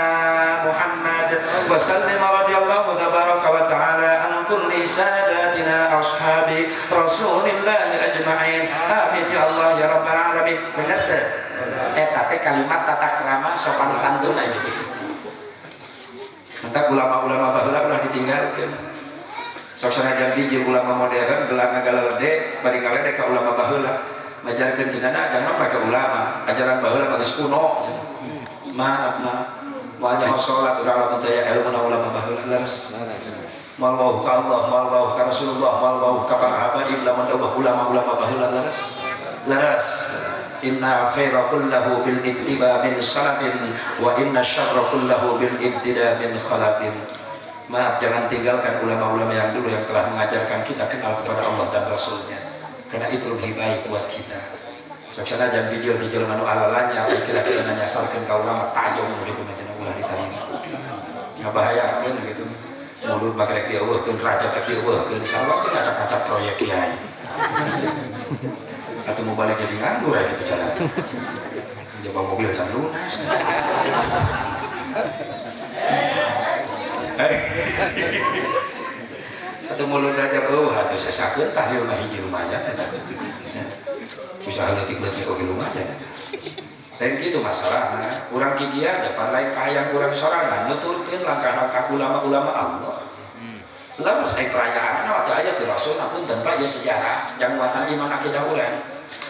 Muhammad wa sallim radhiyallahu tabaraka wa ta'ala an kulli sadatina ashabi rasulillahi ajma'in. Amin ya Allah ya rabbal alamin. Bener teh? Eta teh kalimat tata krama sopan santun aja gitu. Mantap ulama-ulama baheula ulah ditinggalkeun. Sok sanajan bijil ulama modern gelar ngagalede bari ngalede ka ulama baheula. Majarkeun cenana agama make ulama, ajaran baheula mah geus kuno. Maaf, maaf. Moal nyaho salat urang lamun teu aya ilmuna ulama baheula leres. Moal wauh ka Allah, moal wauh ka Rasulullah, moal wauh ka para habaib lamun eueuh ulama-ulama baheula leres. Leres. Inna khaira kullahu bil ittiba min salafin wa inna syarra kullahu bil ibtida min khalafin. Maaf, jangan tinggalkan ulama-ulama yang dulu yang telah mengajarkan kita kenal kepada Allah dan Rasulnya, karena itu lebih baik buat kita. Sok sanajan bijil-bijil manu alalanya kira-kira nanyasarkeun ka ulama tajong gitu mah cenah ulah ditarima. Ngabahayakeun gitu. Mulut mah rek dieuweuhkeun, raja rek dieuweuhkeun, sarua ge ngacak-ngacak proyek kiai. Atau mau balik jadi nganggur aja gitu jalan. Coba mobil can lunas. Atau mulut raja beuh atuh sesakeun tahlil mah hiji lumayan eta. Bisa leutik-leutik oge lumayan eta. Lain kitu masalahna, urang kikian depan lain kahayang urang sorangan nuturkeun langkah-langkah ulama-ulama Allah. Lamun saya perayaan mah teu aya ti Rasul punten Pak ieu sejarah jang muatan iman akidah urang.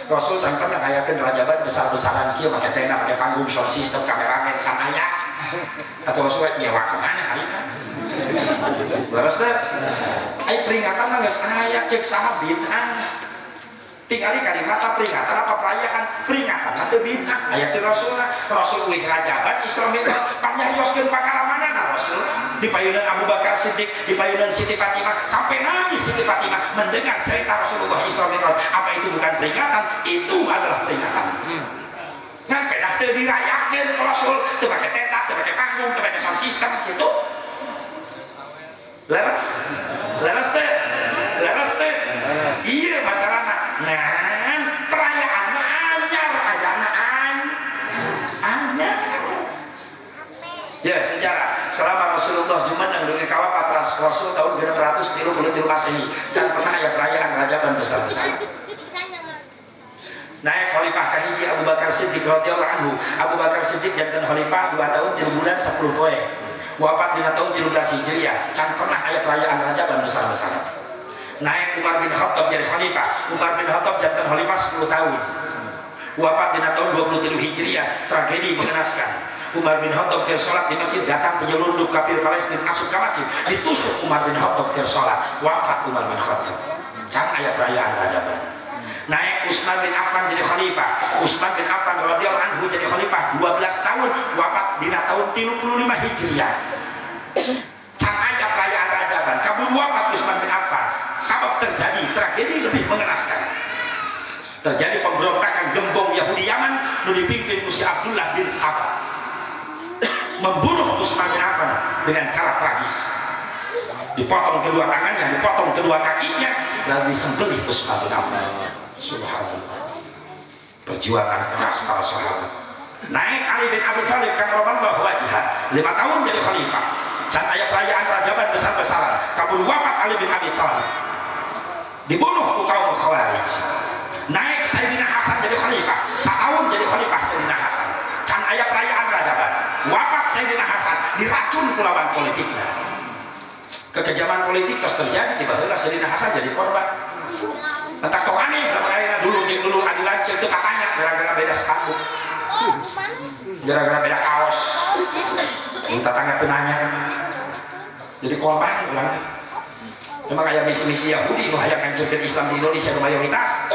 Rasul can pernah ngayakeun rajaban besar-besaran kieu make tenda, make panggung, sound system, kameramen can aya. Atau Rasul nyewa ka mana harita? Leres teh? Ai peringatan mah geus aya ceuk saha bid'ah. Tingali kalimat peringatan apa perayaan? Peringatan mah teu bid'ah. Aya ti Rasulna, Rasul uih rajaban Isra Mi'raj panyarioskeun pangalamanana Rasul. Di payunan Abu Bakar Siddiq, di payunan Siti Fatimah, sampai nangis Siti Fatimah mendengar cerita Rasulullah Isra Mi'raj. Apa itu bukan peringatan? Itu adalah peringatan. Ngan pedah teu dirayakeun ku Rasul, teu make tenda, teu make panggung, teu make sound system gitu. Leres, leres teh, leres teh. Iya masalahna. Ngan perayaan mah anyar, ayana anyar. Ya sejarah selama Rasulullah jumeneng dugi ka wafat Rasul tahun 633 Masehi can pernah aya perayaan rajaban besar-besaran. Naik khalifah kahiji Abu Bakar Siddiq radhiyallahu anhu. Abu Bakar Siddiq janten khalifah 2 tahun 3 bulan 10 poe. Wafat dina tahun 13 Hijriah. Can pernah aya perayaan Rajaban besar-besaran. Naik Umar bin Khattab jadi khalifah. Umar bin Khattab janten khalifah 10 tahun. Wafat dina tahun 23 Hijriah. Tragedi mengenaskan. Umar bin Khattab keur salat di masjid, datang penyelundup kafir Palestina asup ka masjid, ditusuk Umar bin Khattab keur salat. Wafat Umar bin Khattab. Can aya perayaan Rajaban. Naik Utsman bin Affan jadi khalifah. Utsman bin Affan radhiyallahu anhu jadi khalifah 12 tahun, wafat dina tahun 35 Hijriah. Can aya perayaan Rajaban, kabur wafat Utsman bin Affan. Sabab terjadi tragedi lebih mengenaskan. Terjadi pemberontakan gembong Yahudi Yaman nu dipimpin Gusti Abdullah bin Sabah. Membunuh Utsman bin Affan dengan cara tragis. Dipotong kedua tangannya, dipotong kedua kakinya, lalu disembelih Utsman bin Affan. Subhanallah. Perjuangan keras para sahabat. Naik Ali bin Abi Thalib karramallahu wajhah, 5 tahun jadi khalifah. Can aya perayaan Rajaban besar-besaran. Kabur wafat Ali bin Abi Thalib. Dibunuh ku kaum Khawarij. Naik Sayyidina Hasan jadi khalifah. Setahun jadi khalifah Sayyidina Hasan. Can aya perayaan Rajaban. Wafat Sayyidina Hasan diracun ku lawan politikna. Kekejaman politik terus terjadi, tiba-tiba Sayyidina Hasan jadi korban. Entak tong aneh, lamun ayeuna dulu jeung dulu adi lanceuk teu katanya gara-gara beda sepatu. Gara-gara beda kaos. Minta tetangga teu nanya. Jadi korban urang. Memang aya misi-misi Yahudi nu hayang ngancurkeun Islam di Indonesia nu mayoritas.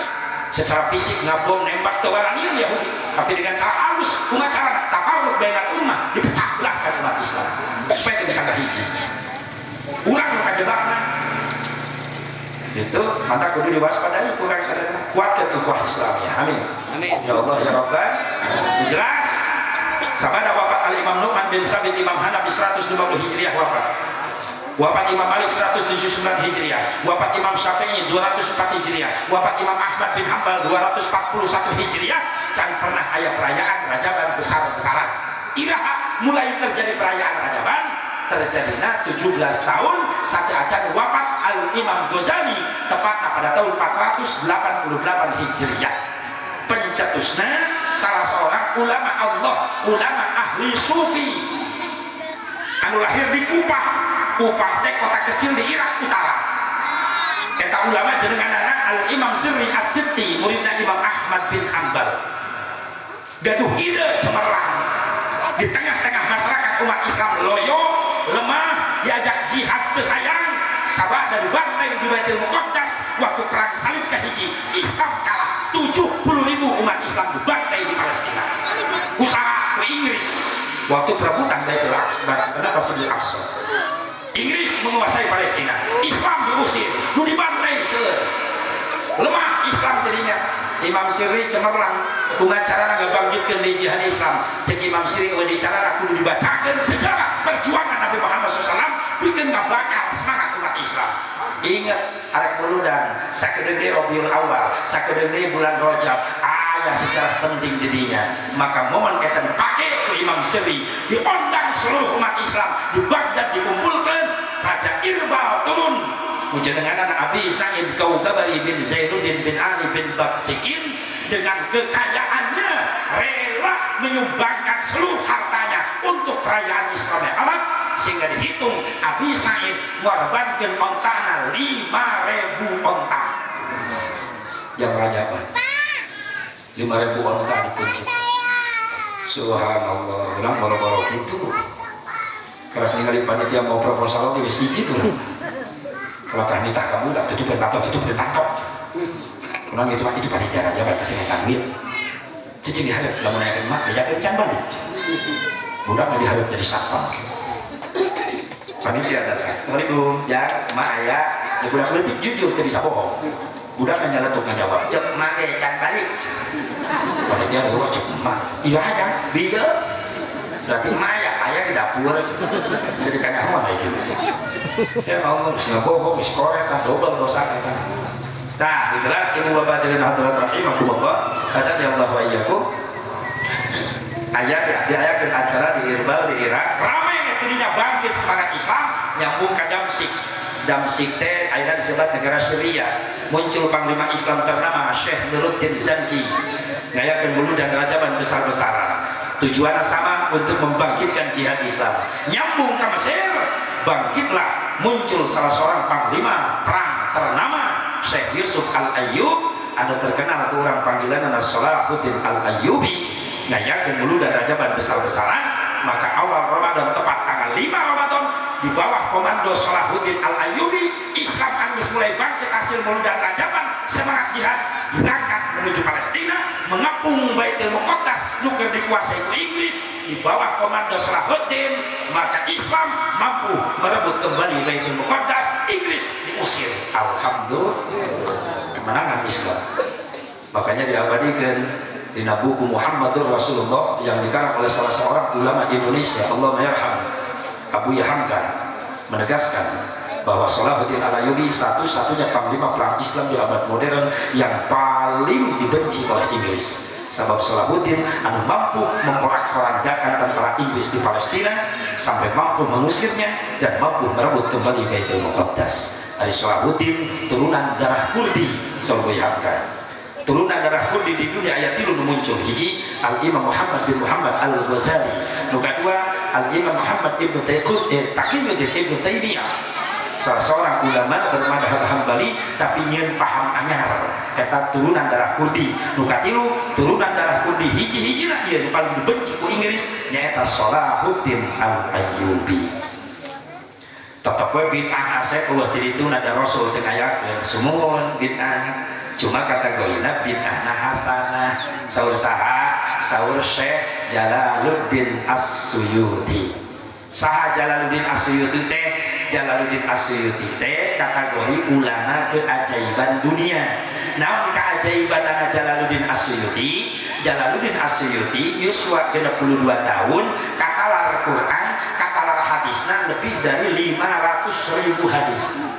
Secara fisik ngabom nembak teu waranian Yahudi, tapi dengan cara halus, kumaha carana? Tafarruq bainal ummah, dipecah belahkan umat Islam supaya teu bisa ngahiji. Urang nu kajebakna. Itu maka kudu diwaspadai kurang sadar, kuatkan ukhuwah Islamiyah. Amin. Amin. Ya Allah ya Rabbal. Jelas. Sabada wafat Al Imam Nu'man bin Sabit Imam Hanafi 150 Hijriah wafat. Wafat Imam Malik 179 Hijriah, wafat Imam Syafi'i 204 Hijriah, wafat Imam Ahmad bin Hanbal 241 Hijriah. Can pernah aya perayaan Rajaban besar-besaran. Iraha mulai terjadi perayaan Rajaban, terjadinya 17 tahun satu acan wafat Al Imam Ghazali, tepatnya pada tahun 488 Hijriah. Pencetusnya salah seorang ulama Allah, ulama ahli sufi, anu lahir di Kupah. Kupah teh kota kecil di Irak Utara. Eta ulama jenenganana Al Imam Sirri As-Sitti, muridna Imam Ahmad bin Hanbal. Gaduh ide cemerlang di tengah-tengah masyarakat umat Islam loyo, lemah, diajak jihad teu hayang, sabada dibantai di Baitul Muqaddas waktu perang salib kahiji, Islam kalah, 70.000 umat Islam dibantai di Palestina. Usaha ke Inggris waktu perebutan Baitul Aqsa, Masjidil Aqsa. Inggris menguasai Palestina, Islam diusir, nu dibantai seueur. Lemah Islam jadinya. Imam Sirri cemerlang, kumaha carana ngabangkitkeun deui jihad Islam. Cek Imam Sirri eueuh dicarana kudu dibacakeun sejarah perjuangan Nabi Muhammad SAW bikin ngabakar semangat umat Islam. Ingat arek muludan, sakedeung deui Rabiul Awal, sakedeung deui bulan Rajab, aya sejarah penting di dinya. Maka momen eta dipake ku Imam Sirri, diundang seluruh umat Islam di Baghdad dikumpulkan, Raja Irbal turun. Mujadenganana Abi Sa'id Kaukabari bin Zainuddin bin Ali bin Baktikin dengan kekayaannya rela menyumbangkan seluruh hartanya untuk perayaan Isra Mi'raj, sehingga dihitung Abi Sa'id ngorbankeun ontana 5.000 onta. Yang rajaban 5.000 onta dikunci. Subhanallah, urang boro-boro gitu. Karena ningali panitia mau proposal oge geus izin urang. Kalau kan nitah kamu udah tutupin patok, tutupin patok. Kurang itu mah itu panitia rajaban pasti minta duit. Cicing diharap, lamun aya mah bejakeun can balik. Budak mah diharap jadi satpam. Panitia datang. Assalamualaikum, ya, mak aya. Ya budak leutik jujur teu bisa bohong. Budak nanya letuk ngajawab, cek mak ge can balik. Panitia eueuh cek mak. Iya aja, bieu. Berarti mak aya, aya di dapur. Jadi kanyahoan aya gitu. Ya Allah, geus ngabohong, geus korek, ah dobel dosa eta. Nah, jelas ibu bapak hadirin hadirat rahimakumullah, hadani Allah wa iyyakum. Aya diayakeun acara di Irbal di Irak, rame tidinya bangkit semangat Islam nyambung ka Damsik. Damsik teh ayeuna disebut negara Syria. Muncul panglima Islam ternama Syekh Nuruddin Zanki ngayakeun muludan Rajaban besar-besaran. Tujuannya sama, untuk membangkitkan jihad Islam. Nyambung ke Mesir, bangkitlah muncul salah seorang panglima perang ternama Syekh Yusuf Al-Ayyub, ada terkenal ke orang panggilan Salahuddin Al-Ayyubi, ngayakeun muludan Rajaban besar-besaran. Maka awal Ramadan tepat tanggal 5 Ramadan di bawah komando Salahuddin Al-Ayyubi, Islam anggus mulai bangkit hasil muludan Rajaban, semangat jihad berangkat menuju Palestina, mengepung Baitul Muqaddas nu keur dikuasai ku Inggris di bawah komando Salahuddin. Maka Islam mampu merebut kembali Baitul Muqaddas, Inggris diusir. Alhamdulillah, kemenangan Islam. Makanya diabadikan dina buku Muhammadur Rasulullah yang dikarang oleh salah seorang ulama Indonesia, Allah yarham, Abu Hamka, menegaskan bahwa Salahuddin Al-Ayyubi satu-satunya panglima perang Islam di abad modern yang paling dibenci oleh Inggris. Sebab Salahuddin anu mampu memporak-porandakan tentara Inggris di Palestina sampai mampu mengusirnya dan mampu merebut kembali Baitul Muqaddas. Dari Salahuddin turunan darah Kurdi, Abu Hamka. Turunan darah Kurdi di dunia ayat 3 muncul. Hiji Al-Imam Muhammad bin Muhammad Al-Ghazali, nu kadua Al-Imam Muhammad Ibnu Taqiyuddin Ibnu Taimiyah, salah seorang ulama bermadhab Hambali tapi nyeun paham anyar, eta turunan darah Kurdi. Nu katilu turunan darah Kurdi hiji-hijina ieu nu paling dibenci ku Inggris nyaeta Salahuddin Al-Ayyubi. Tetep we bid'ah asep eueuh ti ditu nada Rasul teu ngayakeun sumuhun bid'ah. Cuma kategorina bid'ahna hasanah. Saur saha? Saur Syekh Jalaluddin As-Suyuti. Saha Jalaluddin As-Suyuti teh? Jalaluddin As-Suyuti teh kategori ulama keajaiban dunia. Naon keajaibanana Jalaluddin As-Suyuti? Jalaluddin As-Suyuti yuswa 62 tahun, katalar Quran, katalar hadisna lebih dari 500.000 hadis.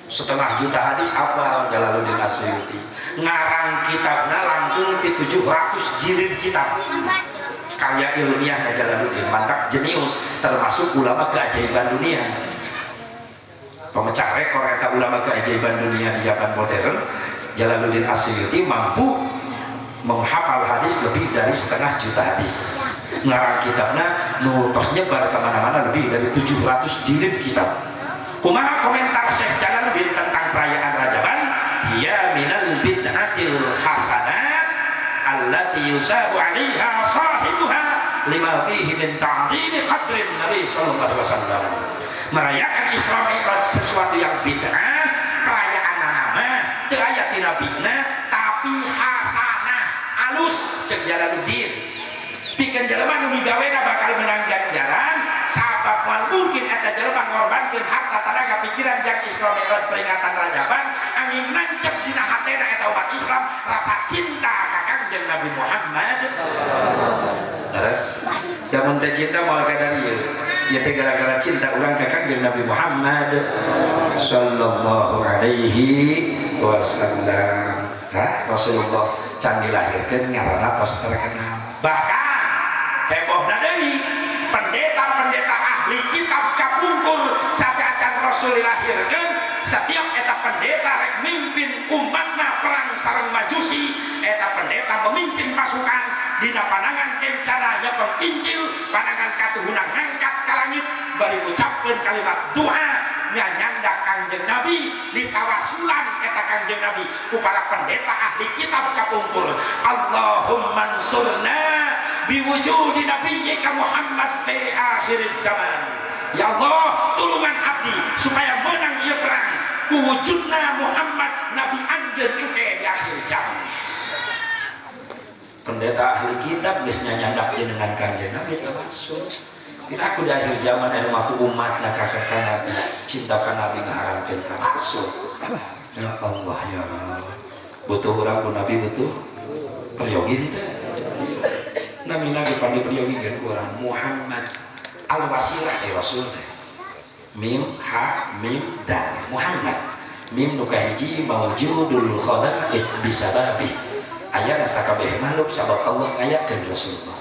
Setengah juta hadis hafal Jalaluddin As-Suyuti. Ngarang kitabna langkung di 700 jilid kitab. Karya ilmiah Jalaluddin, mantap jenius, termasuk ulama keajaiban dunia. Pemecah rekor eta ulama keajaiban dunia di zaman modern, Jalaluddin As-Suyuti mampu menghafal hadis lebih dari setengah juta hadis. Ngarang kitabna nu tos nyebar kemana-mana lebih dari 700 jilid kitab. Kumaha komentar Syekh Jalaluddin tentang perayaan Rajaban? Hiya minal bid'atil hasanat allati yusabu 'alaiha sahibuha lima fihi min ta'zimi qadrin Nabi sallallahu alaihi wasallam. Merayakan Isra Mi'raj sesuatu yang bid'ah, perayaan nama teu aya ti nabina tapi hasanah, alus cek Jalaluddin. Pikeun jelema nu migawena bakal menang ganjaran, sabab moal mungkin eta jelema ngorbankeun harta, tenaga, pikiran jang Isra Mi'raj peringatan Rajaban, angin nancep dina hatena eta umat Islam rasa cinta ka Kangjeng Nabi Muhammad. Terus da mun teh cinta moal kadar ieu. Ieu teh gara-gara cinta urang ka Kangjeng Nabi Muhammad sallallahu alaihi wasallam. Tah Rasulullah can dilahirkeun ngaranna tos terkenal. Bahkan hebohna deui pendeta-pendeta ahli kitab kapungkur sateuacan Rasul dilahirkeun, setiap eta pendeta rek mimpin umatna perang sareng Majusi, eta pendeta memimpin pasukan dina panangan kencana nyepeng Injil, panangan katuhuna ngangkat ka langit bari ngucapkeun kalimat doa nyanyanda Kangjeng Nabi, ditawasulan eta Kangjeng Nabi ku para pendeta ahli kitab kapungkur. Allahumma ansurna biwujudi nabiyyika Muhammad fi akhir zaman. Ya Allah, tulungan abdi supaya menang ieu perang ku wujudna Muhammad nabi anjeun engke di akhir zaman. Pendeta ahli kitab geus nyanyandak jenengan Kangjeng Nabi tawasul. Bila aku di akhir zaman anu ngaku umat na ka Nabi, cinta ka Nabi ngaharamkeun tawasul. Ya Allah ya Allah. Butuh urang ku Nabi butuh peryogi teh. Namina ge pandi peryogi geun urang Muhammad al-wasilah rasul teh. Mim ha mim dal Muhammad. Mim nu kahiji maujudul khalaiq bisababi. Aya sakabeh makhluk sabab Allah ngayakeun Rasulullah.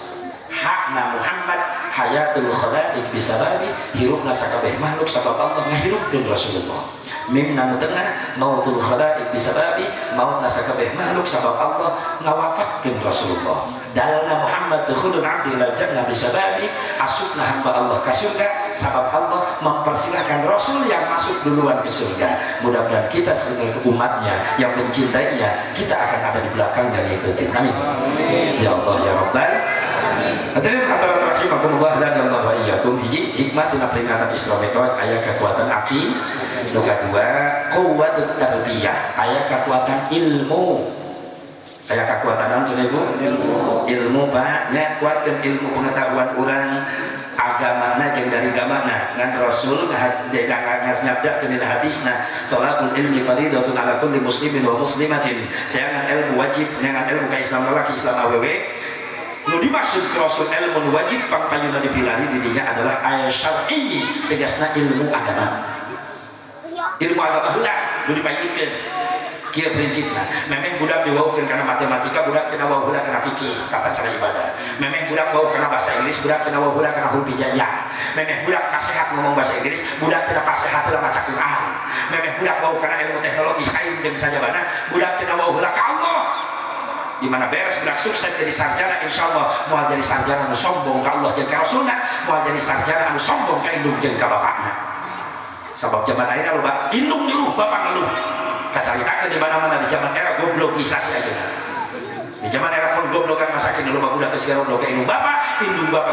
H Hakna Muhammad hayatul khalaik bisababi hirupna sakabeh makhluk sabab Allah ngahirupkeun Rasulullah. Mimna nu tengah mautul khalaik bisababi mautna sakabeh makhluk sabab Allah ngawafatkeun Rasulullah. Dalna Muhammad dukhulul abdi ilal jannah bisababi asupna hamba Allah ka surga sabab Allah mempersilahkan Rasul yang masuk duluan ke surga. Mudah-mudahan kita sebagai umatnya yang mencintainya, kita akan ada di belakang dan ngikutin. Amin. Ya Allah ya Rabbal. Hadirin hadirat rahimakumullah dan Allah wa iyyakum. Hiji hikmah dina peringatan Isra Mi'raj aya kekuatan aki, nu kadua quwwatut tarbiyah, aya kekuatan ilmu. Aya kekuatan naon cenah Ibu? Ilmu Pak, nya kuatkeun ilmu pengetahuan urang agamana jeung dari gamana. Ngan Rasul nganyabdakeun dina hadisna talabul ilmi fardhatun ala kulli muslimin wa muslimatin. Neangan ilmu wajib, neangan ilmu ka Islam lalaki Islam awewe. Nu dimaksud Rasul ilmu wajib pangpayuna dipilari di dinya adalah ayat syar'i, tegasna ilmu agama. Ilmu agama heula nu dipayunkeun. Kieu prinsipna, memeh budak diwaukeun kana matematika, budak cenah wau heula kana fikih, tata cara ibadah. Memeh budak wau kana bahasa Inggris, budak cenah wau heula kana huruf hijaiyah. Memeh budak pasehat ngomong bahasa Inggris, budak cenah pasehat heula maca Quran. Memeh budak wau kana ilmu teknologi sains jeung sajabana, budak cenah wau heula ka Allah. Di mana beres budak sukses jadi sarjana, insyaallah moal jadi sarjana anu sombong ka Allah jeung ka Rasulna, moal jadi sarjana anu sombong ka indung jeung ka bapakna. Sabab zaman ayeuna loba indung ngeluh, bapak ngeluh. Kacaritakeun di mana-mana di zaman era goblokisasi ayeuna. Di zaman era penggoblokan masa kini loba budak geus goblok ka indung bapak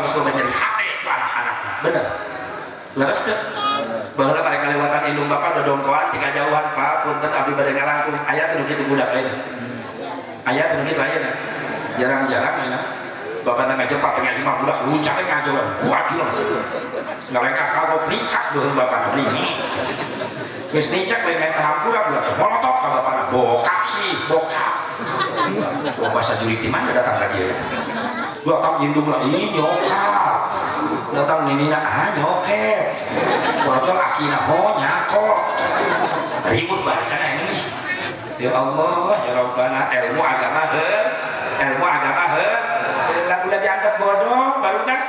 geus loba nyeri hate ku anak-anakna. Bener. Leres teu? Baheula mereka lewatan indung bapak dodongkoan ti kajauhan, Pak, punten abdi bade ngalangkung. Aya teu kitu budak ayeuna. Aya teu kitu ayeuna. Jarang-jarang ayeuna. Bapakna ngajepak tengah imah budak luncak teh ngajawan. Waduh. Ngalengkah kagok nincak beuheung bapana beli. Geus nincak lain main hampura budak teh molotot ka bapana. Bokap sih, bokap. Wah, bahasa jurik di mana datang ka dieu? Datang indungna, ih nyokap. Datang ninina, ah nyokep. Torojol akina, ho nyakop. Ribut bahasana ini. Ya Allah, ya Rabbana, ilmu agama heuh. Ilmu agama heuh. Lah udah dianggap bodoh baru dah.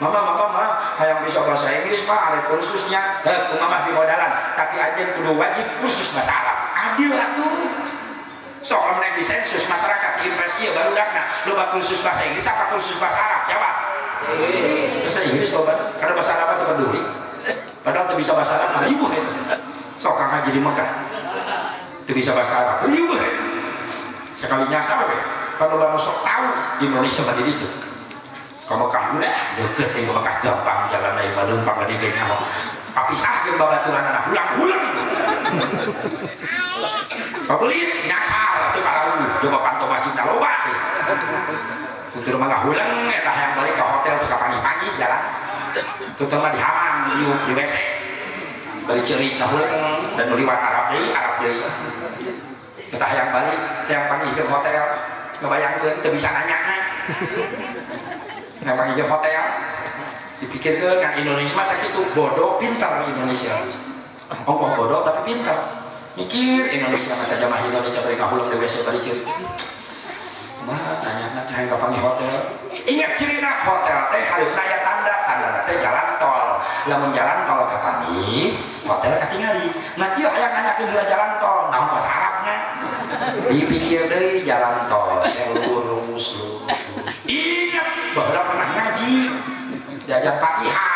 Mama, mama, mama, hayang bisa bahasa Inggris mah arek kursusnya. Heuh, ku mama di modalan, tapi ajen kudu wajib kursus bahasa Arab. Adil atuh. Sok lamun rek disensus masyarakat diimpresi ieu barudakna, loba kursus bahasa Inggris apa kursus bahasa Arab? Jawab. Bahasa Inggris loba, karena bahasa Arab teu peduli. Padahal teu bisa bahasa Arab mah ribuh eta. Sok kang haji di Mekah. Teu bisa bahasa Arab, ribuh eta. Sekali nyasar we, pan loba nu sok tahu di Indonesia mah di ditu. Ka Mekah udah deket ke Mekah gampang jalan lain mah leumpang di ge nyaho. Papisah jeung babaturanana hulang-hulang. Pabelit nyasar teu kalawu, coba panto masjid loba deh. Tutur mah ngahulang eta hayang balik ka hotel teu kapangi-pangi jalan. Tutur mah di hamam diuk di WC. Bari ceurik ngahulang dan nu liwat Arab deui, Arab deui. Eta hayang balik, hayang panggih ke hotel, ngebayangkeun teu bisa nanyana. Hayang panggih ke hotel, dipikirkeun kan Indonesia mah sakitu bodoh pintar Indonesia. Ongkoh bodoh tapi pintar. Mikir Indonesia mata jamaah Indonesia bari ngahulang di WC bari ceurik. Mah nanya hayang kapanggih hotel. Ingat cirina hotel teh hareup aya tanda, tanda teh jalan tol. Lamun jalan tol kapanggih, hotel katingali. Nah ieu hayang nanyakeun heula jalan tol, naon bahasa Arabna? Dipikir deui jalan tol teh lurus lurus. Ingat baheula pernah ngaji diajar Fatihah.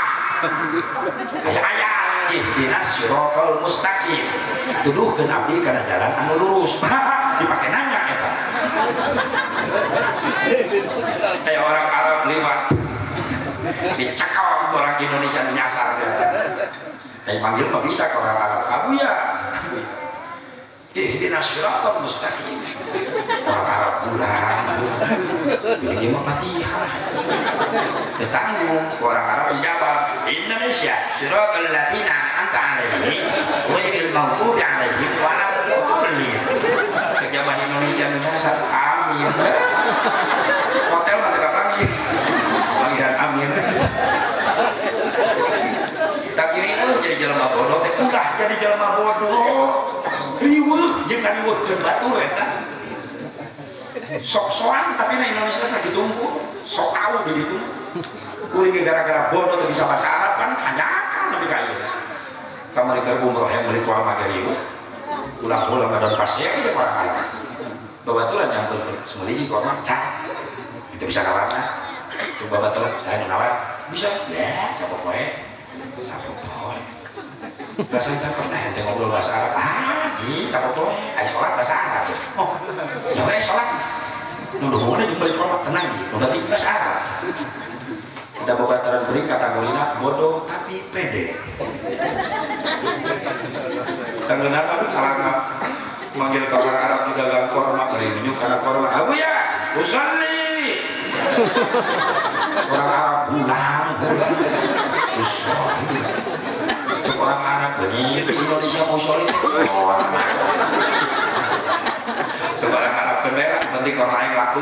Aya ayat ihdinas siratal mustaqim. Tuduhkeun abdi kana jalan anu lurus. Dipake nanya eta. Kayak orang Arab lewat dicekal orang Indonesia nu nyasar. Kayak manggil mah bisa ke orang Arab. Abu ya, Abu ya. Ihdinas siratal mustaqim. Orang Arab pulang. Ini mah Fatihah. Tetanggung orang Arab menjawab, Indonesia siratal ladzina an'amta alaihim ghairil maghdubi alaihim waladdallin. Cek jamaah Indonesia nu nyasar, amin. Hotel mah teu kapanggih. Panggilan amin. Tak kira jadi jelema bodoh teh ulah jadi jelema bodoh. Riweuh jeung ngariweuhkeun batur eta. Sok-sokan tapi na Indonesia sakitu unggul. Sok tahu di ditu. Kuring gara-gara bodoh teu bisa bahasa Arab kan hanya akal nepi ka ieu. Kamari keur umroh yang beli korma ge ieu. Ulang-ulang ada pasnya ge orang Arab. Babaturan yang semuli korma cak. Itu bisa nawarna. Coba babaturan saya nu nawar. Bisa? Ya, sapopoe. Sapopoe. Bahasa saya pernah ente ngobrol bahasa Arab. Ah, ji, sapopoe. Ayo sholat bahasa Arab. Oh, ya we sholat. Nu hubunganna jeung beli korma tenang ji. Nu berarti bahasa Arab. Kita babaturan kuring kategorina bodoh tapi pede. Sanggeuna aku calana manggil ke orang Arab di dagang korma bari nunjuk kana korma. Abu ya, usalli. Orang Arab ulang. Usalli. Orang Arab begini Indonesia usalli. Coba orang Arab bener nanti korma yang laku.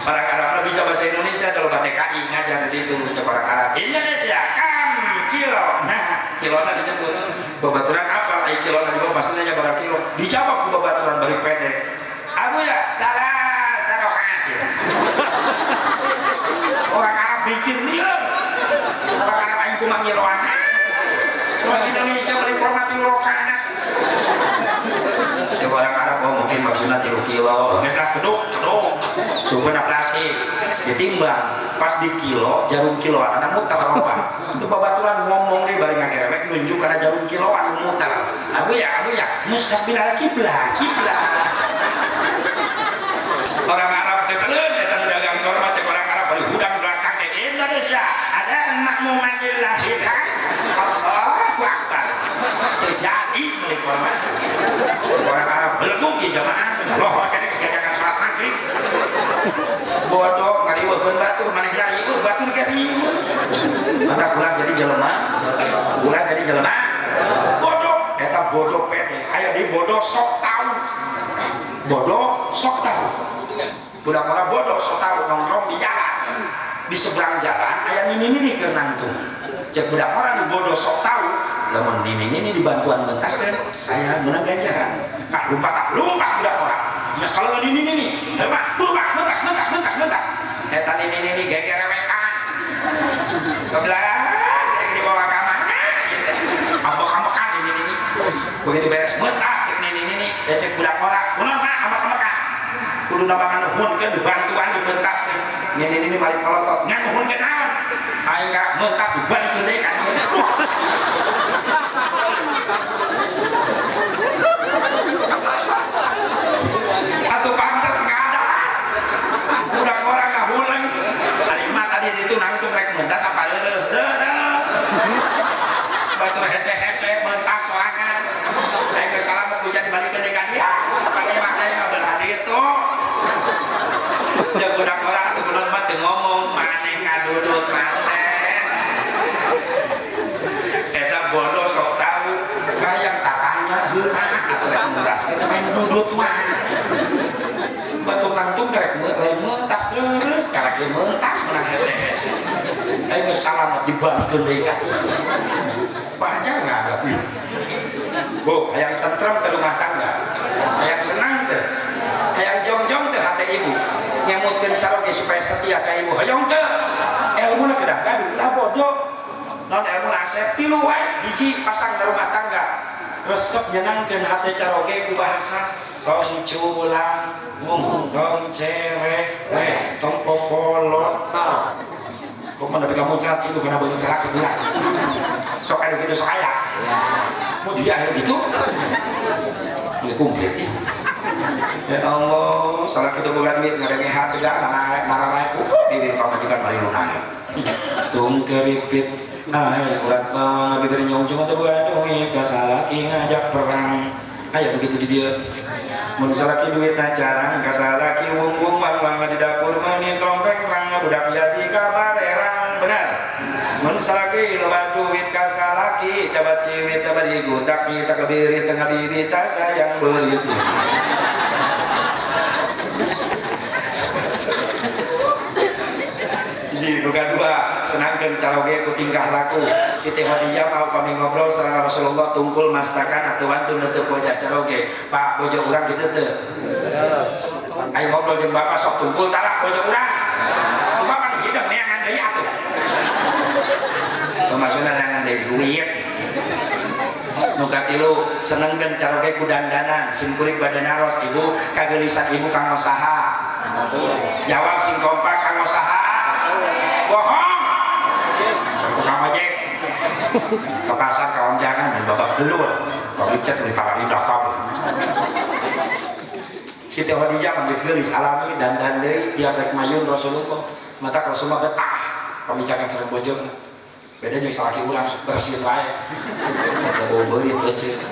Orang Arab bisa bahasa Indonesia kalau TKI ngajar di itu. Coba orang Arab Indonesia kam kilo. Nah, kilona disebut. Babaturan apa? Ai kilona juga pasti nanya berapa kilo. Dijawab ku babaturan bari pendek. Abu ya, salah sarokat. Orang Arab bikin lieur. Orang Arab aing kumaha ngiloana. Orang Indonesia beli korma 3 rakaat. Coba orang Arab oh mungkin maksudnya 3 kilo. Geus lah keduk, keduk. Sumberna plastik ditimbang. Pas di kilo, jarum kiloan anak muter apa? Itu babaturan ngomong deh bari ngagerewek nunjuk karena jarum kiloan muter. Abu ya, mustaqbil kiblah, kiblah. Orang Arab keseleun eta nu dagang korma cek orang Arab bari hudang belakang di Indonesia. Ada makmuman lillahi Allahu Akbar. Terjadi beli korma. Orang Arab belguk ya jamaah. Loh, kadang segajakan sholat maghrib. Bodoh ngariweukeun batur maneh riweuh batur ge riweuh. Maka ulah jadi jelema, ulah jadi jelema. Bodoh eta bodoh pede. Aya di bodoh sok tahu. Bodoh sok tahu. Budak orang bodoh sok tahu nongkrong di jalan. Di seberang jalan aya nini-nini keur nangtung. Cek budak orang nu bodoh sok tahu, lamun nini-nini dibantuan mentaskeun, saya menang ganjaran. Nah, lupa tak lupa budak orang. Ya kalau nini-nini, hebat, lupa, mentas, mentas, mentas, mentas. Eta nini-nini gegerewekan. Kebelah, dibawa ke mana? Gitu. Ambek-ambekan nini-nini. Begitu beres mentas cek nini-nini, ya cek budak orang. Kunaon mah ambek-ambekan. Kudu nabangan nuhunkeun dibantuan dibentaskeun. Nini-nini balik melotot, nganuhunkeun naon? Aing ka mentas dibalikeun deui ka nuhun. Atau pantas nggak ada budak orang nggak huleng ari mah tadi itu nangtung rek mentas apa leureut batur hese-hese mentas soangan aing geus salamet bisa dibalikeun deui ka dia pake mah aing ngabelah ditu jeung budak orang atuh kunaon mah teu ngomong maneh ngadudut manten eta bodoh sok tahu hayang tatanya heula atuh rek mentas kita main dudut mah batur nangtung rek lain mentas leureut karek mentas menang hese-hese aing geus salamet dibalikeun deui ka panjang ngadap. Bu, hayang tentrem ke rumah tangga, hayang senang teh, hayang jongjong teh hati ibu, ngemutkeun caroge supaya setia ka ibu, hayang teh ilmuna kedah gaduh lah bodoh. Non ilmu asep tilu wae hiji pasang di rumah tangga. Resep nyenangkeun hati caroge ku bahasa tong culang, tong cewek, tong popolot. Kok mana kamu caci lu kena bangun salah kedua. Sok aya gitu sok aya. Mau dia akhir gitu. Ini komplit ya. Ya Allah, salah kita boga duit ngadengehat tidak nararai bibir pamajikan bari nu naek. Tung keripit ai urat bawang bibir nyong cuma teu boga duit ka salaki ngajak perang. Aya begitu di dia. Mun salaki duit na carang ka salaki wung-wung wang-wang di dapur meuni trompeng rang budak jadi kabarerang benar. Mun salaki loba duit ka salaki cabat ciwit bari gudak kita kebiri tengah biri ta sayang beurit. Hiji boga dua senangkeun caroge ku tingkah laku. Siti Khadijah mau kami ngobrol sareng Rasulullah tungkul mastakan atuh wantun teu wajah caroge. Pak bojo urang kitu teu. Ayo ngobrol jeung bapak sok tungkul talak bojo urang. Atuh bapak nu hidep neangan deui atuh. Maksudna neangan deui duit. Nu katilu senengkeun caroge ku dandanan, simkuring bade naros ibu kageulisan ibu kanggo saha? Jawab sing kompak kanggo saha? Bohong. Tukang ojek ke pasar kawan jangan beli babak belur, babak licet beli para indah kabeh. Siti Khadijah mah geus geulis alami dandan deui dia rek mayun Rasulullah. Mata Rasulullah betah pamicakan sareng bojona. Beda jeung salaki urang bersin wae. Da bau beurit euceun.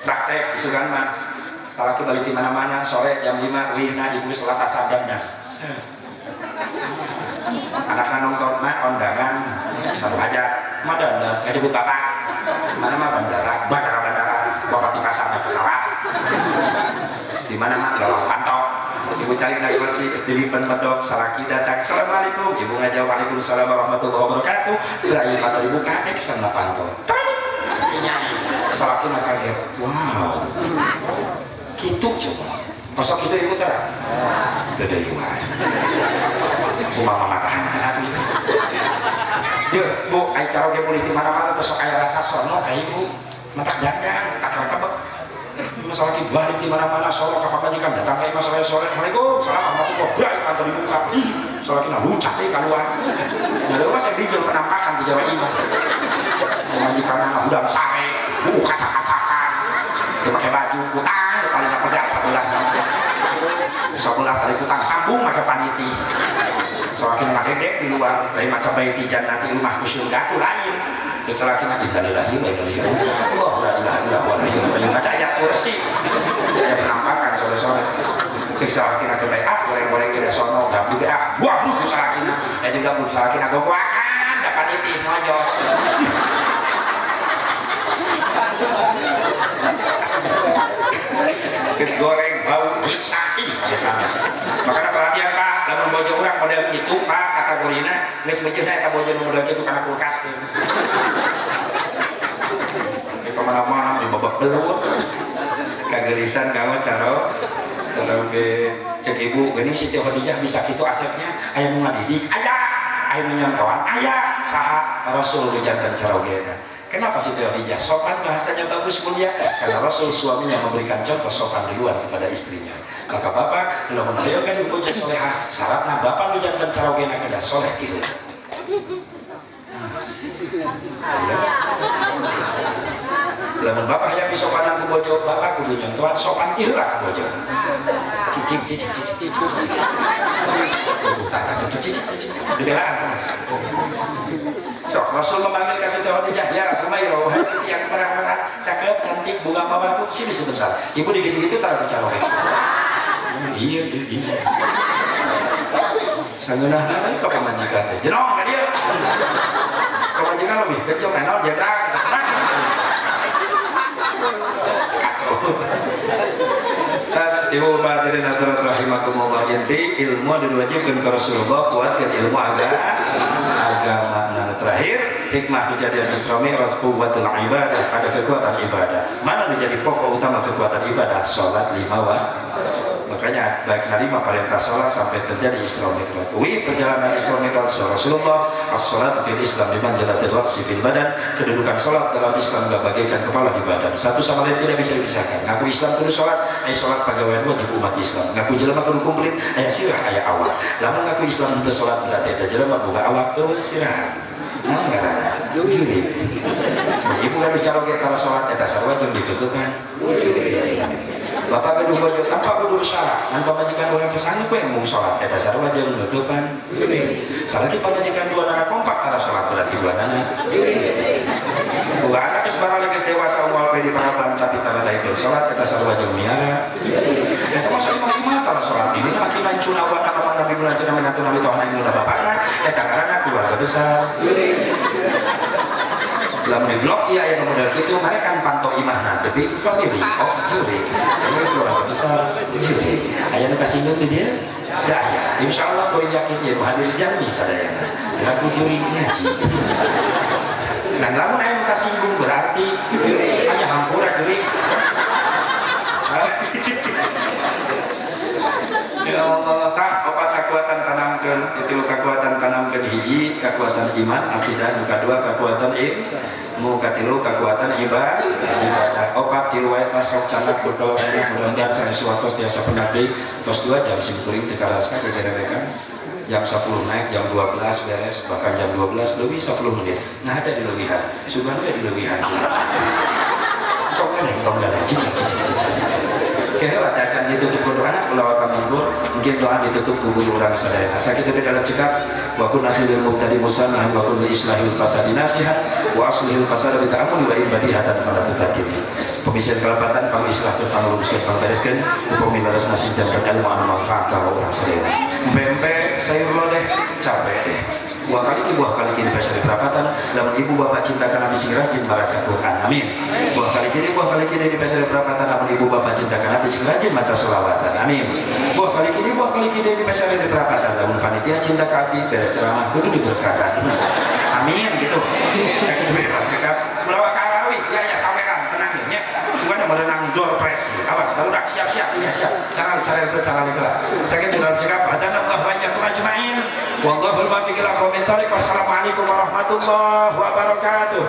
Praktek isukan mah salaki balik di mana-mana sore jam 5 lihna ibu salat asar dandan. Anakna nonton mah undangan satu aja mah dandan ngajebut bapak. Mana mah bandara, bandara bapak di pasar naik pesawat. Di mana mah lolong pantok. Ibu cari naik kursi, dilipen medok, salaki datang, assalamualaikum, ibu ngajawab waalaikumsalam warahmatullahi wabarakatuh, berayu panto dibuka, action lah panto. Salaki nak kaget, wow, gitu coba, masuk gitu ibu terang, gede iwan, cuma mama tahan anak ini. Yuk, bu, ayo caroge boleh di mana-mana, besok ayah rasa sono kayak ibu, matak dandan, tak rekebek. Masalah lagi balik di mana-mana solo ke pamajikan datang ke imah sore-sore assalamualaikum salam warahmatullahi wabarakatuh panto dibuka soalnya kita luncat deh keluar dari rumah saya bijil penampakan di Jawa Imah pamajikan anak udang sare kaca-kacakan dia pakai baju kutang dia talinya pedak sebelah sebelah tali kutang sambung pakai paniti soalnya kita ngedek di luar lain macam bayi tijan nanti rumahku surgaku lain. Salaki nanti innalillahi wa inna ilaihi raji'un. Allah la ilaha illa huwa al-hayyul qayyum. Baca ayat kursi. Ayat penampakan sore-sore. Cek salaki nanti bae ah goreng-goreng ke sono gablu ge ah. Buah blu salakina. Eh juga blu salakina gogoakan da paniti ngojos. Geus goreng bau nyiksa ih. Makana perhatian Pak, lamun bojo urang model kitu Pak kategorina geus meujeuna eta bojo nu model kitu kana kulkas. Ke mana-mana di babak belur. Kagelisan kamu caro caroge cek ibu geuning Siti Khadijah bisa kitu asepnya aya nu ngadidik aya aya nu nyontohan aya saha Rasul jantan carogena. Kenapa Siti Khadijah sopan bahasanya bagus mulia? Karena Rasul suaminya memberikan contoh sopan duluan kepada istrinya. Maka bapak kalau mendoakan ibu soleha, syaratna bapak nu jantan carogena kedah soleh tilu. Lamun bapak hayang disopanan ku bojo, bapak kudu nyontohan sopan ieu lah ka bojo. Cicing cicing cicing cicing. Cicing cicing. Dibelaan kana. Sok Rasul memanggil ke Siti Khadijah, ya Humairah, wahai yang terang-terang, cakep, cantik, bunga mawarku, sini sebentar. Ibu digit-gitu taruh caroge. Iya, iya. Sangeunah we ka pamajikan teh. Jenong ka dieu. Pamajikan lebih kejam enak jebrang. Kacau. Tas ibu hadirin hadirat rahimakumullah, inti ilmu diwajibkan ke Rasulullah, kuatkan ilmu agama. Nah, terakhir hikmah kejadian Isra Mi'raj quwwatul ibadah, ada kekuatan ibadah. Mana menjadi pokok utama kekuatan ibadah? Salat 5 waktu. Makanya baik nerima perintah sholat sampai terjadi Isra Mi'raj. Wi perjalanan Isra Mi'raj Rasulullah, as-sholat fil Islam bimanzilatil ra'si fil badan, kedudukan sholat dalam Islam gak bagaikan kepala di badan. Satu sama lain tidak bisa dipisahkan. Ngaku Islam kudu sholat, aya sholat pagawean wajib umat Islam. Ngaku jelema kudu komplit, aya sirah aya awak. Lamun ngaku Islam teu sholat berarti eta jelema boga awak eueuh sirah. Naon ngaranna? Jurig. Mun ibu gaduh caroge tara sholat eta sarua jeung dikeukeukan. Bapak gaduh bojo tanpa kudu syarat, tanpa pamajikan urang teh sanggup we mung salat eta sarua jeung nutupan. Salaki pamajikan dua nana kompak tara salat berarti dua nana. Boga anak geus barale geus dewasa moal pe di paraban tapi tara daekeun salat eta sarua jeung miara. Eta mah salimah tara salat di dina atina cuna wa kana nabi bulan cenah minantu nabi tohana inguna bapakna eta ngaranna keluarga besar. Lamun di blok iya aya model kitu mereka kan pantau imahna the big family of jurig. Ini keluarga besar jurig. Aya nu kasinggung di dieu? Da aya. Insyaallah kuring yakin ieu nu hadir jami sadayana. Diraku jurig ngaji. Dan lamun aya nu kasinggung berarti hanya hampura jurig. Ya Allah, tah opat kakuatan tanamkeun, tilu kakuatan tanamkeun hiji kakuatan iman akidah, nu kadua kakuatan ilmu, katilu kakuatan ibadah. Opat tilu wae sok canak bekal enak mudah-mudahan sanes waktos tiasa pendak deui tos 2 jam sim kuring teu karasa gegerewekan. Jam 10 naik, jam 12 beres, bahkan jam 12 lebih 10 menit. Nah ada di lewihan, sugan we di lewihan. Tong ganeng, cicing. Keheula teh acan ditutup ku doa, ulah mundur, mungkin doa ditutup ku guru urang sadayana. Sakitu di dalam cekap, wa kun akhirul mubtadi musamahan wa kun li islahil fasadi nasihat wa aslihil fasada bi ta'amuli wa ibadihatan fala tubadili. Pemisian kelepatan pangislahkeun pangluruskeun pangbereskeun upami leres nasi jantan ilmu anu manfaat ka urang sadayana. Empe sayur lodeh capek deh. Buah kali kini pesari perapatan lamun ibu bapak cinta kana Nabi sing rajin maca Quran. Amin. Buah kali kini di pesari perapatan lamun ibu bapak cinta kana Nabi sing rajin maca sholawatan. Amin. Buah kali kini di pesari perapatan lamun panitia cinta ka abdi beres ceramah kudu diberkatan. Amin gitu. Sakitu we cekap ulah karawi ya ya saweran tenang nya. Sugan merenang door press. Awas barudak siap-siap ini siap. Cara heula. Sakitu dalam cekap hadana Allah wa iyyakum ajmain. Wallahul muwaffiq ila aqwamit thoriq. Wassalamualaikum warahmatullahi wabarakatuh.